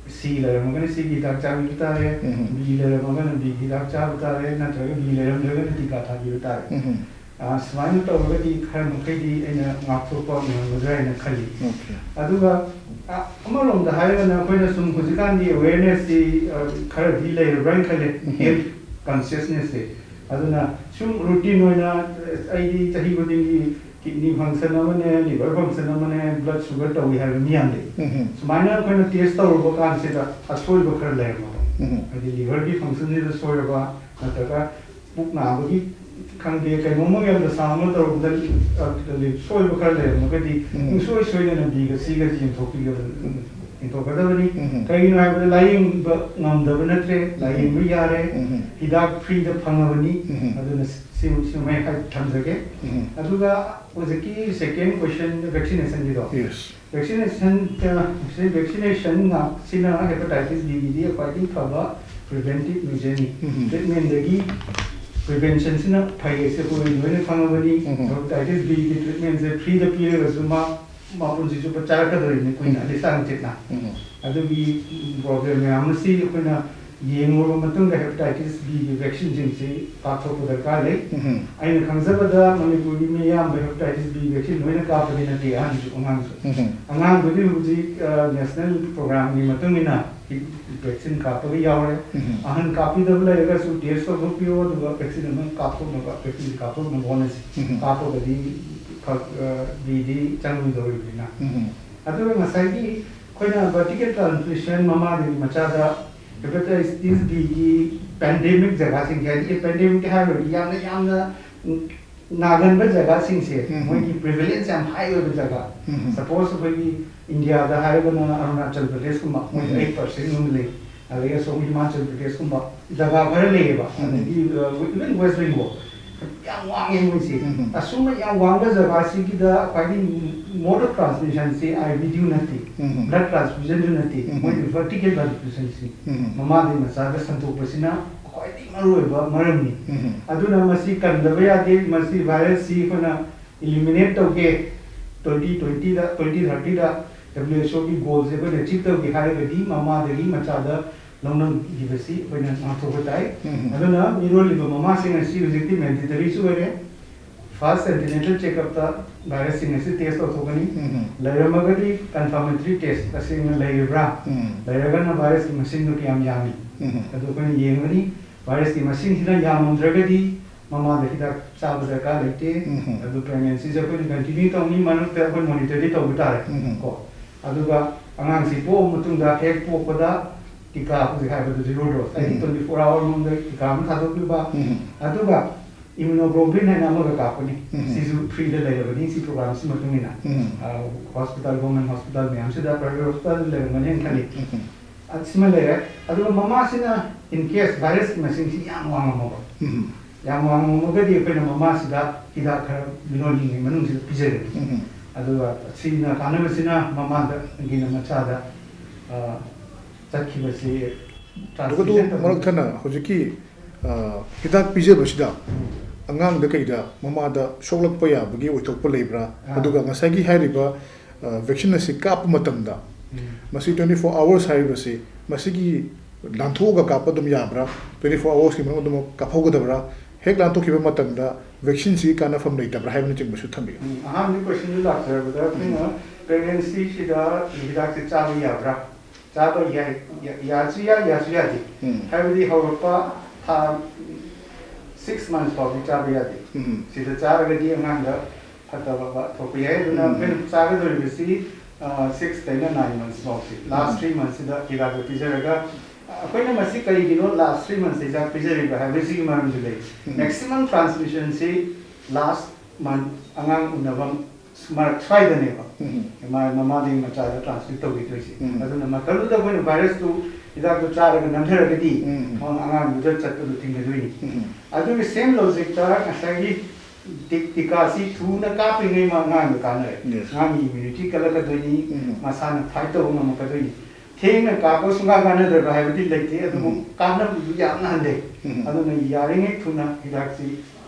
C ꯂꯩꯔꯝꯃꯒꯅ C ꯒꯤ ꯍꯤꯗꯥꯛ ꯆꯥꯕꯤꯕ ꯇꯥꯔꯦ, ꯎꯝ꯫ B ꯂꯩꯔꯝꯃꯒꯅ B ꯒꯤ ꯍꯤꯗꯥꯛ ꯆꯥꯕ ꯇꯥꯔꯦ, ꯅꯠꯇ꯭ꯔꯒ B ꯂꯩꯔꯝꯗ꯭ꯔꯒꯅ ꯇꯤꯀꯥ ꯊꯥꯕꯤꯕ ꯇꯥꯔꯦ꯫ ꯎꯝ꯫ ꯑ, ꯁꯨꯃꯥꯏꯅ ꯇꯧꯔꯒꯗꯤ ꯈꯔ ꯃꯈꯩꯗꯤ ꯑꯩꯅ ꯉꯥꯛꯊꯣꯛꯄ ꯉꯝꯒꯗ꯭ꯔꯥ ꯍꯥꯏꯅ ꯈꯜꯂꯤ꯫ Okay. ꯑꯗꯨꯒ ꯑ, ꯑꯃꯔꯣꯝꯗ ꯍꯥꯏꯔꯒꯅ ꯑꯩꯈꯣꯏꯅ ꯁꯨꯝ ꯍꯧꯖꯤꯛꯀꯥꯟꯗꯤ awareness ꯁꯤ, ꯑ, ꯈꯔꯗꯤ ꯂꯩꯔꯕ꯭ꯔꯥ ꯍꯥꯏꯅ ꯈꯜꯂꯦ, ꯎꯝ꯫ health consciousness ꯁꯦ꯫ ꯑꯗꯨꯅ ꯁꯨꯝ routine ꯑꯣꯏꯅ, ꯑ, ꯑꯩꯗꯤ ꯆꯍꯤ ꯈꯨꯗꯤꯡꯒꯤ kidney function ꯑꯃꯅꯦ, liver function ꯑꯃꯅꯦ, blood sugar ꯇꯧꯏ ꯍꯥꯏꯕ ꯃꯤ ꯌꯥꯝ ꯂꯩ꯫ ꯎꯝ꯫ ꯁꯨꯃꯥꯏꯅ ꯑꯩꯈꯣꯏꯅ test ꯇꯧꯔꯨꯕ ꯀꯥꯟꯁꯤꯗ ꯑꯁꯣꯏꯕ ꯈꯔ ꯂꯩꯔꯝꯃꯕ, ꯎꯝ꯫ ꯍꯥꯏꯗꯤ liver ꯒꯤ function ꯁꯤꯗ ꯁꯣꯏꯔꯕ, ꯅꯠꯇ꯭ꯔꯒ ꯄꯨꯛ ꯅꯥꯕꯒꯤ ꯈꯪꯗꯦ, ꯀꯩꯅꯣꯝꯃ ꯌꯥꯝꯅ ꯁꯥ ꯑꯃ ꯇꯧꯔꯨꯕꯗ, ꯑ, ꯁꯣꯏꯕ ꯈꯔ ꯂꯩꯔꯝꯃꯒꯗꯤ ꯎꯝ꯫ ꯄꯨꯡꯁꯣꯏ ꯁꯣꯏꯗꯅ B ꯒ C ꯒꯁꯤ ꯌꯦꯡꯊꯣꯛꯄꯤꯒꯗꯕꯅꯤ, ꯌꯦꯡꯊꯣꯛꯀꯗꯕꯅꯤ꯫ ꯎꯝ꯫ ꯀꯩꯒꯤꯅꯣ ꯍꯥꯏꯕꯗ ꯂꯥꯏꯌꯦꯡꯕ ꯉꯝꯗꯕ ꯅꯠꯇ꯭ꯔꯦ, ꯂꯥꯏꯌꯦꯡꯕ ꯌꯥꯔꯦ, ꯎꯝ꯫ ꯍꯤꯗꯥꯛ free ꯗ ꯐꯪꯉꯕꯅꯤ꯫ ꯎꯝ꯫ ꯑꯗꯨꯅ ꯁꯤ, ꯁꯨꯃꯥꯏꯅ ꯍꯥꯏ-, ꯊꯝꯖꯒꯦ꯫ ꯎꯝ꯫ ꯑꯗꯨꯒ ꯍꯧꯖꯤꯛꯀꯤ second question, vaccination ꯒꯤꯗꯣ꯫ Yes. Vaccination, ꯑ, vaccination ꯉꯥꯛꯁꯤꯅ hepatitis B ꯒꯤꯗꯤ ꯈ꯭ꯋꯥꯏꯗꯒꯤ ꯐꯕ preventive measure ꯅꯤ꯫ ꯎꯝ꯫ Treatment ꯗꯒꯤ prevention ꯁꯤꯅ ꯐꯩ ꯍꯥꯏꯁꯦ ꯑꯩꯈꯣꯏ ꯂꯣꯏꯅ ꯈꯪꯉꯕꯅꯤ꯫ ꯎꯝ꯫ Hepatitis B ꯒꯤ treatment ꯁꯦ free ꯗ ꯄꯤꯔꯒꯁꯨ ꯃꯥ ꯃꯄꯨꯟꯁꯤ ꯆꯨꯞꯄ ꯆꯥꯔꯛꯀꯗꯧꯔꯤꯕꯅꯤ ꯀꯨꯏꯅ, ꯎꯝ꯫ ꯂꯤꯁꯥꯡ ꯆꯤꯠꯅ꯫ ꯎꯝ꯫ ꯑꯗꯨꯒꯤ problem ꯃꯌꯥꯝ ꯑꯁꯤ ꯑꯩꯈꯣꯏꯅ ꯌꯦꯡꯂꯨꯔꯕ ꯃꯇꯨꯡꯗ hepatitis B ꯒꯤ vaccine ꯁꯤꯡꯁꯤ ꯀꯥꯞꯊꯣꯛꯄ ꯗꯔꯀꯥꯔ ꯂꯩ꯫ ꯎꯝ꯫ ꯑꯩꯅ ꯈꯪꯖꯕꯗ ꯃꯅꯤꯄꯨꯔꯒꯤ ꯃꯤ ꯑꯌꯥꯝꯕ hepatitis B vaccine ꯂꯣꯏꯅ ꯀꯥꯞꯄꯗꯤ ꯅꯠꯇꯦ, ꯑꯍꯟꯁꯨ ꯑꯉꯥꯡꯁꯨ꯫ ꯎꯝ꯫ ꯑꯉꯥꯡꯗꯨꯗꯤ ꯍꯧꯖꯤꯛ, ꯑ, national program ꯒꯤ ꯃꯇꯨꯡ ꯏꯟꯅ vaccine ꯀꯥꯞꯄꯒ ꯌꯥꯎꯔꯦ꯫ ꯎꯝ꯫ ꯑꯍꯟ ꯀꯥꯞꯄꯤꯗꯕ ꯂꯩꯔꯒꯁꯨ test ꯇꯧꯊꯣꯛꯄꯤꯌꯣ, ꯑꯗꯨꯒ vaccine ꯑꯃ ꯀꯥꯞꯊꯣꯛꯅꯕ, vaccine ꯀꯥꯞꯊꯣꯛꯅꯕ ꯍꯣꯠꯅꯁꯤ꯫ ꯎꯝ꯫ ꯀꯥꯞꯄꯒꯗꯤ ꯐ-, ꯑ, B ꯗꯤ ꯆꯪꯉꯣꯏꯗꯧꯔꯤꯕꯅꯤꯅ꯫ ꯎꯝ꯫ ꯑꯗꯨꯒ ꯉꯁꯥꯏꯒꯤ ꯑꯩꯈꯣꯏꯅ vertical transmission ꯃꯃꯥꯗꯒꯤ ꯃꯆꯥꯗ hepatitis B ꯒꯤ pandemic ꯖꯒꯥꯁꯤꯡꯁꯦ, ꯍꯥꯏꯗꯤ pandemic ꯍꯥꯏꯔꯨꯔꯗꯤ ꯌꯥꯝꯅ, ꯌꯥꯝꯅ ꯅꯥꯒꯟꯕ ꯖꯒꯥꯁꯤꯡꯁꯦ, ꯎꯝ꯫ ꯃꯣꯏꯒꯤ prevalence ꯌꯥꯝ high ꯑꯣꯏꯕ ꯖꯒꯥ, ꯎꯝ꯫ suppose ꯑꯩꯈꯣꯏꯒꯤ ꯏꯟꯗꯤꯌꯥꯗ ꯍꯥꯏꯔꯒꯅ ꯑꯔꯨꯅꯥꯆꯜ ꯄ꯭ꯔꯗꯦꯁꯀꯨꯝꯕ, ꯃꯣꯏ ꯎꯝ꯫ eight percent ꯒꯨꯝꯕ ꯂꯩ꯫ ꯑꯗꯒꯤ ꯑꯁꯣꯝ ꯍꯤꯃꯥꯆꯜ ꯄ꯭ꯔꯗꯦꯁꯀꯨꯝꯕ ꯖꯒꯥ ꯈꯔ ꯂꯩꯌꯦꯕ, ꯑꯗꯒꯤ even West Bengal ꯌꯥꯝ ꯋꯥꯡꯉꯦ ꯃꯣꯏꯁꯦ꯫ ꯑꯁꯨꯝꯕ ꯌꯥꯝ ꯋꯥꯡꯕ ꯖꯒꯥꯁꯤꯒꯤꯗ ꯈ꯭ꯋꯥꯏꯗꯒꯤ mode of transmissionꯁꯤ I V ꯗꯨ ꯅꯠꯇꯦ, blood transfusionꯁꯨ ꯅꯠꯇꯦ, ꯃꯣꯏꯗꯤ vertical transmissionꯁꯤ ꯃꯃꯥꯗꯒꯤ ꯃꯆꯥꯗ ꯁꯟꯗꯣꯛꯄꯁꯤꯅ ꯈ꯭ꯋꯥꯏꯗꯒꯤ ꯃꯔꯨꯑꯣꯏꯕ ꯃꯔꯝꯅꯤ꯫ ꯑꯗꯨꯅ ꯃꯁꯤ ꯀꯟꯗꯕ ꯌꯥꯗꯦ꯫ ꯃꯁꯤ virusꯁꯤ ꯑꯩꯈꯣꯏꯅ eliminate ꯇꯧꯒꯦ, twenty twentyꯗ, twenty thirtyꯗ W H Oꯒꯤ goalꯁꯦ ꯑꯩꯈꯣꯏꯅ achieve ꯇꯧꯒꯦ ꯍꯥꯏꯔꯒꯗꯤ ꯃꯃꯥꯗꯒꯤ ꯃꯆꯥꯗ ꯂꯧꯅꯈꯤꯕꯁꯤ ꯑꯩꯈꯣꯏꯅ ꯉꯥꯛꯊꯣꯛꯄ ꯇꯥꯏ꯫ ꯑꯗꯨꯅ ꯃꯤꯔꯣꯜꯂꯤꯕ ꯃꯃꯥꯁꯤꯡ ꯑꯁꯤ ꯍꯧꯖꯤꯛꯇꯤ mandatoryꯁꯨ ꯑꯣꯏꯔꯦ꯫ First antenatal checkupꯇ virusꯁꯤꯡ ꯑꯁꯤ test ꯇꯧꯊꯣꯛꯀꯅꯤ꯫ ꯂꯩꯔꯝꯃꯒꯗꯤ confirmatory test ꯇꯁꯦꯡꯅ ꯂꯩꯔꯤꯕ꯭ꯔꯥ? ꯂꯩꯔꯒꯅ virusꯀꯤ ꯃꯁꯤꯡꯗꯣ ꯀꯌꯥꯝ ꯌꯥꯝꯃꯤ? ꯑꯗꯨ ꯑꯩꯈꯣꯏꯅ ꯌꯦꯡꯒꯅꯤ꯫ Virusꯀꯤ ꯃꯁꯤꯡꯁꯤꯅ ꯌꯥꯝꯃꯝꯗ꯭ꯔꯒꯗꯤ ꯃꯃꯥꯗ ꯍꯤꯗꯥꯛ ꯆꯥꯕ ꯗꯔꯀꯥꯔ ꯂꯩꯇꯦ꯫ ꯑꯗꯨ pregnancyꯁꯦ ꯑꯩꯈꯣꯏꯅ continue ꯇꯧꯅꯤ, ꯃꯔꯛꯇ ꯑꯩꯈꯣꯏ monitorꯗꯤ ꯇꯧꯕ ꯇꯥꯔꯦ꯫ ꯀꯣ, ꯑꯗꯨꯒ ꯑꯉꯥꯡꯁꯤ ꯄꯣꯛꯑꯕ ꯃꯇꯨꯡꯗ ꯍꯦꯛ ꯄꯣꯛꯄꯗ ꯇꯤꯀꯥ, ꯍꯧꯖꯤꯛ ꯍꯥꯏꯕꯗꯣ zero dose, ꯍꯥꯏꯗꯤ twenty four hour ꯃꯅꯨꯡꯗ ꯇꯤꯀꯥ ꯑꯃ ꯊꯥꯗꯣꯛꯄꯤꯕ꯫ ꯑꯗꯨꯒ immunoglobulin ꯍꯥꯏꯅ ꯑꯃꯒ ꯀꯥꯞꯄꯅꯤ꯫ ꯁꯤꯁꯨ freeꯗ ꯂꯩꯔꯕꯅꯤ, ꯁꯤ programꯁꯤ ꯃꯇꯨꯡ ꯏꯟꯅ꯫ ꯑ, hospital, government hospital ꯃꯌꯥꯝꯁꯤꯗ, private hospitalꯗ ꯂꯩꯔꯝꯒꯅꯤ ꯍꯥꯏꯅ ꯈꯜꯂꯤ꯫ ꯑ, ꯁꯤꯃ ꯂꯩꯔꯦ꯫ ꯑꯗꯨꯒ ꯃꯃꯥꯁꯤꯅ in case virusꯀꯤ ꯃꯁꯤꯡꯁꯤ ꯌꯥꯝ ꯋꯥꯡꯉꯝꯃꯕ, ꯌꯥꯝ ꯋꯥꯡꯉꯝꯃꯒꯗꯤ ꯑꯩꯈꯣꯏꯅ ꯃꯃꯥꯁꯤꯗ ꯍꯤꯗꯥꯛ ꯈꯔ ꯃꯤꯔꯣꯜꯂꯤꯉꯩ ꯃꯅꯨꯡꯁꯤꯗ ꯄꯤꯖꯒꯅꯤ꯫ ꯑꯗꯨꯒ ꯁꯤꯅ ꯀꯥꯟꯅꯕꯁꯤꯅ ꯃꯃꯥꯗꯒꯤꯅ ꯃꯆꯥꯗ, ꯑ, ꯆꯠꯈꯤꯕꯁꯤ ꯑꯗꯨꯒ transmission ꯇꯧꯕ ꯃꯔꯛ ꯊꯠꯅ ꯍꯧꯖꯤꯛꯀꯤ, ꯑ, ꯍꯤꯗꯥꯛ ꯄꯤꯖꯕꯁꯤꯗ ꯑꯉꯥꯡꯗ ꯀꯩꯗ ꯃꯃꯥꯗ ꯁꯣꯛꯂꯛꯄ ꯌꯥꯕꯒꯤ ꯑꯣꯏꯊꯣꯛꯄ ꯂꯩꯕ꯭ꯔꯥ? ꯑꯥ꯫ ꯑꯗꯨꯒ ꯉꯁꯥꯏꯒꯤ ꯍꯥꯏꯔꯤꯕ, ꯑ, vaccine ꯑꯁꯤ ꯀꯥꯞꯄ ꯃꯇꯝꯗ ꯎꯝ꯫ ꯃꯁꯤ twenty four hours ꯍꯥꯏꯔꯤꯕꯁꯤ ꯃꯁꯤꯒꯤ ꯂꯥꯟꯊꯣꯛꯑꯒ ꯀꯥꯞꯄ ꯑꯗꯨꯝ ꯌꯥꯕ꯭ꯔꯥ? Twenty four hoursꯀꯤ ꯃꯅꯨꯡꯗ ꯑꯗꯨꯝ ꯀꯥꯞꯍꯧꯒꯗꯕ꯭ꯔꯥ? ꯍꯦꯛ ꯂꯥꯟꯊꯣꯛꯈꯤꯕ ꯃꯇꯝꯗ vaccineꯁꯤ ꯀꯥꯟꯅꯐꯝ ꯂꯩꯇꯕ꯭ꯔꯥ ꯍꯥꯏꯕꯅꯆꯤꯡꯕꯁꯨ ꯊꯝꯕꯤꯌꯨ꯫ ꯎꯝ, ꯑꯍꯥꯟꯕꯒꯤ questionꯗꯨ ꯂꯥꯛꯆꯔꯕꯗ ꯑꯩꯈꯣꯏꯅ ꯎꯝ꯫ Pregnancyꯁꯤꯗ ꯍꯤꯗꯥꯛꯁꯦ ꯆꯥꯕ ꯌꯥꯕ꯭ꯔꯥ? ꯆꯥꯕ ꯌꯥꯏ, ꯌꯥ-, ꯌꯥꯁꯨ ꯌꯥꯏ, ꯌꯥꯁꯨ ꯌꯥꯗꯦ꯫ ꯎꯝ꯫ ꯍꯥꯏꯕꯗꯤ ꯍꯧꯔꯛꯄ ꯊꯥ six months ꯐꯥꯎꯗꯤ ꯆꯥꯕ ꯌꯥꯗꯦ꯫ ꯎꯝ꯫ ꯁꯤꯗ ꯆꯥꯔꯒꯗꯤ ꯑꯉꯥꯡꯗ ꯐꯠꯇꯕ ꯊꯣꯛꯄ ꯌꯥꯏ꯫ ꯑꯗꯨꯅ ꯎꯝ꯫ ꯑꯩꯈꯣꯏꯅ ꯆꯥꯒꯗꯧꯔꯤꯕꯁꯤ, ꯑ, six ꯇꯩꯅ nine months ꯐꯥꯎꯁꯤ, last ꯎꯝ꯫ Three monthsꯁꯤꯗ ꯍꯤꯗꯥꯛꯇꯣ ꯄꯤꯖꯔꯒ, ꯑꯩꯈꯣꯏꯅ ꯃꯁꯤ ꯀꯔꯤꯒꯤꯅꯣ last three monthsꯁꯤ ꯍꯤꯗꯥꯛ ꯄꯤꯖꯔꯤꯕ ꯍꯥꯏꯕꯁꯤꯒꯤ ꯃꯔꯝꯁꯨ ꯂꯩ꯫ ꯎꯝ꯫ Maximum transmissionꯁꯤ last month ꯑꯉꯥꯡ ꯎꯅꯕ ꯃꯔꯛ ꯁ꯭ꯋꯥꯏꯗꯅꯦꯕ ꯎꯝ꯫ ꯃꯥ ꯃꯃꯥꯗꯒꯤ ꯃꯆꯥꯗ transmit ꯇꯧꯈꯤꯗꯣꯏꯁꯦ꯫ ꯎꯝ꯫ ꯑꯗꯨꯅ ꯃꯇꯝꯗꯨꯗ ꯑꯩꯈꯣꯏꯅ virusꯇꯨ ꯍꯤꯗꯥꯛꯇꯨ ꯆꯥꯔꯒ ꯅꯝꯊꯔꯒꯗꯤ ꯎꯝ. ꯃꯉꯣꯟꯗ ꯑꯉꯥꯡꯗꯨꯗ ꯆꯠꯄꯗꯨ ꯊꯤꯡꯒꯗꯣꯏꯅꯤ꯫ ꯎꯝ. ꯑꯗꯨꯒꯤ same logic ꯇ ꯉꯁꯥꯏꯒꯤ ꯇꯤ- ꯇꯤꯀꯥꯁꯤ ꯊꯨꯅ ꯀꯥꯞꯄꯤꯉꯩ ꯃꯥ ꯑꯉꯥꯡꯗ ꯀꯥꯟꯅꯔꯦ꯫ Yes. ꯑꯉꯥꯡꯒꯤ immunity ꯀꯜꯂꯛꯀꯗꯣꯏꯅꯤ, ꯎꯝ. ꯃꯁꯥꯅ fight ꯇꯧꯕ ꯉꯝꯃꯛꯀꯗꯣꯏꯅꯤ꯫ ꯊꯦꯡꯅ ꯀꯥꯞꯄ ꯁꯨꯡꯀꯥꯟ ꯀꯥꯟꯅꯗ꯭ꯔꯕ ꯍꯥꯏꯕꯗꯤ ꯂꯩꯇꯦ, ꯑꯗꯨꯕꯨ ꯎꯝ. ꯀꯥꯟꯅꯕꯗꯨ ꯌꯥꯝꯅ ꯍꯟꯊꯩ꯫ ꯎꯝ. ꯑꯗꯨꯅ ꯌꯥꯔꯤꯉꯩ ꯊꯨꯅ ꯍꯤꯗꯥꯛꯁꯤ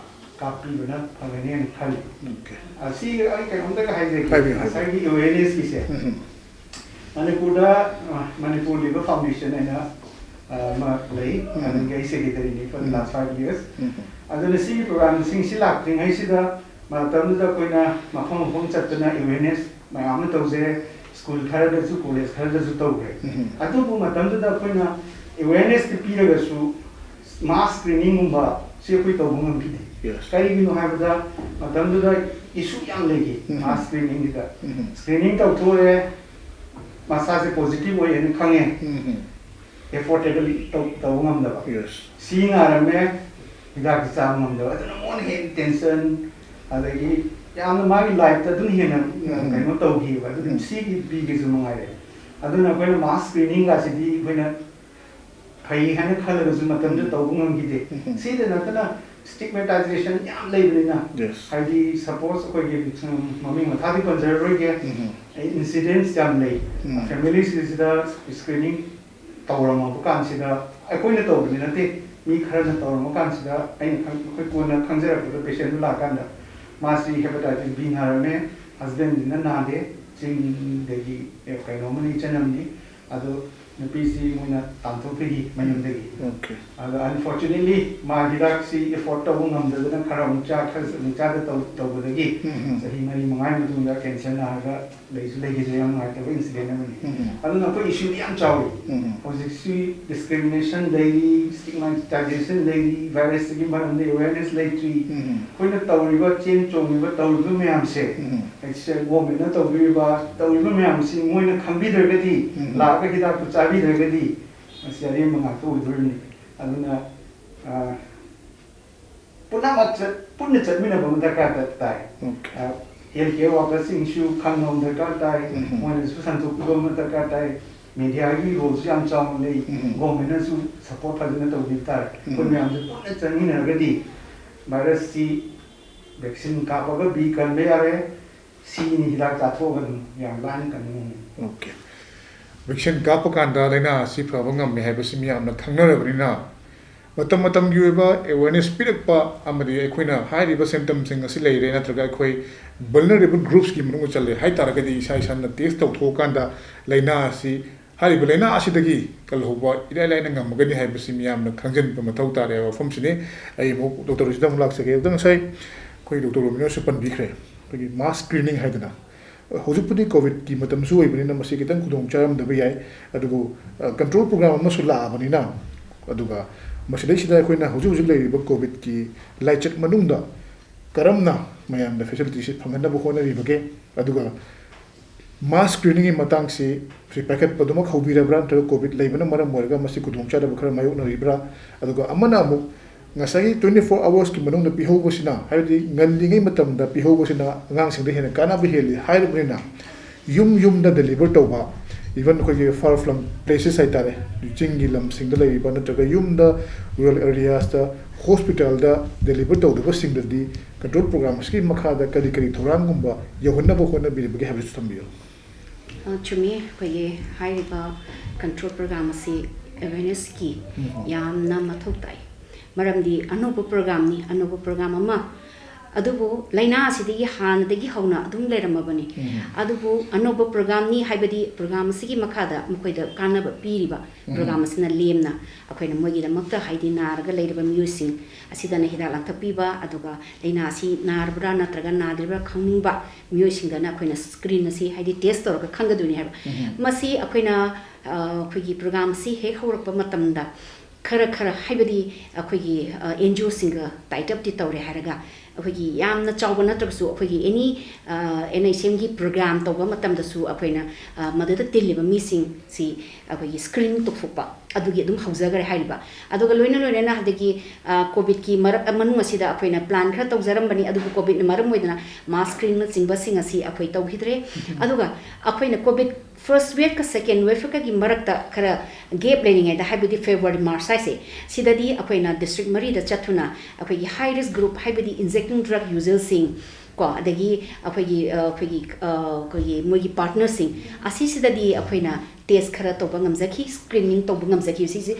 ꯀꯥꯞꯄꯤꯕꯅ ꯐꯒꯅꯤ ꯍꯥꯏꯅ ꯈꯜꯂꯤ꯫ Okay. ꯑ, ꯁꯤ ꯑꯩ ꯀꯩꯅꯣꯝꯇꯒ ꯍꯥꯏꯖꯒꯦ꯫ ꯍꯥꯏꯕꯤꯌꯨ, ꯍꯥꯏꯕꯤꯌꯨ. ꯉꯁꯥꯏꯒꯤ awareness ꯀꯤꯁꯦ꯫ ꯎꯝ. ꯃꯅꯤꯄꯨꯔꯗ, ꯑ, Manipur Liver Foundation ꯍꯥꯏꯅ, ꯑ, ꯑꯃ ꯂꯩ꯫ ꯎꯝ. ꯑꯗꯨꯒꯤ ꯑꯩ secretary ꯅꯤ for the um. last five years꯫ ꯎꯝ. ꯑꯗꯨꯅ ꯁꯤꯒꯤ program ꯁꯤꯡꯁꯤ ꯂꯥꯛꯇ꯭ꯔꯤꯉꯩꯁꯤꯗ ꯃꯇꯝꯗꯨꯗ ꯑꯩꯈꯣꯏꯅ ꯃꯐꯝ ꯃꯐꯝ ꯆꯠꯇꯅ awareness ꯃꯌꯥꯝ ꯑꯃ ꯇꯧꯖꯩ꯫ School ꯈꯔꯗꯁꯨ, college ꯈꯔꯗꯁꯨ ꯇꯧꯈ꯭ꯔꯦ꯫ ꯎꯝ. ꯑꯗꯨꯕꯨ ꯃꯇꯝꯗꯨꯗ ꯑꯩꯈꯣꯏꯅ awareness ꯇꯤ ꯄꯤꯔꯒꯁꯨ mass screening ꯒꯨꯝꯕ ꯁꯤ ꯑꯩꯈꯣꯏ ꯇꯧꯕ ꯉꯝꯈꯤꯗꯦ꯫ Yes. ꯀꯔꯤꯒꯤꯅꯣ ꯍꯥꯏꯕꯗ ꯃꯇꯝꯗꯨꯗ issue ꯌꯥꯝ ꯂꯩꯈꯤ ꯎꯝ. mass screening ꯁꯤꯗ꯫ ꯎꯝ. Screening ꯇꯧꯊꯣꯛꯑꯦ, ꯃꯁꯥꯁꯦ positive ꯑꯣꯏꯌꯦꯅ ꯈꯪꯉꯦ, ꯎꯝ. effort ꯇꯧ- ꯇꯧꯕ ꯉꯝꯗꯕ꯫ Yes. ꯁꯤ ꯅꯥꯔꯝꯃꯦ, ꯍꯤꯗꯥꯛꯇꯤ ꯆꯥꯕ ꯉꯝꯗꯕ꯫ ꯑꯗꯨꯅ ꯃꯉꯣꯟꯗ ꯍꯦꯟꯅ tension, ꯑꯗꯒꯤ ꯌꯥꯝꯅ ꯃꯥꯒꯤ life ꯇ ꯑꯗꯨꯝ ꯍꯦꯟꯅ, ꯑ, ꯎꯝ. ꯀꯩꯅꯣ ꯇꯧꯈꯤꯕ꯫ ꯑꯗꯨꯅ ꯎꯝ. ꯁꯤꯒꯤ ꯕꯤꯒꯤꯁꯨ ꯃꯉꯥꯏꯔꯦ꯫ ꯑꯗꯨꯅ ꯑꯩꯈꯣꯏꯅ mass screening ꯒꯁꯤꯗꯤ ꯑꯩꯈꯣꯏꯅ ꯐꯩ ꯍꯥꯏꯅ ꯈꯜꯂꯒꯁꯨ ꯃꯇꯝꯗꯨꯗ ꯎꯝ. ꯇꯧꯕ ꯉꯝꯈꯤꯗꯦ꯫ ꯎꯝ. ꯁꯤꯗ ꯅꯠꯇꯅ stigmatization ꯌꯥꯝ ꯂꯩꯕꯅꯤꯅ, Yes. ꯍꯥꯏꯗꯤ suppose ꯑꯩꯈꯣꯏꯒꯤ, ꯎꯝ, ꯃꯃꯤꯡ ꯃꯊꯥꯗꯤ ꯄꯟꯖꯔꯔꯣꯏꯒꯦ, ꯎꯝ. incidents ꯌꯥꯝ ꯂꯩ꯫ ꯎꯝ. Family ꯁꯤꯡꯁꯤꯗ screening ꯇꯧꯔꯝꯃꯕ ꯀꯥꯟꯁꯤꯗ, ꯑꯩꯈꯣꯏꯅ ꯇꯧꯕꯗꯤ ꯅꯠꯇꯦ, ꯃꯤ ꯈꯔꯅ ꯇꯧꯔꯝꯕ ꯀꯥꯟꯁꯤꯗ ꯑꯩꯅ ꯈꯪ-, ꯑꯩꯈꯣꯏ ꯀꯣꯟꯅ ꯈꯪꯖꯔꯛꯄꯗ patient ꯗꯨ ꯂꯥꯛꯑꯀꯥꯟꯗ ꯃꯥꯁꯤ hepatitis B ꯅꯥꯔꯝꯃꯦ, husband ꯁꯤꯅ ꯅꯥꯗꯦ, ꯆꯤꯡꯗꯒꯤ, ꯑꯦ, ꯀꯩꯅꯣꯝꯃꯅꯤ, ꯏꯆꯟ ꯑꯃꯅꯤ, ꯑꯗꯣ ꯅꯨꯄꯤꯁꯤ ꯃꯣꯏꯅ ꯇꯥꯟꯊꯣꯛꯄꯤꯈꯤ ꯃꯌꯨꯝꯗꯒꯤ꯫ Okay. ꯑꯗꯣ unfortunately ꯃꯥ ꯍꯤꯗꯥꯛꯁꯤ afford ꯇꯧꯕ ꯉꯝꯗꯗꯅ ꯈꯔ ꯑꯃꯨꯛ ꯆꯥ, ꯈꯔ ꯑꯃꯨꯛ ꯆꯥꯗ ꯇꯧ-, ꯇꯧꯕꯗꯒꯤ ꯎꯝ. ꯆꯍꯤ ꯃꯔꯤ ꯃꯉꯥꯒꯤ ꯃꯇꯨꯡꯗ cancer ꯅꯥꯔꯒ ꯂꯩꯁꯨ ꯂꯩꯈꯤꯗ꯭ꯔꯦ꯫ ꯌꯥꯝ ꯅꯨꯡꯉꯥꯏꯇꯕ incident ꯑꯃꯅꯤ꯫ ꯎꯝ. ꯑꯗꯨꯅ ꯑꯩꯈꯣꯏ issue ꯗꯤ ꯌꯥꯝ ꯆꯥꯎꯏ꯫ ꯎꯝ. ꯍꯧꯖꯤꯛꯁꯤ discrimination ꯂꯩꯔꯤ, stigmatization ꯂꯩꯔꯤ, virus ꯁꯤꯒꯤ ꯃꯔꯝꯗ awareness ꯂꯩꯇ꯭ꯔꯤ꯫ ꯎꯝ. ꯑꯩꯈꯣꯏꯅ ꯇꯧꯔꯤꯕ, ꯆꯦꯟ ꯆꯣꯡꯉꯤꯕ, ꯇꯧꯔꯤꯕ ꯃꯌꯥꯝꯁꯦ, ꯎꯝ. ꯑꯩꯁꯦ government ꯅ ꯇꯧꯕꯤꯔꯤꯕ, ꯇꯧꯔꯤꯕ ꯃꯌꯥꯝꯁꯤ ꯃꯣꯏꯅ ꯈꯪꯕꯤꯗ꯭ꯔꯒꯗꯤ, ꯎꯝ. ꯂꯥꯛꯑꯒ ꯍꯤꯗꯥꯛꯇꯨ ꯆꯥꯕꯤꯗ꯭ꯔꯒꯗꯤ, ꯃꯁꯤ ꯑꯔꯦꯝꯕ ꯉꯥꯛꯇ ꯑꯣꯏꯗꯣꯔꯤꯕꯅꯤ꯫ ꯑꯗꯨꯅ, ꯑ, ꯄꯨꯝꯅꯃꯛ ꯆꯠ-, ꯄꯨꯟꯅ ꯆꯠꯃꯤꯟꯅꯕ ꯑꯃ ꯗꯔꯀꯥꯔ ꯇ-, ꯇꯥꯏ꯫ Okay. ꯑ, health care worker ꯁꯤꯡꯁꯨ ꯈꯪꯕ ꯑꯃ ꯗꯔꯀꯥꯔ ꯇꯥꯏ, ꯎꯝ. ꯃꯣꯏꯅꯁꯨ ꯁꯟꯗꯣꯛꯄꯤꯕ ꯑꯃ ꯗꯔꯀꯥꯔ ꯇꯥꯏ꯫ ꯃꯦꯗꯤꯌꯥꯒꯤ ꯔꯣꯜꯁꯨ ꯌꯥꯝ ꯆꯥꯎꯅ ꯂꯩ꯫ ꯎꯝ꯫ ꯒꯣꯔꯃꯦꯟꯅꯁꯨ ꯁꯄꯣꯔꯠ ꯐꯖꯅ ꯇꯧꯕꯤꯕ ꯇꯥꯔꯦ꯫ ꯑꯩꯈꯣꯏ ꯎꯝ꯫ ꯃꯌꯥꯝꯁꯦ ꯄꯨꯟꯅ ꯆꯪꯃꯤꯟꯅꯔꯒꯗꯤ ꯚꯥꯏꯔꯁꯁꯤ ꯚꯦꯛꯁꯤꯟ ꯀꯥꯞꯄꯒ ꯕꯤ ꯀꯟꯕ ꯌꯥꯔꯦ, ꯁꯤꯅꯤ ꯍꯤꯗꯥꯛ ꯆꯥꯊꯣꯛꯑꯒ ꯑꯗꯨꯝ ꯌꯥꯝ ꯂꯥꯏꯅ ꯀꯟꯕ ꯉꯝꯃꯤ꯫ ꯑꯣꯀꯦ꯫ ꯚꯦꯛꯁꯤꯟ ꯀꯥꯞꯄ ꯀꯥꯟꯗ ꯂꯥꯏꯅꯥ ꯑꯁꯤ ꯐꯕ ꯉꯝꯃꯤ ꯍꯥꯏꯕꯁꯤ ꯃꯤꯌꯥꯝꯅ ꯈꯪꯅꯔꯕꯅꯤꯅ, ꯃꯇꯝ ꯃꯇꯝꯒꯤ ꯑꯣꯏꯕ ꯑꯦꯋꯦꯔꯅꯦꯁ ꯄꯤꯔꯛꯄ ꯑꯃꯗꯤ ꯑꯩꯈꯣꯏꯅ ꯍꯥꯏꯔꯤꯕ ꯁꯤꯝꯇꯝꯁꯤꯡ ꯑꯁꯤ ꯂꯩꯔꯦ ꯅꯠꯇ꯭ꯔꯒ ꯑꯩꯈꯣꯏ ꯚꯜꯅꯔꯦꯕꯜ ꯒ꯭ꯔꯨꯞꯁꯀꯤ ꯃꯅꯨꯡꯗ ꯆꯜꯂꯦ ꯍꯥꯏ ꯇꯥꯔꯒꯗꯤ, ꯏꯁꯥ ꯏꯁꯥꯅ ꯇꯦꯁ ꯇꯧꯊꯣꯛꯑꯀꯥꯟꯗ ꯂꯥꯏꯅꯥ ꯑꯁꯤ, ꯍꯥꯏꯔꯤꯕ ꯂꯥꯏꯅꯥ ꯑꯁꯤꯗꯒꯤ ꯀꯜꯍꯧꯕ ꯏꯔꯥꯏ ꯂꯥꯏꯅ ꯉꯝꯃꯒꯅꯤ ꯍꯥꯏꯕꯁꯤ ꯃꯤꯌꯥꯝꯅ ꯈꯪꯖꯤꯟꯕ ꯃꯊꯧ ꯇꯥꯔꯦ ꯍꯥꯏꯕ ꯋꯥꯐꯝꯁꯤꯅꯤ꯫ ꯑꯩ ꯑꯃꯨꯛ ꯗꯣꯛꯇꯔ ꯔꯣꯖꯤꯗ ꯑꯃꯨꯛ ꯂꯥꯛꯆꯒꯦ꯫ ꯑꯗꯨꯗ ꯉꯁꯥꯏ ꯑꯩꯈꯣꯏ ꯗꯣꯛꯇꯔ ꯔꯣꯃꯤꯅꯣꯁꯨ ꯄꯟꯕꯤꯈ꯭ꯔꯦ, ꯑꯩꯈꯣꯏꯒꯤ ꯃꯥꯁ ꯁ꯭ꯀ꯭ꯔꯤꯅꯤꯡ ꯍꯥꯏꯗꯅ꯫ ꯍꯧꯖꯤꯛꯄꯨꯗꯤ ꯀꯣꯚꯤꯗꯀꯤ ꯃꯇꯝꯁꯨ ꯑꯣꯏꯕꯅꯤꯅ ꯃꯁꯤ ꯈꯤꯇꯪ ꯈꯨꯗꯣꯡ ꯆꯥꯔꯝꯗꯕ ꯌꯥꯏ, ꯑꯗꯨꯕꯨ, ꯑ, ꯀꯟꯇ꯭ꯔꯣꯜ ꯄ꯭ꯔꯣꯒ꯭ꯔꯥꯝ ꯑꯃꯁꯨ ꯂꯥꯛꯑꯕꯅꯤꯅ, ꯑꯗꯨꯒ ꯃꯁꯤꯗꯩꯁꯤꯗ ꯑꯩꯈꯣꯏꯅ ꯍꯧꯖꯤꯛ ꯍꯧꯖꯤꯛ ꯂꯩꯔꯤꯕ ꯀꯣꯚꯤꯗꯀꯤ ꯂꯥꯏꯆꯠ ꯃꯅꯨꯡꯗ ꯀꯔꯝꯅ ꯃꯌꯥꯝꯗ ꯐꯦꯁꯤꯂꯤꯇꯤꯁꯤ ꯐꯪꯍꯟꯅꯕ ꯍꯣꯠꯅꯔꯤꯕꯒꯦ, ꯑꯗꯨꯒ ꯃꯥꯁ ꯁ꯭ꯀ꯭ꯔꯤꯅꯤꯡꯒꯤ ꯃꯇꯥꯡꯁꯤ ꯁꯤ ꯄꯥꯏꯈꯠꯄꯗꯨꯃꯛ ꯍꯧꯕꯤꯔꯕ꯭ꯔꯥ, ꯅꯠꯇ꯭ꯔꯒ ꯀꯣꯚꯤꯗ ꯂꯩꯕꯅ ꯃꯔꯝ ꯑꯣꯏꯔꯒ ꯃꯁꯤ ꯈꯨꯗꯣꯡꯆꯥꯗꯕ ꯈꯔ ꯃꯥꯌꯣꯛꯅꯔꯤꯕ꯭ꯔꯥ? ꯑꯗꯨꯒ ꯑꯃꯅ ꯑꯃꯨꯛ ꯉꯁꯥꯏꯒꯤ twenty four hoursꯀꯤ ꯃꯅꯨꯡꯗ ꯄꯤꯍꯧꯕꯁꯤꯅ, ꯍꯥꯏꯕꯗꯤ ꯉꯜꯂꯤꯉꯩ ꯃꯇꯝꯗ ꯄꯤꯍꯧꯕꯁꯤꯅ ꯑꯉꯥꯡꯁꯤꯡꯗ ꯍꯦꯟꯅ ꯀꯥꯟꯅꯕ ꯍꯦꯜꯂꯤ ꯍꯥꯏꯔꯕꯅꯤꯅ, ꯌꯨꯝ ꯌꯨꯝꯗ ꯗꯦꯂꯤꯚꯔ ꯇꯧꯕ, even ꯑꯩꯈꯣꯏꯒꯤ far flung places ꯍꯥꯏꯇꯥꯔꯦ, ꯆꯤꯡꯒꯤ ꯂꯝꯁꯤꯡꯗ ꯂꯩꯔꯤꯕ ꯅꯠꯇ꯭ꯔꯒ ꯌꯨꯝꯗ, ꯔꯨꯔꯦꯜ ꯑꯦꯔꯤꯌꯥꯁꯇ, ꯍꯣꯁꯄꯤꯇꯥꯜꯗ ꯗꯦꯂꯤꯚꯔ ꯇꯧꯗꯕꯁꯤꯡꯗꯗꯤ ꯀꯟꯇ꯭ꯔꯣꯜ ꯄ꯭ꯔꯣꯒ꯭ꯔꯥꯝ ꯑꯁꯤꯒꯤ ꯃꯈꯥꯗ ꯀꯔꯤ ꯀꯔꯤ ꯊꯧꯔꯥꯡꯒꯨꯝꯕ ꯌꯧꯍꯟꯅꯕ ꯍꯣꯠꯅꯕꯤꯔꯤꯕꯒꯦ ꯍꯥꯏꯕꯁꯨ ꯊꯝꯕꯤꯌꯨ꯫ ꯑ, ꯆꯨꯝꯃꯤ꯫ ꯑꯩꯈꯣꯏꯒꯤ ꯍꯥꯏꯔꯤꯕ ꯀꯟꯇ꯭ꯔꯣꯜ ꯄ꯭ꯔꯣꯒ꯭ꯔꯥꯝ ꯑꯁꯤ ꯑꯦꯋꯦꯔꯅꯦꯁꯀꯤ ꯎꯝ꯫ ꯌꯥꯝꯅ ꯃꯊꯧ ꯇꯥꯏ꯫ ꯃꯔꯝꯗꯤ ꯑꯅꯧꯕ ꯄ꯭ꯔꯣꯒ꯭ꯔꯥꯝꯅꯤ, ꯑꯅꯧꯕ ꯄ꯭ꯔꯣꯒ꯭ꯔꯥꯝ ꯑꯃ, ꯑꯗꯨꯕꯨ ꯂꯥꯏꯅꯥ ꯑꯁꯤꯗꯒꯤ ꯍꯥꯟꯅꯗꯒꯤ ꯍꯧꯅ ꯑꯗꯨꯝ ꯂꯩꯔꯝꯃꯕꯅꯤ꯫ ꯎꯝ꯫ ꯑꯗꯨꯕꯨ ꯑꯅꯧꯕ ꯄ꯭ꯔꯣꯒ꯭ꯔꯥꯝꯅꯤ ꯍꯥꯏꯕꯗꯤ ꯄ꯭ꯔꯣꯒ꯭ꯔꯥꯝ ꯑꯁꯤꯒꯤ ꯃꯈꯥꯗ ꯃꯈꯣꯏꯗ ꯀꯥꯟꯅꯕ ꯄꯤꯔꯤꯕ ꯎꯝ꯫ ꯄ꯭ꯔꯣꯒ꯭ꯔꯥꯝ ꯑꯁꯤꯅ ꯂꯦꯝꯅ ꯑꯩꯈꯣꯏꯅ ꯃꯣꯏꯒꯤꯗꯃꯛꯇ, ꯍꯥꯏꯗꯤ ꯅꯥꯔꯒ ꯂꯩꯔꯕ ꯃꯤꯑꯣꯏꯁꯤꯡ ꯑꯁꯤꯗꯅ ꯍꯤꯗꯥꯛ ꯂꯥꯡꯊꯛ ꯄꯤꯕ, ꯑꯗꯨꯒ ꯂꯥꯏꯅꯥ ꯑꯁꯤ ꯅꯥꯔꯕ꯭ꯔꯥ ꯅꯠꯇ꯭ꯔꯒ ꯅꯥꯗ꯭ꯔꯤꯕ꯭ꯔꯥ ꯈꯪꯅꯤꯡꯕ ꯃꯤꯑꯣꯏꯁꯤꯡꯗꯅ ꯑꯩꯈꯣꯏꯅ ꯁ꯭ꯀ꯭ꯔꯤꯟ ꯑꯁꯤ, ꯍꯥꯏꯗꯤ ꯇꯦꯁ ꯇꯧꯔꯒ ꯈꯪꯒꯗꯣꯏꯅꯤ ꯍꯥꯏꯕ꯫ ꯎꯝ꯫ ꯃꯁꯤ ꯑꯩꯈꯣꯏꯅ, ꯑ, ꯑꯩꯈꯣꯏꯒꯤ ꯄ꯭ꯔꯣꯒ꯭ꯔꯥꯝ ꯑꯁꯤ ꯍꯦꯛ ꯍꯧꯔꯛꯄ ꯃꯇꯝꯗ ꯈꯔ ꯈꯔ, ꯍꯥꯏꯕꯗꯤ ꯑꯩꯈꯣꯏꯒꯤ, ꯑ, ꯑꯦꯟ ꯖꯤ ꯑꯣꯁꯤꯡꯒ ꯇꯥꯏꯠ ꯑꯞꯇꯤ ꯇꯧꯔꯦ ꯍꯥꯏꯔꯒ, ꯑꯩꯈꯣꯏꯒꯤ ꯌꯥꯝꯅ ꯆꯥꯎꯕ ꯅꯠꯇ꯭ꯔꯒꯁꯨ ꯑꯩꯈꯣꯏꯒꯤ ꯑꯦꯅꯤ ꯑꯦꯟ ꯑꯩꯆ ꯑꯦꯝꯒꯤ ꯄ꯭ꯔꯣꯒ꯭ꯔꯥꯝ ꯇꯧꯕ ꯃꯇꯝꯗꯁꯨ ꯑꯩꯈꯣꯏꯅ ꯃꯗꯨꯗ ꯇꯤꯜꯂꯤꯕ ꯃꯤꯁꯤꯡꯁꯤ ꯑꯩꯈꯣꯏꯒꯤ ꯁ꯭ꯀ꯭ꯔꯤꯟ ꯇꯧꯊꯣꯛꯄ ꯑꯗꯨꯒꯤ ꯑꯗꯨꯝ ꯍꯧꯖꯈ꯭ꯔꯦ ꯍꯥꯏꯔꯤꯕ꯫ ꯑꯗꯨꯒ ꯂꯣꯏꯅ ꯂꯣꯏꯅꯅ ꯍꯟꯗꯛꯀꯤ ꯀꯣꯚꯤꯗꯀꯤ ꯃꯔꯛ ꯃꯅꯨꯡ ꯑꯁꯤꯗ ꯑꯩꯈꯣꯏꯅ ꯄ꯭ꯂꯥꯟ ꯈꯔ ꯇꯧꯖꯔꯝꯕꯅꯤ, ꯑꯗꯨꯕꯨ ꯀꯣꯚꯤꯗꯅ ꯃꯔꯝ ꯑꯣꯏꯗꯅ ꯃꯥꯁ ꯁ꯭ꯀ꯭ꯔꯤꯟꯅꯆꯤꯡꯕꯁꯤꯡ ꯑꯁꯤ ꯑꯩꯈꯣꯏ ꯇꯧꯈꯤꯗ꯭ꯔꯦ꯫ ꯑꯗꯨꯒ ꯑꯩꯈꯣꯏꯅ ꯀꯣꯚꯤꯗ ꯐꯥꯔꯁ ꯋꯦꯚꯀ ꯁꯦꯀꯦꯟ ꯋꯦꯚꯀꯒꯤ ꯃꯔꯛꯇ ꯈꯔ ꯒꯦꯞ ꯂꯩꯔꯤꯉꯩꯗ, ꯍꯥꯏꯕꯗꯤ ꯐꯦꯕ꯭ꯔꯨꯋꯥꯔꯤ ꯃꯥꯔꯆ ꯍꯥꯏꯁꯦ, ꯁꯤꯗꯗꯤ ꯑꯩꯈꯣꯏꯅ ꯗꯤꯁꯇ꯭ꯔꯤꯛ ꯃꯔꯤꯗ ꯆꯠꯇꯨꯅ ꯑꯩꯈꯣꯏꯒꯤ ꯍꯥꯏ ꯔꯤꯁꯛ ꯒ꯭ꯔꯨꯞ, ꯍꯥꯏꯕꯗꯤ ꯏꯟꯖꯦꯛꯇꯤꯡ ꯗ꯭ꯔꯒ ꯌꯨꯖꯔꯁꯤꯡ ꯀꯣ, ꯑꯗꯒꯤ ꯑꯩꯈꯣꯏꯒꯤ ꯑꯩꯈꯣꯏꯒꯤ ꯑꯩꯈꯣꯏꯒꯤ ꯃꯣꯏꯒꯤ ꯄꯥꯔꯠꯅꯔꯁꯤꯡ ꯑꯁꯤꯁꯤꯗꯗꯤ ꯑꯩꯈꯣꯏꯅ ꯇꯦꯁ ꯈꯔ ꯇꯧꯕ ꯉꯝꯖꯈꯤ, ꯁ꯭ꯀ꯭ꯔꯤꯅꯤꯡ ꯇꯧꯕ ꯉꯝꯖꯈꯤ꯫ ꯁꯤꯁꯦ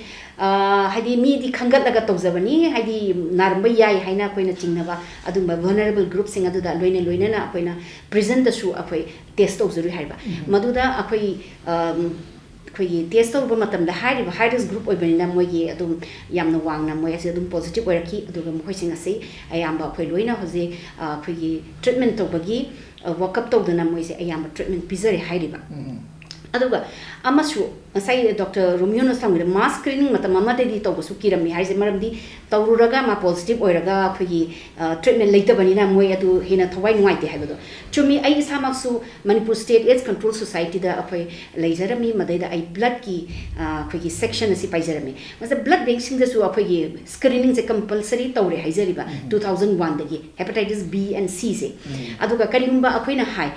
ꯍꯥꯏꯗꯤ ꯃꯤꯗꯤ ꯈꯟꯒꯠꯂꯒ ꯇꯧꯖꯕꯅꯤ, ꯍꯥꯏꯗꯤ ꯅꯥꯔꯝꯕ ꯌꯥꯏ ꯍꯥꯏꯅ ꯑꯩꯈꯣꯏꯅ ꯆꯤꯡꯅꯕ ꯑꯗꯨꯒꯨꯝꯕ ꯚꯜꯅꯔꯦꯕꯜ ꯒ꯭ꯔꯨꯞꯁꯤꯡ ꯑꯗꯨꯗ ꯂꯣꯏꯅ ꯂꯣꯏꯅꯅ ꯑꯩꯈꯣꯏꯅ ꯄ꯭ꯔꯤꯖꯟꯗꯁꯨ ꯑꯩꯈꯣꯏ ꯇꯦꯁ ꯇꯧꯖꯔꯨꯏ ꯍꯥꯏꯕ꯫ ꯃꯗꯨꯗ ꯑꯩꯈꯣꯏ ꯑꯩꯈꯣꯏꯒꯤ ꯇꯦꯁ ꯇꯧꯔꯨꯕ ꯃꯇꯝꯗ ꯍꯥꯏꯔꯤꯕ ꯍꯥꯏ ꯔꯤꯁꯛ ꯒ꯭ꯔꯨꯞ ꯑꯣꯏꯕꯅꯤꯅ ꯃꯣꯏꯒꯤ ꯑꯗꯨꯝ ꯌꯥꯝꯅ ꯋꯥꯡꯅ ꯃꯣꯏ ꯑꯁꯤ ꯑꯗꯨꯝ ꯄꯣꯖꯤꯇꯤꯚ ꯑꯣꯏꯔꯛꯈꯤ꯫ ꯑꯗꯨꯒ ꯃꯈꯣꯏꯁꯤꯡ ꯑꯁꯤ ꯑꯌꯥꯝꯕ ꯑꯩꯈꯣꯏ ꯂꯣꯏꯅ ꯍꯧꯖꯤꯛ ꯑꯩꯈꯣꯏꯒꯤ ꯇ꯭ꯔꯤꯠꯃꯦꯟ ꯇꯧꯕꯒꯤ ꯋꯥꯛꯑꯞ ꯇꯧꯗꯅ ꯃꯣꯏꯁꯦ ꯑꯌꯥꯝꯕ ꯇ꯭ꯔꯤꯠꯃꯦꯟ ꯄꯤꯖꯔꯦ ꯍꯥꯏꯔꯤꯕ꯫ ꯑꯗꯨꯒ ꯑꯃꯁꯨ ꯉꯁꯥꯏ ꯗꯣꯛꯇꯔ ꯔꯣꯃꯤꯌꯣꯅꯁꯨ ꯍꯪꯕꯤꯔꯦ, ꯃꯥꯁ ꯁ꯭ꯀ꯭ꯔꯤꯅꯤꯡ ꯃꯇꯝ ꯑꯃꯗꯗꯤ ꯇꯧꯕꯁꯨ ꯀꯤꯔꯝꯃꯤ ꯍꯥꯏꯁꯦ, ꯃꯔꯝꯗꯤ ꯇꯧꯔꯨꯔꯒ ꯃꯥ ꯄꯣꯖꯤꯇꯤꯚ ꯑꯣꯏꯔꯒ ꯑꯩꯈꯣꯏꯒꯤ ꯇ꯭ꯔꯤꯠꯃꯦꯟ ꯂꯩꯇꯕꯅꯤꯅ ꯃꯣꯏ ꯑꯗꯨ ꯍꯦꯟꯅ ꯊꯋꯥꯏ ꯅꯨꯡꯉꯥꯏꯇꯦ ꯍꯥꯏꯕꯗꯣ ꯆꯨꯝꯃꯤ꯫ ꯑꯩ ꯏꯁꯥꯃꯛꯁꯨ ꯃꯅꯤꯄꯨꯔ ꯁ꯭ꯇꯦꯠ ꯑꯦꯗꯁ ꯀꯟꯇ꯭ꯔꯣꯜ ꯁꯣꯁꯥꯏꯇꯤꯗ ꯑꯩꯈꯣꯏ ꯂꯩꯖꯔꯝꯃꯤ꯫ ꯃꯗꯩꯗ ꯑꯩ ꯕ꯭ꯂꯗꯀꯤ ꯑꯩꯈꯣꯏꯒꯤ ꯁꯦꯛꯁꯟ ꯑꯁꯤ ꯄꯥꯏꯖꯔꯝꯃꯤ꯫ ꯃꯁꯤꯗ ꯕ꯭ꯂꯗ ꯕꯦꯡꯛꯁꯤꯡꯗꯁꯨ ꯑꯩꯈꯣꯏꯒꯤ ꯁ꯭ꯀ꯭ꯔꯤꯅꯤꯡꯁꯦ ꯀꯝꯄꯜꯁꯔꯤ ꯇꯧꯔꯦ ꯍꯥꯏꯖꯔꯤꯕ ꯇꯨ ꯊꯥꯎꯖꯟ ꯋꯥꯟꯗꯒꯤ ꯍꯦꯄꯥꯇꯥꯏꯇꯤꯁ ꯕꯤ ꯑꯦꯟ ꯁꯤꯁꯦ꯫ ꯑꯗꯨꯒ ꯀꯔꯤꯒꯨꯝꯕ ꯑꯩꯈꯣꯏꯅ ꯍꯥꯏ,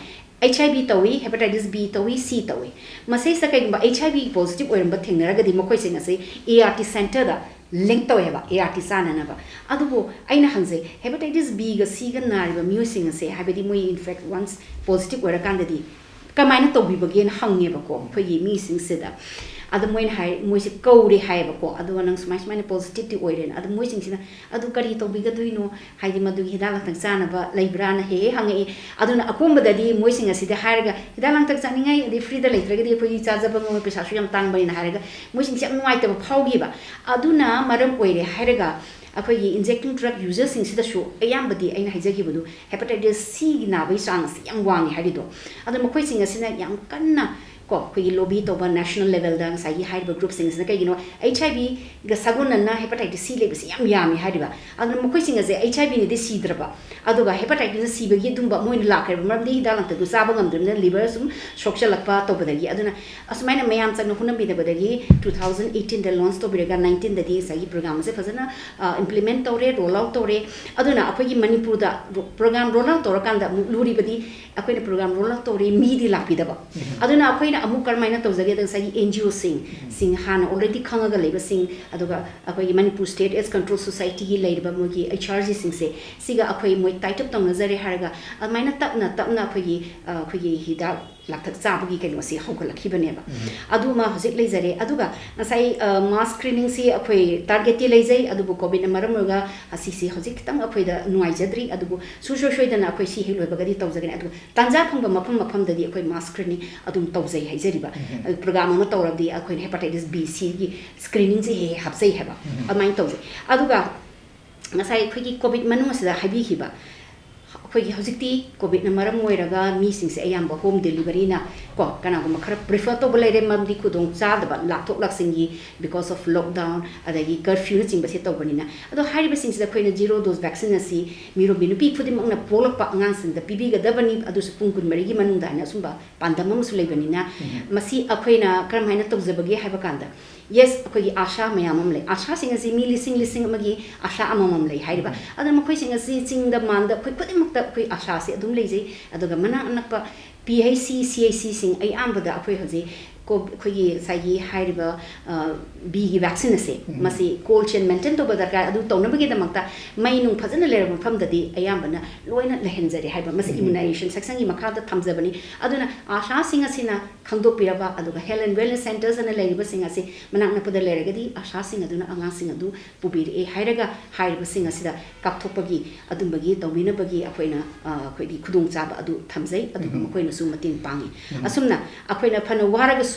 ꯑꯩꯆ ꯑꯥꯏ ꯚꯤ ꯇꯧꯏ, ꯍꯦꯄꯥꯇꯥꯏꯇꯤꯁ ꯕꯤ ꯇꯧꯏ, ꯁꯤ ꯇꯧꯏ, ꯃꯁꯤꯁꯤꯗ ꯀꯩꯒꯨꯝꯕ ꯑꯩꯆ ꯑꯥꯏ ꯚꯤ ꯄꯣꯖꯤꯇꯤꯚ ꯑꯣꯏꯔꯝꯕ ꯊꯦꯡꯅꯔꯒꯗꯤ ꯃꯈꯣꯏꯁꯤꯡ ꯑꯁꯤ ꯑꯦ ꯑꯥꯔ ꯇꯤ ꯁꯦꯟꯇꯔꯗ ꯂꯤꯡꯛ ꯇꯧꯋꯦ ꯍꯥꯏꯕ, ꯑꯦ ꯑꯥꯔ ꯇꯤ ꯆꯥꯅꯅꯕ꯫ ꯑꯗꯨꯕꯨ ꯑꯩꯅ ꯍꯪꯖꯩ, ꯍꯦꯄꯥꯇꯥꯏꯇꯤꯁ ꯕꯤꯒ ꯁꯤꯒ ꯅꯥꯔꯤꯕ ꯃꯤꯑꯣꯏꯁꯤꯡ ꯑꯁꯦ, ꯍꯥꯏꯕꯗꯤ ꯃꯣꯏ ꯏꯟꯐꯦꯛ ꯋꯥꯟꯁ ꯄꯣꯖꯤꯇꯤꯚ ꯑꯣꯏꯔꯀꯥꯟꯗꯗꯤ ꯀꯃꯥꯏꯅ ꯇꯧꯕꯤꯕꯒꯦꯅ ꯍꯪꯉꯦꯕꯀꯣ ꯑꯩꯈꯣꯏꯒꯤ ꯃꯤꯁꯤꯡꯁꯤꯗ꯫ ꯑꯗꯣ ꯃꯣꯏꯅ ꯍꯥꯏ, ꯃꯣꯏꯁꯦ ꯀꯧꯔꯦ ꯍꯥꯏꯌꯦꯕꯀꯣ, ꯑꯗꯨꯒ ꯅꯪ ꯁꯨꯃꯥꯏ ꯁꯨꯃꯥꯏꯅ ꯄꯣꯖꯤꯇꯤꯚꯇꯤ ꯑꯣꯏꯔꯦꯅ꯫ ꯑꯗꯣ ꯃꯣꯏꯁꯤꯡꯁꯤꯅ ꯑꯗꯨ ꯀꯔꯤ ꯇꯧꯕꯤꯒꯗꯣꯏꯅꯣ, ꯍꯥꯏꯗꯤ ꯃꯗꯨꯒꯤ ꯍꯤꯗꯥꯛ ꯂꯥꯡꯊꯛ ꯆꯥꯅꯕ ꯂꯩꯕ꯭ꯔꯥꯅ ꯍꯦꯛ ꯍꯦꯛ ꯍꯪꯉꯛꯏ꯫ ꯑꯗꯨꯅ ꯑꯀꯣꯝꯕꯗꯗꯤ ꯃꯣꯏꯁꯤꯡ ꯑꯁꯤꯗꯤ ꯍꯥꯏꯔꯒ ꯍꯤꯗꯥꯛ ꯂꯥꯡꯊꯛ ꯆꯥꯅꯤꯡꯉꯥꯏ ꯑꯗꯩ ꯐ꯭ꯔꯤꯗ ꯂꯩꯇ꯭ꯔꯒꯗꯤ ꯑꯩꯈꯣꯏꯒꯤ ꯆꯥꯖꯕ ꯉꯝꯃꯣꯏ, ꯄꯩꯁꯥꯁꯨ ꯌꯥꯝ ꯇꯥꯡꯕꯅꯤꯅ ꯍꯥꯏꯔꯒ ꯃꯣꯏꯁꯤꯡꯁꯦ ꯌꯥꯝ ꯅꯨꯡꯉꯥꯏꯇꯕ ꯐꯥꯎꯈꯤꯕ꯫ ꯑꯗꯨꯅ ꯃꯔꯝ ꯑꯣꯏꯔꯦ ꯍꯥꯏꯔꯒ ꯑꯩꯈꯣꯏꯒꯤ ꯏꯟꯖꯦꯛꯇꯤꯡ ꯗ꯭ꯔꯒ ꯌꯨꯖꯔꯁꯤꯡꯁꯤꯗꯁꯨ ꯑꯌꯥꯝꯕꯗꯤ ꯑꯩꯅ ꯍꯥꯏꯖꯈꯤꯕꯗꯣ ꯍꯦꯄꯥꯇꯥꯏꯇꯤꯁ ꯁꯤꯒꯤ ꯅꯥꯕꯒꯤ ꯆꯥꯡ ꯑꯁꯤ ꯌꯥꯝ ꯋꯥꯡꯉꯦ ꯍꯥꯏꯔꯤꯗꯣ꯫ ꯑꯗꯣ ꯃꯈꯣꯏꯁꯤꯡ ꯑꯁꯤꯅ ꯌꯥꯝ ꯀꯟꯅ ꯀꯣ, ꯑꯩꯈꯣꯏꯒꯤ ꯂꯣꯕꯤ ꯇꯧꯕ ꯅꯦꯁꯅꯦꯜ ꯂꯦꯚꯦꯜꯗ ꯉꯁꯥꯏꯒꯤ ꯍꯥꯏꯔꯤꯕ ꯒ꯭ꯔꯨꯞꯁꯤꯡꯁꯤꯅ꯫ ꯀꯩꯒꯤꯅꯣ? ꯑꯩꯆ ꯑꯥꯏ ꯚꯤꯒ ꯁꯥꯒꯣꯟꯅꯅ ꯍꯦꯄꯥꯇꯥꯏꯇꯤꯁ ꯁꯤ ꯂꯩꯕꯁꯤ ꯌꯥꯝ ꯌꯥꯝꯃꯤ ꯍꯥꯏꯔꯤꯕ꯫ ꯑꯗꯨꯅ ꯃꯈꯣꯏꯁꯤꯡ ꯑꯁꯦ ꯑꯩꯆ ꯑꯥꯏ ꯚꯤꯅꯗꯤ ꯁꯤꯗ꯭ꯔꯕ, ꯑꯗꯨꯒ ꯍꯦꯄꯥꯇꯥꯏꯇꯤꯁꯅ ꯁꯤꯕꯒꯤ ꯑꯗꯨꯝꯕ ꯃꯣꯏꯅ ꯂꯥꯛꯈ꯭ꯔꯦꯕ꯫ ꯃꯔꯝꯗꯤ ꯍꯤꯗꯥꯛ ꯂꯥꯡꯊꯛꯇꯨ ꯆꯥꯕ ꯉꯝꯗ꯭ꯔꯕꯅꯤꯅ, ꯂꯤꯚꯔ ꯁꯨꯝ ꯁꯣꯛꯆꯜꯂꯛꯄ ꯇꯧꯕꯗꯒꯤ꯫ ꯑꯗꯨꯅ ꯑꯁꯨꯃꯥꯏꯅ ꯃꯌꯥꯝ ꯆꯪꯅ ꯍꯣꯠꯅꯕꯤꯗꯕꯗꯒꯤ ꯇꯨ ꯊꯥꯎꯖꯟ ꯑꯩꯠꯇꯤꯟꯗ ꯂꯣꯟꯆ ꯇꯧꯕꯤꯔꯒ ꯅꯥꯏꯟꯇꯤꯟꯗꯗꯤ ꯉꯁꯥꯏꯒꯤ ꯄ꯭ꯔꯣꯒ꯭ꯔꯥꯝ ꯑꯁꯦ ꯐꯖꯅ ꯏꯝꯄ꯭ꯂꯤꯃꯦꯟ ꯇꯧꯔꯦ, ꯔꯣꯜ ꯑꯥꯎꯠ ꯇꯧꯔꯦ꯫ ꯑꯗꯨꯅ ꯑꯩꯈꯣꯏꯒꯤ ꯃꯅꯤꯄꯨꯔꯗ ꯄ꯭ꯔꯣꯒ꯭ꯔꯥꯝ ꯔꯣꯜ ꯑꯥꯎꯠ ꯇꯧꯔꯀꯥꯟꯗ ꯑꯃꯨꯛ ꯂꯨꯔꯤꯕꯗꯤ, ꯑꯩꯈꯣꯏꯅ ꯄ꯭ꯔꯣꯒ꯭ꯔꯥꯝ ꯔꯣꯜ ꯑꯥꯎꯠ ꯇꯧꯔꯦ, ꯃꯤꯗꯤ ꯂꯥꯛꯄꯤꯗꯕ꯫ ꯑꯗꯨꯅ ꯑꯩꯈꯣꯏꯅ ꯑꯃꯨꯛ ꯀꯔꯝꯍꯥꯏꯅ ꯇꯧꯖꯒꯦꯗ, ꯉꯁꯥꯏꯒꯤ ꯑꯦꯟ ꯖꯤ ꯑꯣꯁꯤꯡ, ꯁꯤꯡ, ꯍꯥꯟꯅ ꯑꯣꯜꯔꯦꯗꯤ ꯈꯪꯉꯒ ꯂꯩꯕꯁꯤꯡ, ꯑꯗꯨꯒ ꯑꯩꯈꯣꯏꯒꯤ ꯃꯅꯤꯄꯨꯔ ꯁ꯭ꯇꯦꯠ ꯑꯦꯗꯁ ꯀꯟꯇ꯭ꯔꯣꯜ ꯁꯣꯁꯥꯏꯇꯤꯒꯤ ꯂꯩꯔꯤꯕ ꯃꯣꯏꯒꯤ ꯑꯩꯆ ꯑꯥꯔ ꯖꯤꯁꯤꯡꯁꯦ, ꯁꯤꯒ ꯑꯩꯈꯣꯏ ꯃꯣꯏ ꯇꯥꯏꯠ ꯑꯞ ꯇꯧꯅꯖꯔꯦ ꯍꯥꯏꯔꯒ, ꯑꯗꯨꯃꯥꯏꯅ ꯇꯞꯅ ꯇꯞꯅ ꯑꯩꯈꯣꯏꯒꯤ, ꯑ, ꯑꯩꯈꯣꯏꯒꯤ ꯍꯤꯗꯥꯛ ꯂꯥꯡꯊꯛ ꯆꯥꯕꯒꯤ ꯀꯩꯅꯣꯁꯤ ꯍꯧꯒꯠꯂꯛꯈꯤꯕꯅꯦꯕ꯫ ꯑꯗꯨꯃ ꯍꯧꯖꯤꯛ ꯂꯩꯖꯔꯦ꯫ ꯑꯗꯨꯒ ꯉꯁꯥꯏ, ꯑ, ꯃꯥꯁ ꯁ꯭ꯀ꯭ꯔꯤꯅꯤꯡꯁꯤ ꯑꯩꯈꯣꯏ ꯇꯥꯔꯒꯦꯠꯇꯤ ꯂꯩꯖꯩ, ꯑꯗꯨꯕꯨ ꯀꯣꯚꯤꯗꯅ ꯃꯔꯝ ꯑꯣꯏꯔꯒ ꯑꯁꯤꯁꯦ ꯍꯧꯖꯤꯛ ꯈꯤꯇꯪ ꯑꯩꯈꯣꯏꯗ ꯅꯨꯡꯉꯥꯏꯖꯗ꯭ꯔꯤ꯫ ꯑꯗꯨꯕꯨ ꯁꯨꯡꯁꯣꯏ ꯁꯣꯏꯗꯅ ꯑꯩꯈꯣꯏ ꯁꯤ ꯍꯦꯛ ꯂꯣꯏꯕꯒꯗꯤ ꯇꯧꯖꯒꯅꯤ꯫ ꯑꯗꯨꯒ ꯇꯥꯟꯖꯥ ꯐꯪꯕ ꯃꯐꯝ ꯃꯐꯝꯗꯗꯤ ꯑꯩꯈꯣꯏ ꯃꯥꯁ ꯁ꯭ꯀ꯭ꯔꯤꯅꯤꯡ ꯑꯗꯨꯝ ꯇꯧꯖꯩ ꯍꯥꯏꯖꯔꯤꯕ꯫ ꯎꯝ꯫ ꯑꯗꯨ ꯄ꯭ꯔꯣꯒ꯭ꯔꯥꯝ ꯑꯃ ꯇꯧꯔꯕꯗꯤ ꯑꯩꯈꯣꯏꯅ ꯍꯦꯄꯥꯇꯥꯏꯇꯤꯁ ꯕꯤ ꯁꯤꯒꯤ ꯁ꯭ꯀ꯭ꯔꯤꯅꯤꯡꯁꯦ ꯍꯦꯛ ꯍꯦꯛ ꯍꯥꯞꯆꯩ ꯍꯥꯏꯕ꯫ ꯎꯝ꯫ ꯑꯗꯨꯃꯥꯏꯅ ꯇꯧꯖꯩ꯫ ꯑꯗꯨꯒ ꯉꯁꯥꯏ ꯑꯩꯈꯣꯏꯒꯤ ꯀꯣꯚꯤꯗ ꯃꯅꯨꯡ ꯑꯁꯤꯗ ꯍꯥꯏꯕꯤꯈꯤꯕ, ꯑꯩꯈꯣꯏꯒꯤ ꯍꯧꯖꯤꯛꯇꯤ ꯀꯣꯚꯤꯗꯅ ꯃꯔꯝ ꯑꯣꯏꯔꯒ ꯃꯤꯁꯤꯡꯁꯦ ꯑꯌꯥꯝꯕ ꯍꯣꯝ ꯗꯦꯂꯤꯚꯔꯤꯅ, ꯀꯣ, ꯀꯅꯥꯒꯨꯝꯕ ꯈꯔ ꯄ꯭ꯔꯤꯐꯔ ꯇꯧꯕ ꯂꯩꯔꯦ, ꯃꯔꯝꯗꯤ ꯈꯨꯗꯣꯡ ꯆꯥꯗꯕ ꯂꯥꯛꯊꯣꯛ ꯂꯥꯛꯁꯤꯟꯒꯤ, because of lockdown, ꯑꯗꯒꯤ ꯀꯔꯐ꯭ꯌꯨꯅꯆꯤꯡꯕꯁꯦ ꯇꯧꯕꯅꯤꯅ꯫ ꯑꯗꯣ ꯍꯥꯏꯔꯤꯕꯁꯤꯡꯁꯤꯗ ꯑꯩꯈꯣꯏꯅ ꯖꯤꯔꯣ ꯗꯣꯁ ꯚꯦꯛꯁꯤꯟ ꯑꯁꯤ ꯃꯤꯔꯣꯟꯕꯤ ꯅꯨꯄꯤ ꯈꯨꯗꯤꯡꯃꯛꯅ ꯄꯣꯛꯂꯛꯄ ꯑꯉꯥꯡꯁꯤꯡꯗ ꯄꯤꯕꯤꯒꯗꯕꯅꯤ, ꯑꯗꯨꯁꯨ ꯄꯨꯡ ꯀꯨꯟꯃꯔꯤꯒꯤ ꯃꯅꯨꯡꯗ ꯍꯥꯏꯅ ꯑꯁꯨꯝꯕ ꯄꯥꯟꯗꯝ ꯑꯃꯁꯨ ꯂꯩꯕꯅꯤꯅ, ꯎꯝ꯫ ꯃꯁꯤ ꯑꯩꯈꯣꯏꯅ ꯀꯔꯝ ꯍꯥꯏꯅ ꯇꯧꯖꯕꯒꯦ ꯍꯥꯏꯕ ꯀꯥꯟꯗ, ꯌꯦꯁ, ꯑꯩꯈꯣꯏꯒꯤ ꯑꯥꯁꯥ ꯃꯌꯥꯝ ꯑꯃ ꯂꯩ꯫ ꯑꯥꯁꯥꯁꯤꯡ ꯑꯁꯤ ꯃꯤ ꯂꯤꯁꯤꯡ ꯂꯤꯁꯤꯡ ꯑꯃꯒꯤ ꯑꯥꯁꯥ ꯑꯃꯃꯝ ꯂꯩ ꯍꯥꯏꯔꯤꯕ꯫ ꯎꯝ꯫ ꯑꯗꯨꯅ ꯃꯈꯣꯏꯁꯤꯡ ꯑꯁꯤ ꯆꯤꯡꯗ ꯃꯥꯟꯗ ꯑꯩꯈꯣꯏ ꯈꯨꯗꯤꯡꯃꯛꯇ ꯑꯩꯈꯣꯏ ꯑꯥꯁꯥꯁꯤ ꯑꯗꯨꯝ ꯂꯩꯖꯩ꯫ ꯑꯗꯨꯒ ꯃꯅꯥꯛ ꯅꯛꯄ ꯄꯤ ꯑꯩꯆ ꯁꯤ, ꯁꯤ ꯑꯩꯆ ꯁꯤꯁꯤꯡ ꯑꯌꯥꯝꯕꯗ ꯑꯩꯈꯣꯏ ꯍꯧꯖꯤꯛ ꯀꯣ-, ꯑꯩꯈꯣꯏꯒꯤ ꯉꯁꯥꯏꯒꯤ ꯍꯥꯏꯔꯤꯕ, ꯑ, ꯕꯤꯒꯤ ꯚꯦꯛꯁꯤꯟ ꯑꯁꯦ, ꯎꯝ꯫ ꯃꯁꯤ ꯀꯣꯜꯗ ꯆꯦꯟ ꯃꯦꯟꯇꯦꯟ ꯇꯧꯕ ꯗꯔꯀꯥꯔ꯫ ꯑꯗꯨ ꯇꯧꯅꯕꯒꯤꯗꯃꯛꯇ ꯃꯩ ꯅꯨꯡ ꯐꯖꯅ ꯂꯩꯔꯕ ꯃꯐꯝꯗꯗꯤ ꯑꯌꯥꯝꯕꯅ ꯂꯣꯏꯅ ꯂꯩꯍꯟꯖꯔꯦ ꯍꯥꯏꯕ꯫ ꯃꯁꯤ ꯎꯝ꯫ ꯏꯃ꯭ꯌꯨꯅꯥꯏꯖꯦꯁꯟ ꯁꯦꯛꯁꯟꯒꯤ ꯃꯈꯥꯗ ꯊꯝꯖꯕꯅꯤ꯫ ꯑꯗꯨꯅ ꯑꯥꯁꯥꯁꯤꯡ ꯑꯁꯤꯅ ꯈꯪꯗꯣꯛꯄꯤꯔꯕ, ꯑꯗꯨꯒ health and wellness centres ꯑꯅ ꯂꯩꯔꯤꯕꯁꯤꯡ ꯑꯁꯤ ꯃꯅꯥꯛ ꯅꯛꯄꯗ ꯂꯩꯔꯒꯗꯤ ꯑꯥꯁꯥꯁꯤꯡ ꯑꯗꯨꯅ ꯑꯉꯥꯡꯁꯤꯡ ꯑꯗꯨ ꯄꯨꯕꯤꯔꯛꯑꯦ ꯍꯥꯏꯔꯒ ꯍꯥꯏꯔꯤꯕꯁꯤꯡ ꯑꯁꯤꯗ ꯀꯥꯞꯊꯣꯛꯄꯒꯤ, ꯑꯗꯨꯝꯕꯒꯤ ꯇꯧꯕꯤꯅꯕꯒꯤ ꯑꯩꯈꯣꯏꯅ, ꯑ, ꯑꯩꯈꯣꯏꯒꯤ ꯈꯨꯗꯣꯡꯆꯥꯕ ꯑꯗꯨ ꯊꯝꯖꯩ, ꯑꯗꯨꯒ ꯎꯝ꯫ ꯃꯈꯣꯏꯅꯁꯨ ꯃꯇꯦꯡ ꯄꯥꯡꯉꯤ꯫ ꯎꯝ꯫ ꯑꯁꯨꯝꯅ ꯑꯩꯈꯣꯏꯅ ꯐꯅ ꯋꯥꯔꯒꯁꯨ,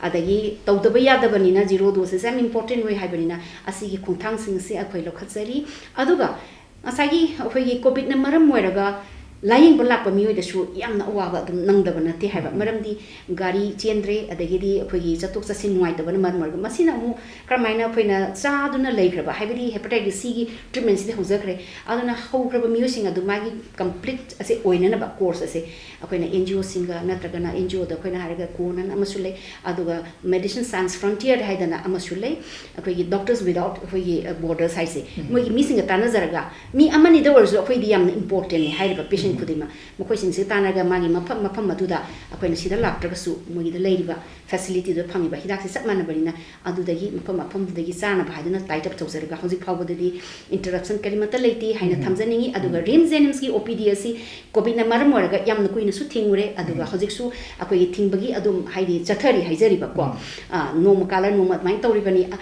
ꯑꯗꯒꯤ ꯇꯧꯗꯕ ꯌꯥꯗꯕꯅꯤꯅ, ꯖꯤꯔꯣ ꯗꯣꯁ ꯑꯁꯤ ꯌꯥꯝ ꯏꯝꯄꯣꯔꯇꯦꯟ ꯑꯣꯏ ꯍꯥꯏꯕꯅꯤꯅ, ꯑꯁꯤꯒꯤ ꯈꯣꯡꯊꯥꯡꯁꯤꯡ ꯑꯁꯤ ꯑꯩꯈꯣꯏ ꯂꯧꯈꯠꯆꯔꯤ꯫ ꯑꯗꯨꯒ ꯉꯁꯥꯏꯒꯤ ꯑꯩꯈꯣꯏꯒꯤ ꯀꯣꯚꯤꯗꯅ ꯃꯔꯝ ꯑꯣꯏꯔꯒ ꯂꯥꯌꯦꯡꯕ ꯂꯥꯛꯄ ꯃꯤꯑꯣꯏꯗꯁꯨ ꯌꯥꯝꯅ ꯑꯋꯥꯕ ꯑꯗꯨꯝ ꯅꯪꯗꯕ ꯅꯠꯇꯦ ꯍꯥꯏꯕ꯫ ꯎꯝ꯫ ꯃꯔꯝꯗꯤ ꯒꯥꯔꯤ ꯆꯦꯟꯗ꯭ꯔꯦ, ꯑꯗꯒꯤꯗꯤ ꯑꯩꯈꯣꯏꯒꯤ ꯆꯠꯊꯣꯛ ꯆꯠꯁꯤꯟ ꯅꯨꯡꯉꯥꯏꯇꯕꯅ ꯃꯔꯝ ꯑꯣꯏꯔꯒ, ꯃꯁꯤꯅ ꯑꯃꯨꯛ ꯀꯔꯝꯍꯥꯏꯅ ꯑꯩꯈꯣꯏꯅ ꯆꯥꯗꯨꯅ ꯂꯩꯈ꯭ꯔꯕ, ꯍꯥꯏꯕꯗꯤ hepatitis C ꯒꯤ treatment ꯁꯤꯗꯤ ꯍꯧꯖꯈ꯭ꯔꯦ, ꯑꯗꯨꯅ ꯍꯧꯈ꯭ꯔꯕ ꯃꯤꯑꯣꯏꯁꯤꯡ ꯑꯗꯨ ꯃꯥꯒꯤ complete ꯑꯁꯦ ꯑꯣꯏꯅꯅꯕ course ꯑꯁꯦ ꯑꯩꯈꯣꯏꯅ N G O ꯁꯤꯡꯒ ꯅꯠꯇ꯭ꯔꯒꯅ N G O ꯗ ꯑꯩꯈꯣꯏꯅ ꯍꯥꯏꯔꯒ ꯀꯣꯅꯟ ꯑꯃꯁꯨ ꯂꯩ, ꯑꯗꯨꯒ Medicine Sans Frontier ꯍꯥꯏꯗꯅ ꯑꯃꯁꯨ ꯂꯩ, ꯑꯩꯈꯣꯏꯒꯤ Doctors Without ꯑꯩꯈꯣꯏꯒꯤ, ꯑ, Borders ꯍꯥꯏꯁꯦ, ꯎꯝ꯫ ꯃꯣꯏꯒꯤ ꯃꯤꯁꯤꯡꯒ ꯇꯥꯟꯅꯖꯔꯒ ꯃꯤ ꯑꯃꯅꯤꯗ ꯑꯣꯏꯔꯁꯨ ꯑꯩꯈꯣꯏꯗꯤ ꯌꯥꯝꯅ important ꯅꯤ ꯍꯥꯏꯔꯤꯕ patient ꯎꯝ꯫ ꯈꯨꯗꯤꯡꯃꯛ꯫ ꯃꯈꯣꯏꯁꯤꯡꯁꯦ ꯇꯥꯟꯅꯔꯒ ꯃꯥꯒꯤ ꯃꯐꯝ ꯃꯐꯝ ꯑꯗꯨꯗ ꯑꯩꯈꯣꯏꯅ ꯁꯤꯗ ꯂꯥꯛꯇ꯭ꯔꯒꯁꯨ ꯃꯣꯏꯒꯤꯗ ꯂꯩꯔꯤꯕ facility ꯗꯨꯗ ꯐꯪꯉꯤꯕ ꯍꯤꯗꯥꯛꯁꯦ ꯆꯞ ꯃꯥꯟꯅꯕꯅꯤꯅ ꯑꯗꯨꯗꯒꯤ ꯃꯐꯝ ꯃꯐꯝꯗꯨꯗꯒꯤ ꯆꯥꯅꯕ ꯍꯥꯏꯗꯨꯅ tie up ꯇꯧꯖꯔꯒ ꯍꯧꯖꯤꯛ ꯐꯥꯎꯕꯗꯗꯤ interruption ꯀꯔꯤꯃꯠꯇ ꯂꯩꯇꯦ ꯍꯥꯏꯅ ꯎꯝ꯫ ꯊꯝꯖꯅꯤꯡꯉꯤ꯫ ꯑꯗꯨꯒ ꯎꯝ꯫ RIMS JNIMS ꯀꯤ O P D ꯑꯁꯤ COVID ꯅ ꯃꯔꯝ ꯑꯣꯏꯔꯒ ꯌꯥꯝꯅ ꯀꯨꯏꯅꯁꯨ ꯊꯤꯡꯉꯨꯔꯦ, ꯑꯗꯨꯒ ꯎꯝ꯫ ꯍꯧꯖꯤꯛꯁꯨ ꯑꯩꯈꯣꯏꯒꯤ ꯊꯤꯡꯕꯒꯤ ꯑꯗꯨꯝ ꯍꯥꯏꯗꯤ ꯆꯠꯊꯔꯤ ꯍꯥꯏꯖꯔꯤꯕꯀꯣ꯫ ꯎꯝ꯫ ꯑ, ꯅꯣꯡꯃ ꯀꯥꯜꯂ ꯅꯣꯡꯃ ꯑꯗꯨꯃꯥꯏꯅ ꯇꯧꯔꯤꯕꯅꯤ꯫ ꯑ,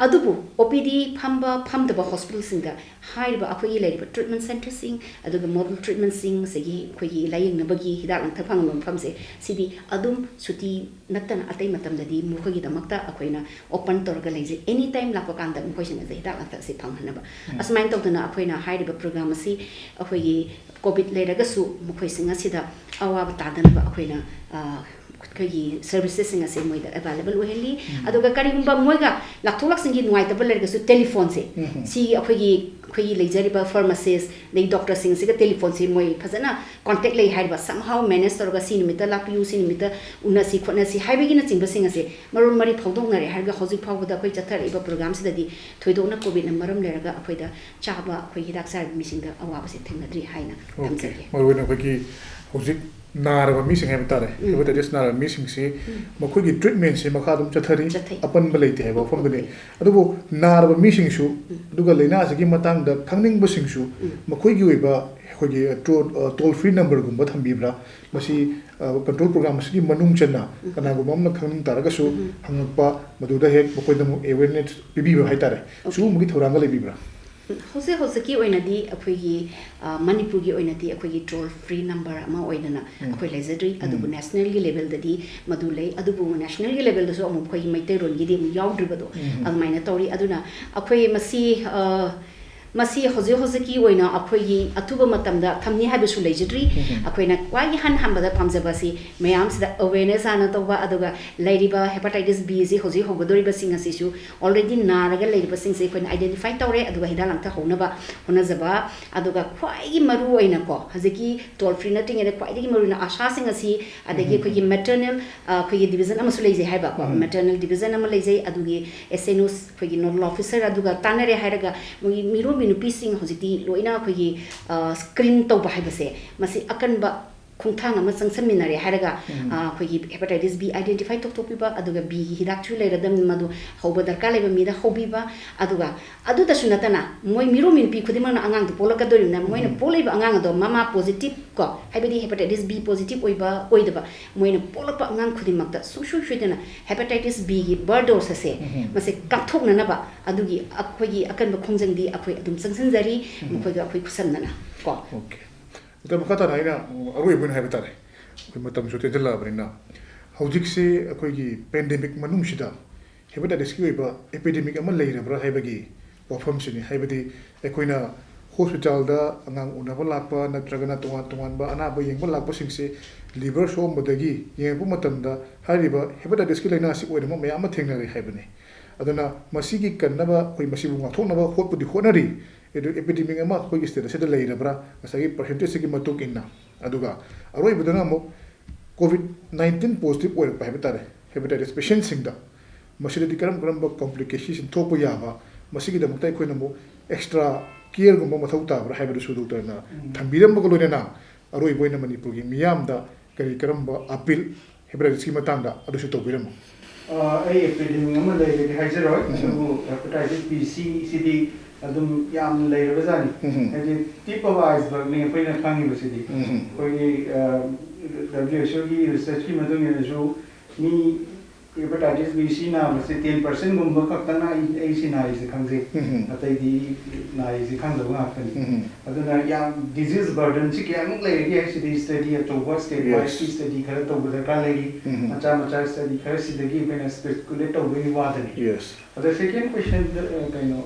ꯑꯗꯨꯕꯨ O P D ꯐꯝꯕ ꯐꯝꯗꯕ hospital ꯁꯤꯡꯗ ꯍꯥꯏꯔꯤꯕ ꯑꯩꯈꯣꯏꯒꯤ ꯂꯩꯔꯤꯕ treatment center ꯁꯤꯡ, ꯑꯗꯨꯒ model treatment ꯁꯤꯡ, ꯉꯁꯥꯏꯒꯤ ꯑꯩꯈꯣꯏꯒꯤ ꯂꯥꯌꯦꯡꯅꯕꯒꯤ ꯍꯤꯗꯥꯛ ꯂꯥꯡꯊꯛ ꯐꯪꯕ ꯃꯐꯝꯁꯦ, ꯁꯤꯗꯤ ꯑꯗꯨꯝ ꯁꯨꯇꯤ ꯅꯠꯇꯅ ꯑꯇꯩ ꯃꯇꯝꯗꯗꯤ ꯃꯈꯣꯏꯒꯤꯗꯃꯛꯇ ꯑꯩꯈꯣꯏꯅ open ꯇꯧꯔꯒ ꯂꯩꯖꯩ꯫ Any time ꯂꯥꯛꯄ ꯀꯥꯟꯗ ꯃꯈꯣꯏꯁꯤꯡ ꯑꯁꯦ ꯍꯤꯗꯥꯛ ꯂꯥꯡꯊꯛ ꯑꯁꯤ ꯐꯪꯍꯟꯅꯕ꯫ ꯎꯝ꯫ ꯑꯁꯨꯃꯥꯏꯅ ꯇꯧꯗꯅ ꯑꯩꯈꯣꯏꯅ ꯍꯥꯏꯔꯤꯕ program ꯑꯁꯤ ꯑꯩꯈꯣꯏꯒꯤ COVID ꯂꯩꯔꯒꯁꯨ ꯃꯈꯣꯏꯁꯤꯡ ꯑꯁꯤꯗ ꯑꯋꯥꯕ ꯇꯥꯗꯅꯕ ꯑꯩꯈꯣꯏꯅ, ꯑ, ꯑꯩꯈꯣꯏꯒꯤ services ꯁꯤꯡ ꯑꯁꯦ ꯃꯣꯏꯗ available ꯑꯣꯏꯍꯜꯂꯤ꯫ ꯎꯝ꯫ ꯑꯗꯨꯒ ꯀꯔꯤꯒꯨꯝꯕ ꯃꯣꯏꯒ ꯂꯥꯛꯊꯣꯛ ꯂꯥꯛꯁꯤꯟꯒꯤ ꯅꯨꯡꯉꯥꯏꯇꯕ ꯂꯩꯔꯒꯁꯨ telephone ꯁꯦ, ꯎꯝ꯫ ꯁꯤ ꯑꯩꯈꯣꯏꯒꯤ, ꯑꯩꯈꯣꯏꯒꯤ ꯂꯩꯖꯔꯤꯕ pharmacist ꯑꯗꯩ doctor ꯁꯤꯡꯁꯤꯒ telephone ꯁꯦ ꯃꯣꯏ ꯐꯖꯅ contact ꯂꯩ ꯍꯥꯏꯔꯤꯕ, somehow manage ꯇꯧꯔꯒ ꯁꯤ ꯅꯨꯃꯤꯠꯇ ꯂꯥꯛꯄꯤꯌꯨ, ꯁꯤ ꯅꯨꯃꯤꯠꯇ ꯎꯅꯁꯤ ꯈꯣꯠꯅꯁꯤ ꯍꯥꯏꯕꯒꯤꯅꯆꯤꯡꯕꯁꯤꯡ ꯑꯁꯦ ꯃꯔꯣꯜ ꯃꯔꯤ ꯐꯥꯎꯗꯣꯛꯅꯔꯦ ꯍꯥꯏꯔꯒ ꯍꯧꯖꯤꯛ ꯐꯥꯎꯕꯗ ꯑꯩꯈꯣꯏ ꯆꯠꯊꯔꯛꯏꯕ program ꯁꯤꯗꯗꯤ ꯊꯣꯏꯗꯣꯛꯅ COVID ꯅ ꯃꯔꯝ ꯂꯩꯔꯒ ꯑꯩꯈꯣꯏꯗ ꯆꯥꯕ, ꯑꯩꯈꯣꯏ ꯍꯤꯗꯥꯛ ꯆꯥꯔꯤꯕ ꯃꯤꯁꯤꯡꯗ ꯑꯋꯥꯕꯁꯦ ꯊꯦꯡꯅꯗ꯭ꯔꯤ ꯍꯥꯏꯅ Okay. ꯊꯝꯖꯒꯦ꯫ ꯃꯔꯨꯑꯣꯏꯅ ꯑꯩꯈꯣꯏꯒꯤ ꯍꯧꯖꯤꯛ ꯅꯥꯔꯕ ꯃꯤꯁꯤꯡ ꯍꯥꯏꯕ ꯇꯥꯔꯦ, ꯎꯝ꯫ Hepatitis ꯅꯥꯔꯕ ꯃꯤꯁꯤꯡꯁꯤ ꯎꯝ꯫ ꯃꯈꯣꯏꯒꯤ treatment ꯁꯦ ꯃꯈꯥ ꯑꯗꯨꯝ ꯆꯠꯊꯔꯤ, ꯆꯠꯊꯩ꯫ ꯑꯄꯟꯕ ꯂꯩꯇꯦ ꯍꯥꯏꯕ ꯋꯥꯐꯝꯗꯨꯅꯤ꯫ Okay꯫ ꯑꯗꯨꯕꯨ ꯅꯥꯔꯕ ꯃꯤꯁꯤꯡꯁꯨ, ꯎꯝ꯫ ꯑꯗꯨꯒ ꯂꯥꯏꯅꯥ ꯑꯁꯤꯒꯤ ꯃꯇꯥꯡꯗ ꯈꯪꯅꯤꯡꯕꯁꯤꯡꯁꯨ ꯎꯝ꯫ ꯃꯈꯣꯏꯒꯤ ꯑꯣꯏꯕ ꯑꯩꯈꯣꯏꯒꯤ ꯇ꯭ꯔꯣ-, ꯑ, toll free number ꯒꯨꯝꯕ ꯊꯝꯕꯤꯕ꯭ꯔꯥ? ꯃꯁꯤ, ꯑ, control program ꯑꯁꯤꯒꯤ ꯃꯅꯨꯡ ꯆꯟꯅ ꯎꯝ꯫ ꯀꯅꯥꯒꯨꯝꯕ ꯑꯃꯅ ꯈꯪꯅꯤꯡ ꯇꯥꯔꯒꯁꯨ ꯎꯝ꯫ ꯍꯪꯉꯛꯄ, ꯃꯗꯨꯗ ꯍꯦꯛ ꯃꯈꯣꯏꯗ ꯑꯃꯨꯛ awareness ꯄꯤꯕꯤꯕ ꯍꯥꯏꯇꯥꯔꯦ꯫ Okay꯫ ꯁꯤꯒꯨꯝꯕꯒꯤ ꯊꯧꯔꯥꯡꯒ ꯂꯩꯕꯤꯕ꯭ꯔꯥ? ꯎꯝ, ꯍꯧꯖꯤꯛ ꯍꯧꯖꯤꯛꯀꯤ ꯑꯣꯏꯅꯗꯤ ꯑꯩꯈꯣꯏꯒꯤ, ꯑ, ꯃꯅꯤꯄꯨꯔꯒꯤ ꯑꯣꯏꯅꯗꯤ ꯑꯩꯈꯣꯏꯒꯤ toll free number ꯑꯃ ꯑꯣꯏꯗꯅ ꯎꯝ꯫ ꯑꯩꯈꯣꯏ ꯂꯩꯖꯗ꯭ꯔꯤ꯫ ꯑꯗꯨꯕꯨ ꯎꯝ꯫ National ꯒꯤ level ꯗꯗꯤ ꯃꯗꯨ ꯂꯩ꯫ ꯑꯗꯨꯕꯨ National ꯒꯤ level ꯗꯁꯨ ꯑꯃꯨꯛ ꯑꯩꯈꯣꯏꯒꯤ ꯃꯩꯇꯩꯔꯣꯟꯒꯤꯗꯤ ꯑꯃꯨꯛ ꯌꯥꯎꯗ꯭ꯔꯤꯕꯗꯣ ꯎꯝ꯫ ꯑꯗꯨꯃꯥꯏꯅ ꯇꯧꯔꯤ꯫ ꯑꯗꯨꯅ ꯑꯩꯈꯣꯏ ꯃꯁꯤ, ꯑ, ꯃꯁꯤ ꯍꯧꯖꯤꯛ ꯍꯧꯖꯤꯛꯀꯤ ꯑꯣꯏꯅ ꯑꯩꯈꯣꯏꯒꯤ ꯑꯊꯨꯕ ꯃꯇꯝꯗ ꯊꯝꯅꯤ ꯍꯥꯏꯕꯁꯨ ꯂꯩꯖꯗ꯭ꯔꯤ꯫ ꯑꯩꯈꯣꯏꯅ ꯈ꯭ꯋꯥꯏꯒꯤ ꯍꯥꯟ ꯍꯥꯟꯕꯗ ꯄꯥꯝꯖꯕ ꯑꯁꯤ ꯃꯌꯥꯝꯁꯤꯗ awareness ꯍꯥꯟꯅ ꯇꯧꯕ, ꯑꯗꯨꯒ ꯂꯩꯔꯤꯕ hepatitis B ꯑꯁꯤ ꯍꯧꯖꯤꯛ ꯍꯧꯒꯗꯧꯔꯤꯕꯁꯤꯡ ꯑꯁꯤꯁꯨ already ꯅꯥꯔꯒ ꯂꯩꯔꯤꯕꯁꯤꯡꯁꯦ ꯑꯩꯈꯣꯏꯅ identify ꯇꯧꯔꯦ, ꯑꯗꯨꯒ ꯍꯤꯗꯥꯛ ꯂꯥꯡꯊꯛ ꯍꯧꯅꯕ ꯍꯣꯠꯅꯖꯕ, ꯑꯗꯨꯒ ꯈ꯭ꯋꯥꯏꯒꯤ ꯃꯔꯨ ꯑꯣꯏꯅꯀꯣ, ꯍꯧꯖꯤꯛꯀꯤ toll free ꯅꯠꯇ꯭ꯔꯤꯉꯩꯗ ꯈ꯭ꯋꯥꯏꯗꯒꯤ ꯃꯔꯨ ꯑꯣꯏꯅ ꯑꯥꯁꯥꯁꯤꯡ ꯑꯁꯤ, ꯑꯗꯒꯤ ꯑꯩꯈꯣꯏꯒꯤ maternal, ꯑ, ꯑꯩꯈꯣꯏꯒꯤ division ꯑꯃꯁꯨ ꯂꯩꯖꯩ ꯍꯥꯏꯕꯀꯣ, maternal division ꯑꯃ ꯂꯩꯖꯩ, ꯑꯗꯨꯒꯤ S N O ꯑꯩꯈꯣꯏꯒꯤ nodal officer ꯑꯗꯨꯒ ꯇꯥꯟꯅꯔꯦ ꯍꯥꯏꯔꯒ ꯃꯣꯏꯒꯤ ꯃꯤꯔꯣꯟꯕꯤ ꯅꯨꯄꯤꯁꯤꯡ ꯍꯧꯖꯤꯛꯇꯤ ꯂꯣꯏꯅ ꯑꯩꯈꯣꯏꯒꯤ, ꯑ, screen ꯇꯧꯕ ꯍꯥꯏꯕꯁꯦ, ꯃꯁꯤ ꯑꯀꯟꯕ ꯈꯣꯡꯊꯥꯡ ꯑꯃ ꯆꯪꯁꯤꯟꯃꯤꯟꯅꯔꯦ ꯍꯥꯏꯔꯒ, ꯑ, ꯑꯩꯈꯣꯏꯒꯤ hepatitis B identify ꯇꯧꯊꯣꯛꯄꯤꯕ, ꯑꯗꯨꯒ Bꯒꯤ ꯍꯤꯗꯥꯛꯁꯨ ꯂꯩꯔꯗꯝꯅꯤ, ꯃꯗꯨ ꯍꯧꯕ ꯗꯔꯀꯥꯔ ꯂꯩꯕ ꯃꯤꯗ ꯍꯧꯕꯤꯕ, ꯑꯗꯨꯒ ꯑꯗꯨꯗꯁꯨ ꯅꯠꯇꯅ ꯃꯣꯏ ꯃꯤꯔꯣꯟꯕꯤ ꯅꯨꯄꯤ ꯈꯨꯗꯤꯡꯃꯛꯅ ꯑꯉꯥꯡꯗꯨ ꯄꯣꯛꯂꯛꯀꯗꯧꯔꯤꯕꯅ ꯃꯣꯏꯅ ꯄꯣꯛꯂꯛꯏꯕ ꯑꯉꯥꯡ ꯑꯗꯣ ꯃꯃꯥ positive ꯀꯣ, ꯍꯥꯏꯕꯗꯤ hepatitis B positive ꯑꯣꯏꯕ ꯑꯣꯏꯗꯕ, ꯃꯣꯏꯅ ꯄꯣꯛꯂꯛꯄ ꯑꯉꯥꯡ ꯈꯨꯗꯤꯡꯃꯛꯇ ꯁꯨꯡꯁꯣꯏ ꯁꯣꯏꯗꯅ hepatitis Bꯒꯤ birth dose ꯑꯁꯦ ꯃꯁꯤ ꯀꯥꯞꯊꯣꯛꯅꯅꯕ ꯑꯗꯨꯒꯤ ꯑꯩꯈꯣꯏꯒꯤ ꯑꯀꯟꯕ ꯈꯣꯡꯖꯪꯗꯤ ꯑꯩꯈꯣꯏ ꯑꯗꯨꯝ ꯆꯪꯁꯤꯟꯖꯔꯤ, ꯃꯈꯣꯏꯒ ꯑꯩꯈꯣꯏ ꯈꯨꯠꯁꯝꯅꯅ ꯀꯣ꯫ Okay. ꯑꯗꯣ ꯃꯈꯥ ꯇꯥꯅ ꯑꯩꯅ ꯑꯔꯣꯏꯕ ꯑꯣꯏꯅ ꯍꯥꯏꯕ ꯇꯥꯔꯦ, ꯑꯩꯈꯣꯏ ꯃꯇꯝꯁꯨ ꯇꯦꯟꯁꯤꯜꯂꯛꯑꯕꯅꯤꯅ, ꯍꯧꯖꯤꯛꯁꯤ ꯑꯩꯈꯣꯏꯒꯤ pandemic ꯃꯅꯨꯡꯁꯤꯗ hepatitisꯀꯤ ꯑꯣꯏꯕ epidemic ꯑꯃ ꯂꯩꯔꯕ꯭ꯔꯥ ꯍꯥꯏꯕꯒꯤ ꯋꯥꯐꯝꯁꯤꯅꯤ꯫ ꯍꯥꯏꯕꯗꯤ ꯑꯩꯈꯣꯏꯅ hospitalꯗ ꯑꯉꯥꯡ ꯎꯅꯕ ꯂꯥꯛꯄ ꯅꯠꯇ꯭ꯔꯒꯅ ꯇꯣꯉꯥꯟ ꯇꯣꯉꯥꯟꯕ ꯑꯅꯥꯕ ꯌꯦꯡꯕ ꯂꯥꯛꯄꯁꯤꯡꯁꯦ liver ꯁꯣꯛꯑꯝꯕꯗꯒꯤ ꯌꯦꯡꯉꯛꯄ ꯃꯇꯝꯗ ꯍꯥꯏꯔꯤꯕ hepatitisꯀꯤ ꯂꯥꯏꯅꯥꯁꯤ ꯑꯣꯏꯔꯝꯕ ꯃꯌꯥꯝ ꯑꯃ ꯊꯦꯡꯅꯔꯦ ꯍꯥꯏꯕꯅꯤ꯫ ꯑꯗꯨꯅ ꯃꯁꯤꯒꯤ ꯀꯟꯅꯕ ꯑꯩꯈꯣꯏ ꯃꯁꯤꯕꯨ ꯉꯥꯛꯊꯣꯛꯅꯕ ꯍꯣꯠꯄꯨꯗꯤ ꯍꯣꯠꯅꯔꯤ, ꯑꯗꯨ epidemic ꯑꯃ ꯑꯩꯈꯣꯏꯒꯤ state ꯑꯁꯤꯗ ꯂꯩꯔꯕ꯭ꯔꯥ ꯉꯁꯥꯏꯒꯤ percentageꯁꯤꯒꯤ ꯃꯇꯨꯡ ꯏꯟꯅ꯫ ꯑꯗꯨꯒ ꯑꯔꯣꯏꯕꯗꯅ ꯑꯃꯨꯛ COVID nineteen positive ꯑꯣꯏꯔꯛꯄ ꯍꯥꯏꯕ ꯇꯥꯔꯦ, hepatitis patientꯁꯤꯡꯗ, ꯃꯁꯤꯗꯗꯤ ꯀꯔꯝ ꯀꯔꯝꯕ complications ꯊꯣꯛꯄ ꯌꯥꯕ, ꯃꯁꯤꯒꯤꯗꯃꯛꯇ ꯑꯩꯈꯣꯏꯅ ꯑꯃꯨꯛ extra careꯒꯨꯝꯕ ꯃꯊꯧ ꯇꯥꯕ꯭ꯔꯥ ꯍꯥꯏꯕꯗꯨꯁꯨ doctorꯅ ꯊꯝꯕꯤꯔꯝꯕꯒ ꯂꯣꯏꯅꯅ ꯑꯔꯣꯏꯕ ꯑꯣꯏꯅ ꯃꯅꯤꯄꯨꯔꯒꯤ ꯃꯤꯌꯥꯝꯗ ꯀꯔꯤ ꯀꯔꯝꯕ appeal hepatitisꯀꯤ ꯃꯇꯥꯡꯗ ꯑꯗꯨꯁꯨ ꯇꯧꯕꯤꯔꯝꯃꯨ꯫ ꯑ, ꯑꯩ epidemic ꯑꯃ ꯂꯩꯔꯦꯗꯤ ꯍꯥꯏꯖꯔꯣꯏ, ꯑꯗꯨꯕꯨ hepatitis B ꯁꯤꯁꯤꯗꯤ ꯑꯗꯨꯝ ꯌꯥꯝꯅ ꯂꯩꯔꯕꯖꯥꯠꯅꯤ꯫ ꯍꯥꯏꯗꯤ tip of icebergꯅꯤ ꯑꯩꯈꯣꯏꯅ ꯈꯪꯉꯤꯕꯁꯤꯗꯤ꯫ ꯑꯩꯈꯣꯏꯒꯤ, ꯑ, W H Oꯒꯤ researchꯀꯤ ꯃꯇꯨꯡ ꯏꯟꯅꯁꯨ ꯃꯤ hepatitis B ꯁꯤ ꯅꯥꯕꯁꯦ ten percentꯒꯨꯝꯕ ꯈꯛꯇꯅ ꯑꯩ, ꯑꯩ ꯁꯤ ꯅꯥꯏꯁꯦ ꯈꯪꯖꯩ꯫ ꯑꯇꯩꯗꯤ ꯅꯥꯏꯁꯦ ꯈꯪꯗꯕ ꯉꯥꯛꯇꯅꯤ꯫ ꯑꯗꯨꯅ ꯌꯥꯝ disease burdenꯁꯤ ꯀꯌꯥꯃꯨꯛ ꯂꯩꯔꯒꯦ ꯍꯥꯏꯁꯤꯗꯤ study ꯑꯆꯧꯕ state wideꯀꯤ study ꯈꯔ ꯇꯧꯕ ꯗꯔꯀꯥꯔ ꯂꯩꯔꯤ꯫ ꯃꯆꯥ ꯃꯆꯥ study ꯈꯔ ꯁꯤꯗꯒꯤ ꯑꯩꯈꯣꯏꯅ speculate ꯇꯧꯕꯒꯤ ꯋꯥꯗꯅꯤ꯫ Yes. The second question, uh, ꯀꯩꯅꯣ,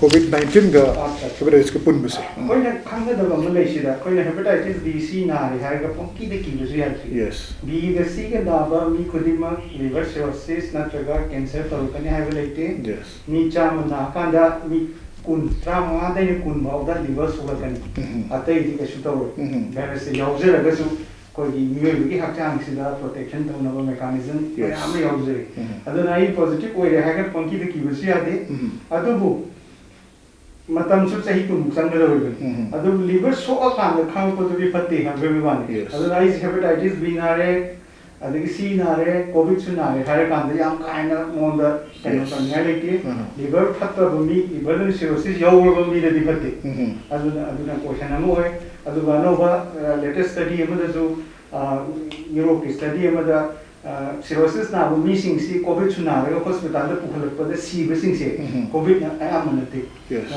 ꯀꯣꯚꯤꯗ ꯅꯥꯏꯟꯇꯤꯟꯒ ꯑꯠꯆꯥ꯫ ꯍꯦꯄꯥꯇꯥꯏꯇꯤꯁꯀ ꯄꯨꯟꯕꯁꯦ꯫ ꯑꯩꯈꯣꯏꯅ ꯈꯪꯒꯗꯕ ꯑꯃ ꯂꯩꯁꯤꯗ, ꯑꯩꯈꯣꯏꯅ ꯍꯦꯄꯥꯇꯥꯏꯇꯤꯁ ꯕꯤ ꯁꯤ ꯅꯥꯔꯦ ꯍꯥꯏꯔꯒ ꯄꯪꯀꯤꯗ ꯀꯤꯕꯁꯨ ꯌꯥꯗ꯭ꯔꯤ꯫ ꯌꯦꯁ꯫ ꯕꯤꯒ ꯁꯤꯒ ꯅꯥꯕ ꯃꯤ ꯈꯨꯗꯤꯡꯃꯛ ꯂꯤꯚꯔ ꯁꯤꯔꯣꯁꯤꯁ ꯅꯠꯇ꯭ꯔꯒ ꯀꯦꯟꯁꯔ ꯇꯧꯔꯛꯀꯅꯤ ꯍꯥꯏꯕ ꯂꯩꯇꯦ꯫ ꯌꯦꯁ꯫ ꯃꯤ ꯆꯥꯝꯃ ꯅꯥꯔꯀꯥꯟꯗ ꯃꯤ ꯀꯨꯟ, ꯇꯔꯥꯃꯉꯥꯗꯩꯅ ꯀꯨꯟ ꯐꯥꯎꯗ ꯂꯤꯚꯔ ꯁꯣꯛꯂꯛꯀꯅꯤ꯫ ꯎꯝ꯫ ꯑꯇꯩꯗꯤ ꯀꯩꯁꯨ ꯇꯧꯔꯣꯏ꯫ ꯎꯝ꯫ ꯚꯥꯏꯔꯁꯁꯦ ꯌꯥꯎꯖꯔꯒꯁꯨ ꯑꯩꯈꯣꯏꯒꯤ ꯃꯤꯑꯣꯏꯕꯒꯤ ꯍꯛꯆꯥꯡꯁꯤꯗ ꯄ꯭ꯔꯣꯇꯦꯛꯁꯟ ꯇꯧꯅꯕ ꯃꯦꯀꯥꯅꯤꯖꯝ Yes. ꯃꯌꯥꯝ ꯑꯃ ꯌꯥꯎꯖꯩ꯫ ꯎꯝ꯫ ꯑꯗꯨꯅ ꯑꯩ ꯄꯣꯖꯤꯇꯤꯚ ꯑꯣꯏꯔꯦ ꯍꯥꯏꯔꯒ ꯄꯪꯀꯤꯗ ꯀꯤꯕꯁꯨ ꯌꯥꯗꯦ꯫ ꯎꯝ꯫ ꯑꯗꯨꯕꯨ ꯃꯇꯝꯁꯨ ꯆꯍꯤ ꯀꯨꯟꯃꯨꯛ ꯆꯪꯒꯗꯧꯔꯤꯕꯅꯤ꯫ ꯎꯝ꯫ ꯑꯗꯨꯕꯨ ꯂꯤꯚꯔ ꯁꯣꯛꯑꯀꯥꯟꯗ ꯈꯪꯉꯛꯄꯗꯨꯗꯤ ꯐꯠꯇꯦ ꯍꯥꯏꯕꯒꯤ ꯋꯥꯅꯤ꯫ Yes. ꯑꯗꯨꯅ ꯑꯩꯁꯦ ꯍꯦꯄꯥꯇꯥꯏꯇꯤꯁ ꯕꯤ ꯅꯥꯔꯦ, ꯑꯗꯒꯤ ꯁꯤ ꯅꯥꯔꯦ, ꯀꯣꯚꯤꯗꯁꯨ ꯅꯥꯔꯦ ꯍꯥꯏꯔꯀꯥꯟꯗ ꯌꯥꯝ ꯀꯥ ꯍꯦꯟꯅ ꯃꯉꯣꯟꯗ ꯀꯩꯅꯣ Yes. ꯇꯧꯅꯤꯡꯉꯥꯏ ꯂꯩꯇꯦ꯫ ꯎꯝ꯫ ꯂꯤꯚꯔ ꯐꯠꯇꯕ ꯃꯤ, ꯂꯤꯚꯔ ꯁꯤꯔꯣꯁꯤꯁ ꯌꯧꯔꯕ ꯃꯤꯗꯗꯤ ꯐꯠꯇꯦ꯫ ꯎꯝ꯫ ꯑꯗꯨꯅ ꯑꯗꯨꯅ ꯀꯣꯏꯁꯟ ꯑꯃ ꯑꯣꯏ꯫ ꯑꯗꯨꯒ ꯑꯅꯧꯕ ꯂꯦꯇꯦꯁ ꯁ꯭ꯇꯗꯤ ꯑꯃꯗꯁꯨ, ꯑ, ꯌꯨꯔꯣꯞꯀꯤ ꯁ꯭ꯇꯗꯤ ꯑꯃꯗ, ꯑ, ꯁꯤꯔꯣꯁꯤꯁ ꯅꯥꯕ ꯃꯤꯁꯤꯡꯁꯤ ꯀꯣꯚꯤꯗꯁꯨ ꯅꯥꯔꯒ ꯍꯣꯁꯄꯤꯇꯥꯜꯗ ꯄꯨꯈꯠꯂꯛꯄꯗ ꯁꯤꯕꯁꯤꯡꯁꯦ ꯎꯝ꯫ ꯀꯣꯚꯤꯗꯅ ꯑꯌꯥꯝꯕ ꯅꯠꯇꯦ꯫ Yes.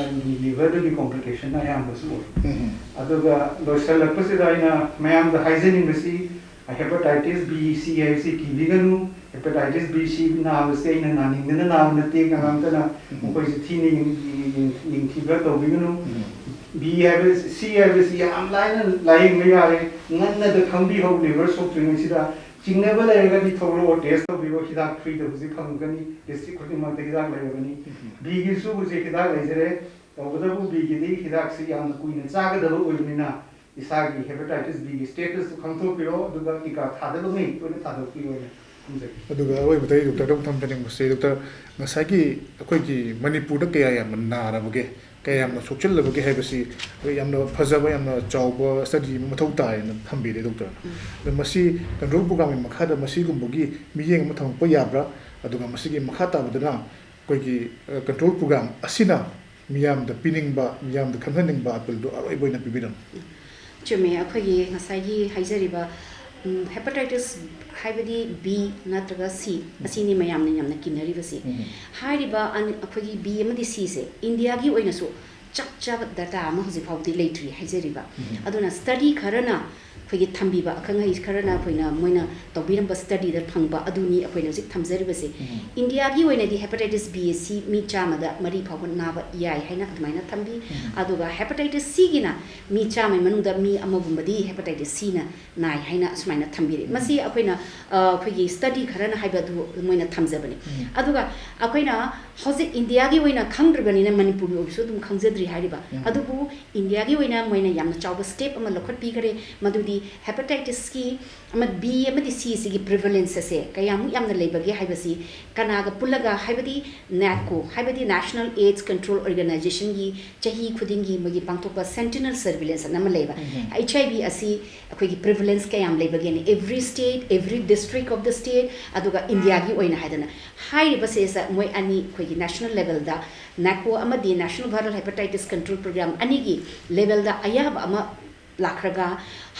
ꯂꯤꯚꯔꯗꯨꯒꯤ ꯀꯣꯝꯄ꯭ꯂꯤꯀꯦꯁꯟꯅ ꯑꯌꯥꯝꯕꯁꯨ ꯑꯣꯏ꯫ ꯎꯝ꯫ ꯑꯗꯨꯒ ꯂꯣꯏꯁꯤꯜꯂꯛꯄꯁꯤꯗ ꯑꯩꯅ ꯃꯌꯥꯝꯗ ꯍꯥꯏꯖꯅꯤꯡꯕꯁꯤ, ꯍꯦꯄꯥꯇꯥꯏꯇꯤꯁ ꯕꯤ ꯁꯤ ꯍꯥꯏꯕꯁꯤ ꯀꯤꯕꯤꯒꯅꯨ꯫ ꯍꯦꯄꯥꯇꯥꯏꯇꯤꯁ ꯕꯤ ꯁꯤ ꯅꯥꯕꯁꯦ ꯑꯩꯅ ꯅꯥꯅꯤꯡꯗꯅ ꯅꯥꯕ ꯅꯠꯇꯦ꯫ ꯀꯅꯥꯝꯇꯅ ꯎꯝ꯫ ꯃꯈꯣꯏꯁꯦ ꯊꯤꯅ ꯌꯦꯡ-, ꯌꯦꯡ-, ꯌꯦꯡꯊꯤꯕ ꯇꯧꯕꯤꯒꯅꯨ꯫ ꯎꯝ꯫ ꯕꯤ ꯍꯥꯏꯕ, ꯁꯤ ꯍꯥꯏꯕꯁꯤ ꯌꯥꯝ ꯂꯥꯏꯅ ꯂꯥꯌꯦꯡꯕ ꯌꯥꯔꯦ꯫ ꯉꯟꯅꯗ ꯈꯪꯕꯤꯍꯧ ꯂꯤꯚꯔ ꯁꯣꯛꯇ꯭ꯔꯤꯉꯩꯁꯤꯗ꯫ ꯆꯤꯡꯅꯕ ꯂꯩꯔꯒꯗꯤ ꯊꯣꯛꯂꯛꯑꯣ, ꯇꯦꯁ ꯇꯧꯕꯤꯔꯣ꯫ ꯍꯤꯗꯥꯛ ꯐ꯭ꯔꯤꯗ ꯍꯧꯖꯤꯛ ꯐꯪꯒꯅꯤ꯫ ꯗꯤꯁꯇ꯭ꯔꯤꯛ ꯈꯨꯗꯤꯡꯃꯛꯇ ꯍꯤꯗꯥꯛ ꯂꯩꯔꯕꯅꯤ꯫ ꯕꯤꯒꯤꯁꯨ ꯍꯧꯖꯤꯛ ꯍꯤꯗꯥꯛ ꯂꯩꯖꯔꯦ꯫ ꯇꯧꯕꯇꯕꯨ ꯕꯤꯒꯤꯗꯤ ꯍꯤꯗꯥꯛꯁꯤ ꯌꯥꯝꯅ ꯀꯨꯏꯅ ꯆꯥꯒꯗꯕ ꯑꯣꯏꯕꯅꯤꯅ ꯏꯁꯥꯒꯤ ꯍꯦꯄꯥꯇꯥꯏꯇꯤꯁ ꯕꯤꯒꯤ ꯁ꯭ꯇꯦꯇꯁꯇꯨ ꯈꯪꯗꯣꯛꯄꯤꯔꯣ꯫ ꯑꯗꯨꯒ ꯇꯤꯀꯥ ꯊꯥꯗꯕꯉꯩ ꯂꯣꯏꯅ ꯊꯥꯗꯣꯛꯄꯤꯌꯣꯅ ꯈꯟꯖꯒꯦ꯫ ꯑꯗꯨꯒ ꯑꯔꯣꯏꯕꯗ ꯑꯩ ꯗꯣꯛꯇꯔꯗ ꯑꯃꯨꯛ ꯊꯝꯖꯅꯤꯡꯕꯁꯦ, ꯗꯣꯛꯇꯔ, ꯉꯁꯥꯏꯒꯤ ꯑꯩꯈꯣꯏꯒꯤ ꯃꯅꯤꯄꯨꯔꯗ ꯀꯌꯥ ꯌꯥꯝꯅ ꯅꯥꯔꯕꯒꯦ, ꯀꯌꯥ ꯌꯥꯝꯅ ꯁꯣꯛꯆꯤꯜꯂꯕꯒꯦ ꯍꯥꯏꯕꯁꯤ ꯑꯩꯈꯣꯏ ꯌꯥꯝꯅ ꯐꯖꯕ, ꯌꯥꯝꯅ ꯆꯥꯎꯕ ꯁ꯭ꯇꯗꯤ ꯑꯃ ꯃꯊꯧ ꯇꯥꯏꯌꯦꯅ ꯊꯝꯕꯤꯔꯦ ꯗꯣꯛꯇꯔꯅ꯫ ꯎꯝ꯫ ꯑꯗꯣ ꯃꯁꯤ ꯀꯟꯇ꯭ꯔꯣꯜ ꯄ꯭ꯔꯣꯒ꯭ꯔꯥꯝꯒꯤ ꯃꯈꯥꯗ ꯃꯁꯤꯒꯨꯝꯕꯒꯤ ꯃꯤꯠꯌꯦꯡ ꯑꯃ ꯊꯝꯃꯛꯄ ꯌꯥꯕ꯭ꯔꯥ? ꯑꯗꯨꯒ ꯃꯁꯤꯒꯤ ꯃꯈꯥ ꯇꯥꯕꯗꯅ ꯑꯩꯈꯣꯏꯒꯤ, ꯑ, ꯀꯟꯇ꯭ꯔꯣꯜ ꯄ꯭ꯔꯣꯒ꯭ꯔꯥꯝ ꯑꯁꯤꯅ ꯃꯤꯌꯥꯝꯗ ꯄꯤꯅꯤꯡꯕ, ꯃꯤꯌꯥꯝꯗ ꯈꯪꯍꯟꯅꯤꯡꯕ ꯑꯄꯤꯜꯗꯨ ꯑꯔꯣꯏꯕ ꯑꯣꯏꯅ ꯄꯤꯕꯤꯔꯝꯃꯤ꯫ ꯆꯨꯝꯃꯦ, ꯑꯩꯈꯣꯏꯒꯤ ꯉꯁꯥꯏꯒꯤ ꯍꯥꯏꯖꯔꯤꯕ, ꯎꯝ, ꯍꯦꯄꯥꯇꯥꯏꯇꯤꯁ ꯍꯥꯏꯕꯗꯤ ꯕꯤ ꯅꯠꯇ꯭ꯔꯒ ꯁꯤ, ꯑꯁꯤꯅꯤ ꯃꯌꯥꯝꯅ ꯌꯥꯝꯅ ꯀꯤꯅꯔꯤꯕꯁꯤ꯫ ꯎꯝ꯫ ꯍꯥꯏꯔꯤꯕ ꯑꯅꯤ, ꯑꯩꯈꯣꯏꯒꯤ ꯕꯤ ꯑꯃꯗꯤ ꯁꯤꯁꯦ ꯏꯟꯗꯤꯌꯥꯒꯤ ꯑꯣꯏꯅꯁꯨ ꯆꯞ ꯆꯥꯕ ꯗꯇꯥ ꯑꯃ ꯍꯧꯖꯤꯛ ꯐꯥꯎꯕꯗꯤ ꯂꯩꯇ꯭ꯔꯤ ꯍꯥꯏꯖꯔꯤꯕ꯫ ꯎꯝ꯫ ꯑꯗꯨꯅ ꯁ꯭ꯇꯗꯤ ꯈꯔꯅ ꯑꯩꯈꯣꯏꯒꯤ ꯊꯝꯕꯤꯕ ꯑꯈꯪ ꯑꯍꯩ ꯈꯔꯅ ꯑꯩꯈꯣꯏꯅ ꯃꯣꯏꯅ ꯇꯧꯕꯤꯔꯝꯕ studyꯗ ꯐꯪꯕ ꯑꯗꯨꯅꯤ ꯑꯩꯈꯣꯏꯅ ꯍꯧꯖꯤꯛ ꯊꯝꯖꯔꯤꯕꯁꯦ꯫ ꯏꯟꯗꯤꯌꯥꯒꯤ ꯑꯣꯏꯅꯗꯤ hepatitis B ꯑꯁꯤ ꯃꯤ ꯆꯥꯝꯃꯗ ꯃꯔꯤ ꯐꯥꯎꯕ ꯅꯥꯕ ꯌꯥꯏ ꯍꯥꯏꯅ ꯑꯗꯨꯃꯥꯏꯅ ꯊꯝꯕꯤ꯫ ꯑꯗꯨꯒ hepatitis Cꯒꯤꯅ ꯃꯤ ꯆꯥꯝꯃꯒꯤ ꯃꯅꯨꯡꯗ ꯃꯤ ꯑꯃꯒꯨꯝꯕꯗꯤ hepatitis Cꯅ ꯅꯥꯏ ꯍꯥꯏꯅ ꯑꯁꯨꯃꯥꯏꯅ ꯊꯝꯕꯤꯔꯦ꯫ ꯃꯁꯤ ꯑꯩꯈꯣꯏꯅ, ꯑ, ꯑꯩꯈꯣꯏꯒꯤ study ꯈꯔꯅ ꯍꯥꯏꯕ ꯑꯗꯨ ꯃꯣꯏꯅ ꯊꯝꯖꯕꯅꯤ꯫ ꯑꯗꯨꯒ ꯑꯩꯈꯣꯏꯅ ꯍꯧꯖꯤꯛ ꯏꯟꯗꯤꯌꯥꯒꯤ ꯑꯣꯏꯅ ꯈꯪꯗ꯭ꯔꯤꯕꯅꯤꯅ ꯃꯅꯤꯄꯨꯔꯒꯤ ꯑꯣꯏꯕꯁꯨ ꯑꯗꯨꯝ ꯈꯪꯖꯗ꯭ꯔꯤ ꯍꯥꯏꯔꯤꯕ꯫ ꯑꯗꯨꯕꯨ ꯏꯟꯗꯤꯌꯥꯒꯤ ꯑꯣꯏꯅ ꯃꯣꯏꯅ ꯌꯥꯝꯅ ꯆꯥꯎꯕ step ꯑꯃ ꯂꯧꯈꯠꯄꯤꯈꯔꯦ, ꯃꯗꯨꯗꯤ hepatitisꯀꯤ ꯑꯃ B ꯑꯃꯗꯤ C ꯑꯁꯤꯒꯤ prevalence ꯑꯁꯦ ꯀꯌꯥꯃꯨꯛ ꯌꯥꯝꯅ ꯂꯩꯕꯒꯦ ꯍꯥꯏꯕꯁꯤ ꯀꯅꯥꯒ ꯄꯨꯜꯂꯒ, ꯍꯥꯏꯕꯗꯤ NACO, ꯍꯥꯏꯕꯗꯤ National AIDS Control Organizationꯒꯤ ꯆꯍꯤ ꯈꯨꯗꯤꯡꯒꯤ ꯃꯣꯏꯒꯤ ꯄꯥꯡꯊꯣꯛꯄ sentinel surveillance ꯑꯅ ꯑꯃ ꯂꯩꯕ꯫ HIV ꯑꯁꯤ ꯑꯩꯈꯣꯏꯒꯤ prevalence ꯀꯌꯥꯝ ꯂꯩꯕꯒꯦꯅ, every state, every district of the state, ꯑꯗꯨꯒ ꯏꯟꯗꯤꯌꯥꯒꯤ ꯑꯣꯏꯅ ꯍꯥꯏꯗꯅ꯫ ꯍꯥꯏꯔꯤꯕꯁꯦ ꯁ-, ꯃꯣꯏ ꯑꯅꯤ ꯑꯩꯈꯣꯏꯒꯤ national levelꯗ, NACO ꯑꯃꯗꯤ National Viral Hepatitis Control Program ꯑꯅꯤꯒꯤ levelꯗ ꯑꯌꯥꯕ ꯑꯃ ꯂꯥꯛꯈ꯭ꯔꯒ,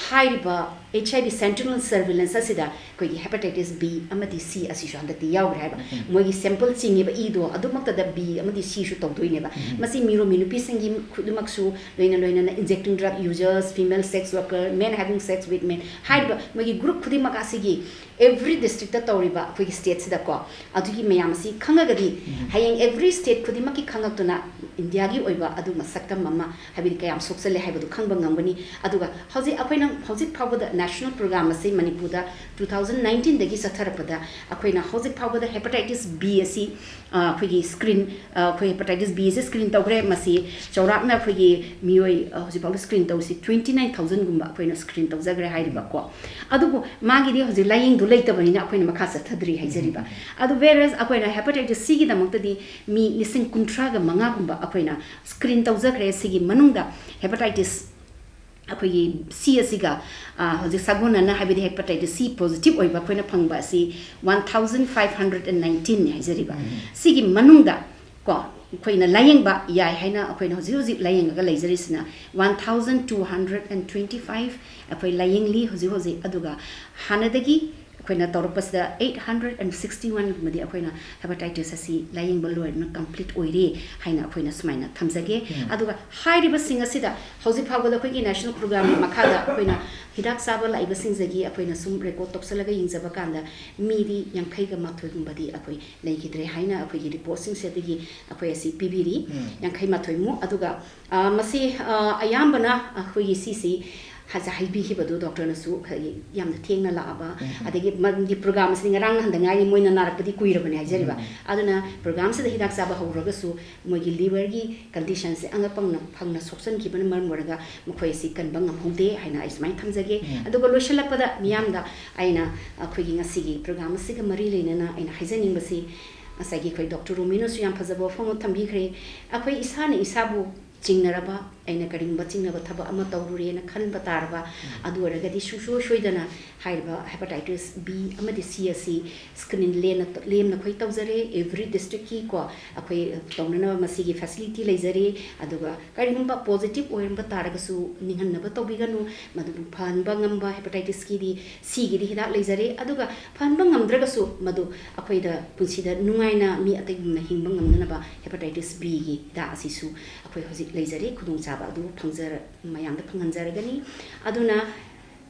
ꯍꯥꯏꯔꯤꯕ HIV sentinel surveillance ꯑꯁꯤꯗ ꯑꯩꯈꯣꯏꯒꯤ hepatitis B ꯑꯃꯗꯤ C ꯑꯁꯤꯁꯨ ꯍꯟꯗꯛꯇꯤ ꯌꯥꯎꯈ꯭ꯔꯦ ꯍꯥꯏꯕ꯫ ꯃꯣꯏꯒꯤ sample ꯆꯤꯡꯉꯤꯕ ꯏꯗꯣ ꯑꯗꯨꯃꯛꯇꯗ B ꯑꯃꯗꯤ Cꯁꯨ ꯇꯧꯗꯣꯏꯅꯦꯕ꯫ ꯃꯁꯤ ꯃꯤꯔꯣꯟꯕꯤ ꯅꯨꯄꯤꯁꯤꯡꯒꯤ ꯈꯨꯗꯤꯡꯃꯛꯁꯨ, ꯂꯣꯏꯅ ꯂꯣꯏꯅꯅ injecting drug users, female sex worker, men having sex with men, ꯍꯥꯏꯔꯤꯕ ꯃꯣꯏꯒꯤ group ꯈꯨꯗꯤꯡꯃꯛ ꯑꯁꯤꯒꯤ every districtꯇ ꯇꯧꯔꯤꯕ ꯑꯩꯈꯣꯏꯒꯤ stateꯁꯤꯗꯀꯣ, ꯑꯗꯨꯒꯤ ꯃꯌꯥꯝ ꯑꯁꯤ ꯈꯪꯉꯒꯗꯤ ꯍꯌꯦꯡ every state ꯈꯨꯗꯤꯡꯃꯛꯀꯤ ꯈꯪꯉꯛꯇꯨꯅ ꯏꯟꯗꯤꯌꯥꯒꯤ ꯑꯣꯏꯕ ꯑꯗꯨꯒꯨꯝꯕ ꯁꯛꯇꯝ ꯑꯃ, ꯍꯥꯏꯕꯗꯤ ꯀꯌꯥꯝ ꯁꯣꯛꯆꯜꯂꯦ ꯍꯥꯏꯕꯗꯨ ꯈꯪꯕ ꯉꯝꯒꯅꯤ꯫ ꯑꯗꯨꯒ ꯍꯧꯖꯤꯛ ꯑꯩꯈꯣꯏꯅ ꯍꯧꯖꯤꯛ ꯐꯥꯎꯕꯗ national program ꯑꯁꯤ ꯃꯅꯤꯄꯨꯔꯗ two thousand nineteenꯗꯒꯤ ꯆꯠꯊꯔꯛꯄꯗ ꯑꯩꯈꯣꯏꯅ ꯍꯧꯖꯤꯛ ꯐꯥꯎꯕꯗ hepatitis B ꯑꯁꯤ, ꯑ, ꯑꯩꯈꯣꯏꯒꯤ screen, ꯑ, ꯑꯩꯈꯣꯏ hepatitis B ꯑꯁꯤ screen ꯇꯧꯈ꯭ꯔꯦ꯫ ꯃꯁꯤ ꯆꯥꯎꯔꯥꯛꯅ ꯑꯩꯈꯣꯏꯒꯤ ꯃꯤꯑꯣꯏ, ꯑ, ꯍꯧꯖꯤꯛ ꯐꯥꯎꯕ screen ꯇꯧꯔꯤꯁꯤ twenty nine thousandꯒꯨꯝꯕ ꯑꯩꯈꯣꯏꯅ screen ꯇꯧꯖꯈ꯭ꯔꯦ ꯍꯥꯏꯔꯤꯕꯀꯣ꯫ ꯑꯗꯨꯕꯨ ꯃꯥꯒꯤꯗꯤ ꯍꯧꯖꯤꯛ ꯂꯥꯏꯌꯦꯡꯗꯨ ꯂꯩꯇꯕꯅꯤꯅ ꯑꯩꯈꯣꯏꯅ ꯃꯈꯥ ꯆꯠꯊꯗ꯭ꯔꯤ ꯍꯥꯏꯖꯔꯤꯕ꯫ ꯑꯗꯨ whereas ꯑꯩꯈꯣꯏꯅ hepatitis Cꯒꯤꯗꯃꯛꯇꯗꯤ ꯃꯤ ꯂꯤꯁꯤꯡ ꯀꯨꯟꯊ꯭ꯔꯥꯒ ꯃꯉꯥꯒꯨꯝꯕ ꯑꯩꯈꯣꯏꯅ screen ꯇꯧꯖꯈ꯭ꯔꯦ꯫ ꯁꯤꯒꯤ ꯃꯅꯨꯡꯗ hepatitis ꯑꯩꯈꯣꯏꯒꯤ C ꯑꯁꯤꯒ, ꯑ, ꯍꯧꯖꯤꯛ ꯁꯥꯒꯣꯟꯅꯅ, ꯍꯥꯏꯕꯗꯤ hepatitis C positive ꯑꯣꯏꯕ ꯑꯩꯈꯣꯏꯅ ꯐꯪꯕ ꯑꯁꯤ one thousand five hundred and nineteenꯅꯤ ꯍꯥꯏꯖꯔꯤꯕ꯫ ꯁꯤꯒꯤ ꯃꯅꯨꯡꯗ ꯀꯣ, ꯑꯩꯈꯣꯏꯅ ꯂꯥꯏꯌꯦꯡꯕ ꯌꯥꯏ ꯍꯥꯏꯅ ꯑꯩꯈꯣꯏꯅ ꯍꯧꯖꯤꯛ ꯍꯧꯖꯤꯛ ꯂꯥꯏꯌꯦꯡꯉꯒ ꯂꯩꯖꯔꯤꯁꯤꯅ one thousand two hundred and twenty five ꯑꯩꯈꯣꯏ ꯂꯥꯏꯌꯦꯡꯂꯤ ꯍꯧꯖꯤꯛ ꯍꯧꯖꯤꯛ꯫ ꯑꯗꯨꯒ ꯍꯥꯟꯅꯗꯒꯤ ꯑꯩꯈꯣꯏꯅ ꯇꯧꯔꯛꯄꯁꯤꯗ eight hundred and sixty one ꯒꯨꯝꯕꯗꯤ ꯑꯩꯈꯣꯏꯅ hepatitis ꯑꯁꯤ ꯂꯥꯌꯦꯡꯕ ꯂꯣꯏꯔꯅ complete ꯑꯣꯏꯔꯦ ꯍꯥꯏꯅ ꯑꯩꯈꯣꯏꯅ ꯁꯨꯃꯥꯏꯅ ꯊꯝꯖꯒꯦ꯫ ꯑꯗꯨꯒ ꯍꯥꯏꯔꯤꯕꯁꯤꯡ ꯑꯁꯤꯗ ꯍꯧꯖꯤꯛ ꯐꯥꯎꯕꯗ ꯑꯩꯈꯣꯏꯒꯤ national program ꯒꯤ ꯃꯈꯥꯗ ꯑꯩꯈꯣꯏꯅ ꯍꯤꯗꯥꯛ ꯆꯥꯕ ꯂꯥꯛꯏꯕꯁꯤꯡꯁꯤꯗꯒꯤ ꯑꯩꯈꯣꯏꯅ ꯁꯨꯝ record ꯇꯧꯁꯜꯂꯒ ꯌꯦꯡꯖꯕ ꯀꯥꯟꯗ ꯃꯤꯗꯤ ꯌꯥꯡꯈꯩꯒ ꯃꯥꯊꯣꯏꯒꯨꯝꯕꯗꯤ ꯑꯩꯈꯣꯏ ꯂꯩꯈꯤꯗ꯭ꯔꯦ ꯍꯥꯏꯅ ꯑꯩꯈꯣꯏꯒꯤ report ꯁꯤꯡꯁꯤꯗꯒꯤ ꯑꯩꯈꯣꯏ ꯑꯁꯤ ꯄꯤꯕꯤꯔꯤ꯫ ꯌꯥꯡꯈꯩ ꯃꯥꯊꯣꯏ ꯃꯨꯛ꯫ ꯑꯗꯨꯒ, ꯑ, ꯃꯁꯤ, ꯑ, ꯑꯌꯥꯝꯕꯅ ꯑꯩꯈꯣꯏꯒꯤ ꯁꯤꯁꯤ ꯍꯥꯏꯖ-, ꯍꯥꯏꯕꯤꯈꯤꯕꯗꯣ doctor ꯅꯁꯨ ꯈ-, ꯌꯥꯝꯅ ꯊꯦꯡꯅ ꯂꯥꯛꯑꯕ, ꯑꯗꯒꯤ ꯃꯔꯝꯗꯤ program ꯑꯁꯤꯗꯤ ꯉꯔꯥꯡ ꯅꯍꯥꯟꯗ ꯉꯥꯏꯔꯤ, ꯃꯣꯏꯅ ꯅꯥꯔꯛꯄꯗꯤ ꯀꯨꯏꯔꯕꯅꯦ ꯍꯥꯏꯖꯔꯤꯕ꯫ ꯑꯗꯨꯅ program ꯁꯤꯗ ꯍꯤꯗꯥꯛ ꯆꯥꯕ ꯍꯧꯔꯒꯁꯨ ꯃꯣꯏꯒꯤ liver ꯒꯤ condition ꯁꯦ ꯑꯉꯛꯄ ꯐꯪꯅ ꯁꯣꯛꯆꯟꯈꯤꯕꯅ ꯃꯔꯝ ꯑꯣꯏꯔꯒ ꯃꯈꯣꯏ ꯑꯁꯤ ꯀꯟꯕ ꯉꯝꯍꯧꯗꯦ ꯍꯥꯏꯅ ꯑꯩ ꯁꯨꯃꯥꯏꯅ ꯊꯝꯖꯒꯦ꯫ ꯑꯗꯨꯒ ꯂꯣꯏꯁꯤꯜꯂꯛꯄꯗ ꯃꯤꯌꯥꯝꯗ ꯑꯩꯅ ꯑꯩꯈꯣꯏꯒꯤ ꯉꯁꯤꯒꯤ program ꯑꯁꯤꯒ ꯃꯔꯤ ꯂꯩꯅꯅ ꯑꯩꯅ ꯍꯥꯏꯖꯅꯤꯡꯕꯁꯤ, ꯉꯁꯥꯏꯒꯤ ꯑꯩꯈꯣꯏ doctor ꯔꯣꯃꯤꯅꯁꯨ ꯌꯥꯝ ꯐꯖꯕ ꯋꯥꯐꯝ ꯑꯃ ꯊꯝꯕꯤꯈ꯭ꯔꯦ꯫ ꯑꯩꯈꯣꯏ ꯏꯁꯥꯅ ꯏꯁꯥꯕꯨ ꯆꯤꯡꯅꯔꯕ, ꯑꯩꯅ ꯀꯔꯤꯒꯨꯝꯕ ꯆꯤꯡꯅꯕ ꯊꯕꯛ ꯑꯃ ꯇꯧꯔꯨꯔꯦꯅ ꯈꯟꯕ ꯇꯥꯔꯕ, ꯑꯗꯨ ꯑꯣꯏꯔꯒꯗꯤ ꯁꯨꯡꯁꯣꯏ ꯁꯣꯏꯗꯅ ꯍꯥꯏꯔꯤꯕ hepatitis B ꯑꯃꯗꯤ C ꯑꯁꯤ screen ꯂꯦꯝꯅ, ꯂꯦꯝꯅ ꯑꯩꯈꯣꯏ ꯇꯧꯖꯔꯦ꯫ Every district ꯀꯤ ꯀꯣ, ꯑꯩꯈꯣꯏ ꯇꯧꯅꯅꯕ ꯃꯁꯤꯒꯤ facility ꯂꯩꯖꯔꯦ꯫ ꯑꯗꯨꯒ ꯀꯔꯤꯒꯨꯝꯕ positive ꯑꯣꯏꯔꯝꯕ ꯇꯥꯔꯒꯁꯨ ꯅꯤꯡꯍꯟꯅꯕ ꯇꯧꯕꯤꯒꯅꯨ, ꯃꯗꯨꯕꯨ ꯐꯍꯟꯕ ꯉꯝꯕ hepatitis ꯀꯤꯗꯤ, C ꯒꯤꯗꯤ ꯍꯤꯗꯥꯛ ꯂꯩꯖꯔꯦ꯫ ꯑꯗꯨꯒ ꯐꯍꯟꯕ ꯉꯝꯗ꯭ꯔꯒꯁꯨ ꯃꯗꯨ ꯑꯩꯈꯣꯏꯗ ꯄꯨꯟꯁꯤꯗ ꯅꯨꯡꯉꯥꯏꯅ ꯃꯤ ꯑꯇꯩꯒꯨꯝꯅ ꯍꯤꯡꯕ ꯉꯝꯅꯅꯕ hepatitis B ꯒꯤ ꯍꯤꯗꯥꯛ ꯑꯁꯤꯁꯨ ꯑꯩꯈꯣꯏ ꯍꯧꯖꯤꯛ ꯂꯩꯖꯔꯤ꯫ ꯈꯨꯗꯣꯡꯆꯥꯕ ꯑꯗꯨ ꯐꯪꯖꯔ-, ꯃꯌꯥꯝꯗ ꯐꯪꯍꯟꯖꯔꯒꯅꯤ꯫ ꯑꯗꯨꯅ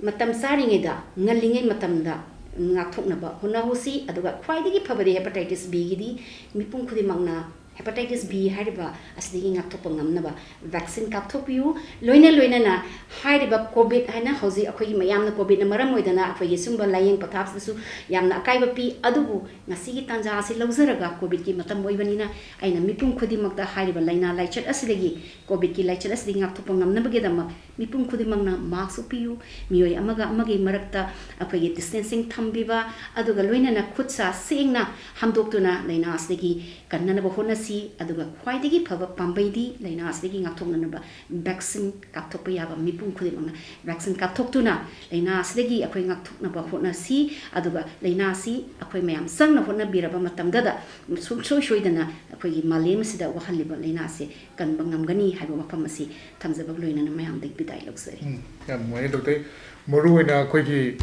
ꯃꯇꯝ ꯆꯥꯔꯤꯉꯩꯗ, ꯉꯜꯂꯤꯉꯩ ꯃꯇꯝꯗ ꯉꯥꯛꯊꯣꯛꯅꯕ ꯍꯣꯠꯅꯍꯧꯁꯤ꯫ ꯑꯗꯨꯒ ꯈ꯭ꯋꯥꯏꯗꯒꯤ ꯐꯕꯗꯤ hepatitis B ꯒꯤꯗꯤ ꯃꯤꯄꯨꯝ ꯈꯨꯗꯤꯡꯃꯛꯅ hepatitis B ꯍꯥꯏꯔꯤꯕ ꯑꯁꯤꯗꯒꯤ ꯉꯥꯛꯊꯣꯛꯄ ꯉꯝꯅꯕ vaccine ꯀꯥꯞꯊꯣꯛꯄꯤꯌꯨ꯫ ꯂꯣꯏꯅ ꯂꯣꯏꯅꯅ ꯍꯥꯏꯔꯤꯕ COVID ꯍꯥꯏꯅ ꯍꯧꯖꯤꯛ ꯑꯩꯈꯣꯏꯒꯤ ꯃꯌꯥꯝꯅ COVID ꯅ ꯃꯔꯝ ꯑꯣꯏꯗꯅ ꯑꯩꯈꯣꯏꯒꯤ ꯁꯨꯝꯕ ꯂꯥꯏꯌꯦꯡ ꯄꯊꯥꯞꯁꯤꯗꯁꯨ ꯌꯥꯝꯅ ꯑꯀꯥꯏꯕ ꯄꯤ꯫ ꯑꯗꯨꯕꯨ ꯉꯁꯤꯒꯤ ꯇꯥꯟꯖꯥ ꯑꯁꯤ ꯂꯧꯖꯔꯒ COVID ꯀꯤ ꯃꯇꯝ ꯑꯣꯏꯕꯅꯤꯅ ꯑꯩꯅ ꯃꯤꯄꯨꯝ ꯈꯨꯗꯤꯡꯃꯛꯇ ꯍꯥꯏꯔꯤꯕ ꯂꯥꯏꯅꯥ ꯂꯥꯏꯆꯠ ꯑꯁꯤꯗꯒꯤ, COVID ꯀꯤ ꯂꯥꯏꯆꯠ ꯑꯁꯤꯗꯒꯤ ꯉꯥꯛꯊꯣꯛꯄ ꯉꯝꯅꯕꯒꯤꯗꯃꯛ ꯃꯤꯄꯨꯝ ꯈꯨꯗꯤꯡꯃꯛꯅ mask ꯎꯞꯄꯤꯌꯨ꯫ ꯃꯤꯑꯣꯏ ꯑꯃꯒ ꯑꯃꯒꯤ ꯃꯔꯛꯇ ꯑꯩꯈꯣꯏꯒꯤ distancing ꯊꯝꯕꯤꯕ, ꯑꯗꯨꯒ ꯂꯣꯏꯅꯅ ꯈꯨꯠ ꯁꯥ ꯁꯦꯡꯅ ꯍꯥꯝꯗꯣꯛꯇꯨꯅ ꯂꯥꯏꯅꯥ ꯑꯁꯤꯗꯒꯤ ꯀꯟꯅꯅꯕ ꯍꯣꯠꯅꯁꯤ꯫ ꯑꯗꯨꯒ ꯈ꯭ꯋꯥꯏꯗꯒꯤ ꯐꯕ ꯄꯥꯝꯕꯩꯗꯤ ꯂꯥꯏꯅꯥ ꯑꯁꯤꯗꯒꯤ ꯉꯥꯛꯊꯣꯛꯅꯅꯕ vaccine ꯀꯥꯞꯊꯣꯛꯄ ꯌꯥꯕ ꯃꯤꯄꯨꯝ ꯈꯨꯗꯤꯡꯃꯛꯅ vaccine ꯀꯥꯞꯊꯣꯛꯇꯨꯅ ꯂꯥꯏꯅꯥ ꯑꯁꯤꯗꯒꯤ ꯑꯩꯈꯣꯏ ꯉꯥꯛꯊꯣꯛꯅꯕ ꯍꯣꯠꯅꯁꯤ꯫ ꯑꯗꯨꯒ ꯂꯥꯏꯅꯥ ꯑꯁꯤ ꯑꯩꯈꯣꯏ ꯃꯌꯥꯝ ꯆꯪꯅ ꯍꯣꯠꯅꯕꯤꯔꯕ ꯃꯇꯝꯗꯗ ꯁꯨꯡꯁꯣꯏ ꯁꯣꯏꯗꯅ ꯑꯩꯈꯣꯏꯒꯤ ꯃꯥꯂꯦꯝ ꯑꯁꯤꯗ ꯋꯥꯍꯜꯂꯤꯕ ꯂꯥꯏꯅꯥ ꯑꯁꯤ ꯀꯟꯕ ꯉꯝꯒꯅꯤ ꯍꯥꯏꯕ ꯋꯥꯐꯝ ꯑꯁꯤ ꯊꯝꯖꯕꯒ ꯂꯣꯏꯅꯅ ꯃꯌꯥꯝꯗꯒꯤ ꯕꯤꯗꯥꯏ ꯂꯧꯖꯔꯤ꯫ ꯎꯝ, ꯌꯥꯝ ꯅꯨꯡꯉꯥꯏ ꯗꯣꯛꯇꯔ꯫ ꯃꯔꯨꯑꯣꯏꯅ ꯑꯩꯈꯣꯏꯒꯤ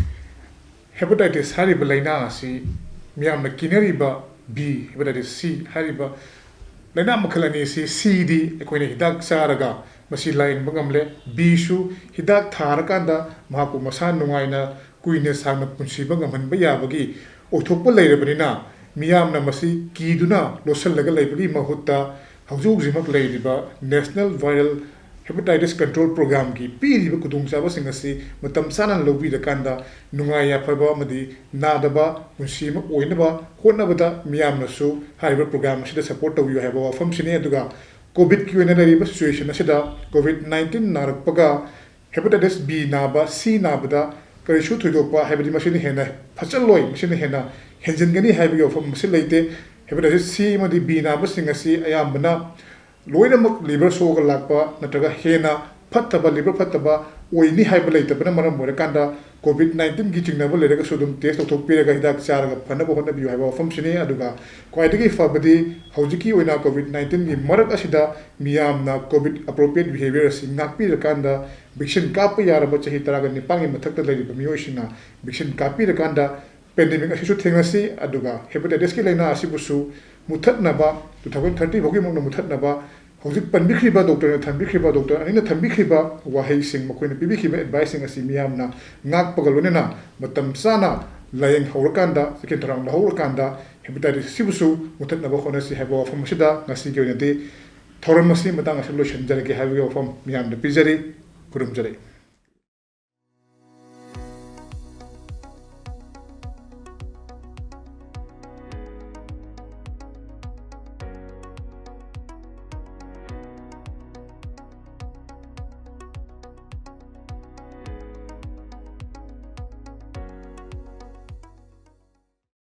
Hepatitis ꯍꯥꯏꯔꯤꯕ ꯂꯥꯏꯅꯥ ꯑꯁꯤ ꯃꯤꯌꯥꯝꯅ ꯀꯤꯅꯔꯤꯕ B, hepatitis C ꯍꯥꯏꯔꯤꯕ ꯂꯥꯏꯅꯥ ꯃꯈꯜ ꯑꯅꯤ ꯑꯁꯤ, Cꯗꯤ ꯑꯩꯈꯣꯏꯅ ꯍꯤꯗꯥꯛ ꯆꯥꯔꯒ ꯃꯁꯤ ꯂꯥꯌꯦꯡꯕ ꯉꯝꯂꯦ꯫ Bꯁꯨ ꯍꯤꯗꯥꯛ ꯊꯥꯔꯀꯥꯟꯗ ꯃꯍꯥꯛꯄꯨ ꯃꯁꯥ ꯅꯨꯡꯉꯥꯏꯅ ꯀꯨꯏꯅ ꯁꯥꯡꯅ ꯄꯨꯟꯁꯤꯕ ꯉꯝꯍꯟꯕ ꯌꯥꯕꯒꯤ ꯑꯣꯏꯊꯣꯛꯄ ꯂꯩꯔꯕꯅꯤꯅ, ꯃꯤꯌꯥꯝꯅ ꯃꯁꯤ ꯀꯤꯗꯨꯅ ꯂꯣꯠꯁꯤꯜꯂꯒ ꯂꯩꯕꯒꯤ ꯃꯍꯨꯠꯇ, ꯍꯧꯖꯤꯛ ꯍꯧꯖꯤꯛꯃꯛ ꯂꯩꯔꯤꯕ National Viral Hepatitis Control Programꯒꯤ ꯄꯤꯔꯤꯕ ꯈꯨꯗꯣꯡꯆꯥꯕꯁꯤꯡ ꯑꯁꯤ ꯃꯇꯝ ꯆꯥꯅ ꯂꯧꯕꯤꯔꯀꯥꯟꯗ, ꯅꯨꯡꯉꯥꯏ ꯌꯥꯏꯐꯕ ꯑꯃꯗꯤ ꯅꯥꯗꯕ ꯄꯨꯟꯁꯤ ꯑꯃ ꯑꯣꯏꯅꯕ ꯍꯣꯠꯅꯕꯗ ꯃꯤꯌꯥꯝꯅꯁꯨ ꯍꯥꯏꯔꯤꯕ program ꯑꯁꯤꯗ support ꯇꯧꯕꯤꯌꯨ ꯍꯥꯏꯕ ꯋꯥꯐꯝꯁꯤꯅꯤ꯫ ꯑꯗꯨꯒ COVIDꯀꯤ ꯑꯣꯏꯅ ꯂꯩꯔꯤꯕ situation ꯑꯁꯤꯗ, COVID nineteen ꯅꯥꯔꯛꯄꯒ hepatitis B ꯅꯥꯕ, C ꯅꯥꯕꯗ ꯀꯔꯤꯁꯨ ꯊꯣꯏꯗꯣꯛꯄ, ꯍꯥꯏꯕꯗꯤ ꯃꯁꯤꯅ ꯍꯦꯟꯅ ꯐꯠꯆꯜꯂꯣꯏ, ꯃꯁꯤꯅ ꯍꯦꯟꯅ ꯍꯦꯟꯖꯤꯟꯒꯅꯤ ꯍꯥꯏꯕꯒꯤ ꯋꯥꯐꯝ ꯑꯃꯁꯨ ꯂꯩꯇꯦ꯫ Hepatitis C ꯑꯃꯗꯤ B ꯅꯥꯕꯁꯤꯡ ꯑꯁꯤ ꯑꯌꯥꯝꯕꯅ ꯂꯣꯏꯅꯃꯛ liver ꯁꯣꯛꯑꯒ ꯂꯥꯛꯄ ꯅꯠꯇ꯭ꯔꯒ ꯍꯦꯟꯅ ꯐꯠꯇꯕ, liver ꯐꯠꯇꯕ ꯑꯣꯏꯅꯤ ꯍꯥꯏꯕ ꯂꯩꯇꯕꯅ ꯃꯔꯝ ꯑꯣꯏꯔꯀꯥꯟꯗ, COVID nineteenꯒꯤ ꯆꯤꯡꯅꯕ ꯂꯩꯔꯒꯁꯨ ꯑꯗꯨꯝ test ꯇꯧꯊꯣꯛꯄꯤꯔꯒ ꯍꯤꯗꯥꯛ ꯆꯥꯔꯒ ꯐꯅꯕ ꯍꯣꯠꯅꯕꯤꯌꯨ ꯍꯥꯏꯕ ꯋꯥꯐꯝꯁꯤꯅꯤ꯫ ꯑꯗꯨꯒ ꯈ꯭ꯋꯥꯏꯗꯒꯤ ꯐꯕꯗꯤ ꯍꯧꯖꯤꯛꯀꯤ ꯑꯣꯏꯅ COVID nineteenꯒꯤ ꯃꯔꯛ ꯑꯁꯤꯗ ꯃꯤꯌꯥꯝꯅ COVID appropriate behavior ꯑꯁꯤ ꯉꯥꯛꯄꯤꯔꯀꯥꯟꯗ, vaccine ꯀꯥꯞꯄ ꯌꯥꯔꯕ ꯆꯍꯤ ꯇꯔꯥꯒ ꯅꯤꯄꯥꯟꯒꯤ ꯃꯊꯛꯇ ꯂꯩꯔꯤꯕ ꯃꯤꯑꯣꯏꯁꯤꯡꯅ vaccine ꯀꯥꯞꯄꯤꯔꯀꯥꯟꯗ, pandemic ꯑꯁꯤꯁꯨ ꯊꯦꯡꯅꯁꯤ, ꯑꯗꯨꯒ hepatitisꯀꯤ ꯂꯥꯏꯅꯥ ꯑꯁꯤꯕꯨꯁꯨ ꯃꯨꯊꯠꯅꯕ, two thousand thirty ꯐꯥꯎꯒꯤ ꯃꯅꯨꯡꯗ ꯃꯨꯊꯠꯅꯕ ꯍꯧꯖꯤꯛ ꯄꯟꯕꯤꯈ꯭ꯔꯤꯕ doctorꯅ ꯊꯝꯕꯤꯈ꯭ꯔꯤꯕ, doctor ꯑꯅꯤꯅ ꯊꯝꯕꯤꯈ꯭ꯔꯤꯕ ꯋꯥꯍꯩꯁꯤꯡ, ꯃꯈꯣꯏꯅ ꯄꯤꯕꯤꯈꯤꯕ adviceꯁꯤꯡ ꯑꯁꯤ ꯃꯤꯌꯥꯝꯅ ꯉꯥꯛꯄꯒ ꯂꯣꯏꯅꯅ ꯃꯇꯝ ꯆꯥꯅ ꯂꯥꯌꯦꯡ ꯍꯧꯔꯀꯥꯟꯗ, ꯆꯦꯛꯁꯤꯟ ꯊꯧꯔꯥꯡ ꯂꯧꯍꯧꯔꯀꯥꯟꯗ hepatitis ꯑꯁꯤꯕꯨꯁꯨ ꯃꯨꯊꯠꯅꯕ ꯍꯣꯠꯅꯁꯤ ꯍꯥꯏꯕ ꯋꯥꯐꯝ ꯑꯁꯤꯗ ꯉꯁꯤꯒꯤ ꯑꯣꯏꯅꯗꯤ ꯊꯧꯔꯝ ꯑꯁꯤ ꯃꯇꯥꯡ ꯑꯁꯤꯗ ꯂꯣꯏꯁꯤꯟꯖꯔꯒꯦ ꯍꯥꯏꯕꯒꯤ ꯋꯥꯐꯝ ꯃꯤꯌꯥꯝꯗ ꯄꯤꯖꯔꯤ꯫ ꯈꯨꯔꯨꯝꯖꯔꯤ꯫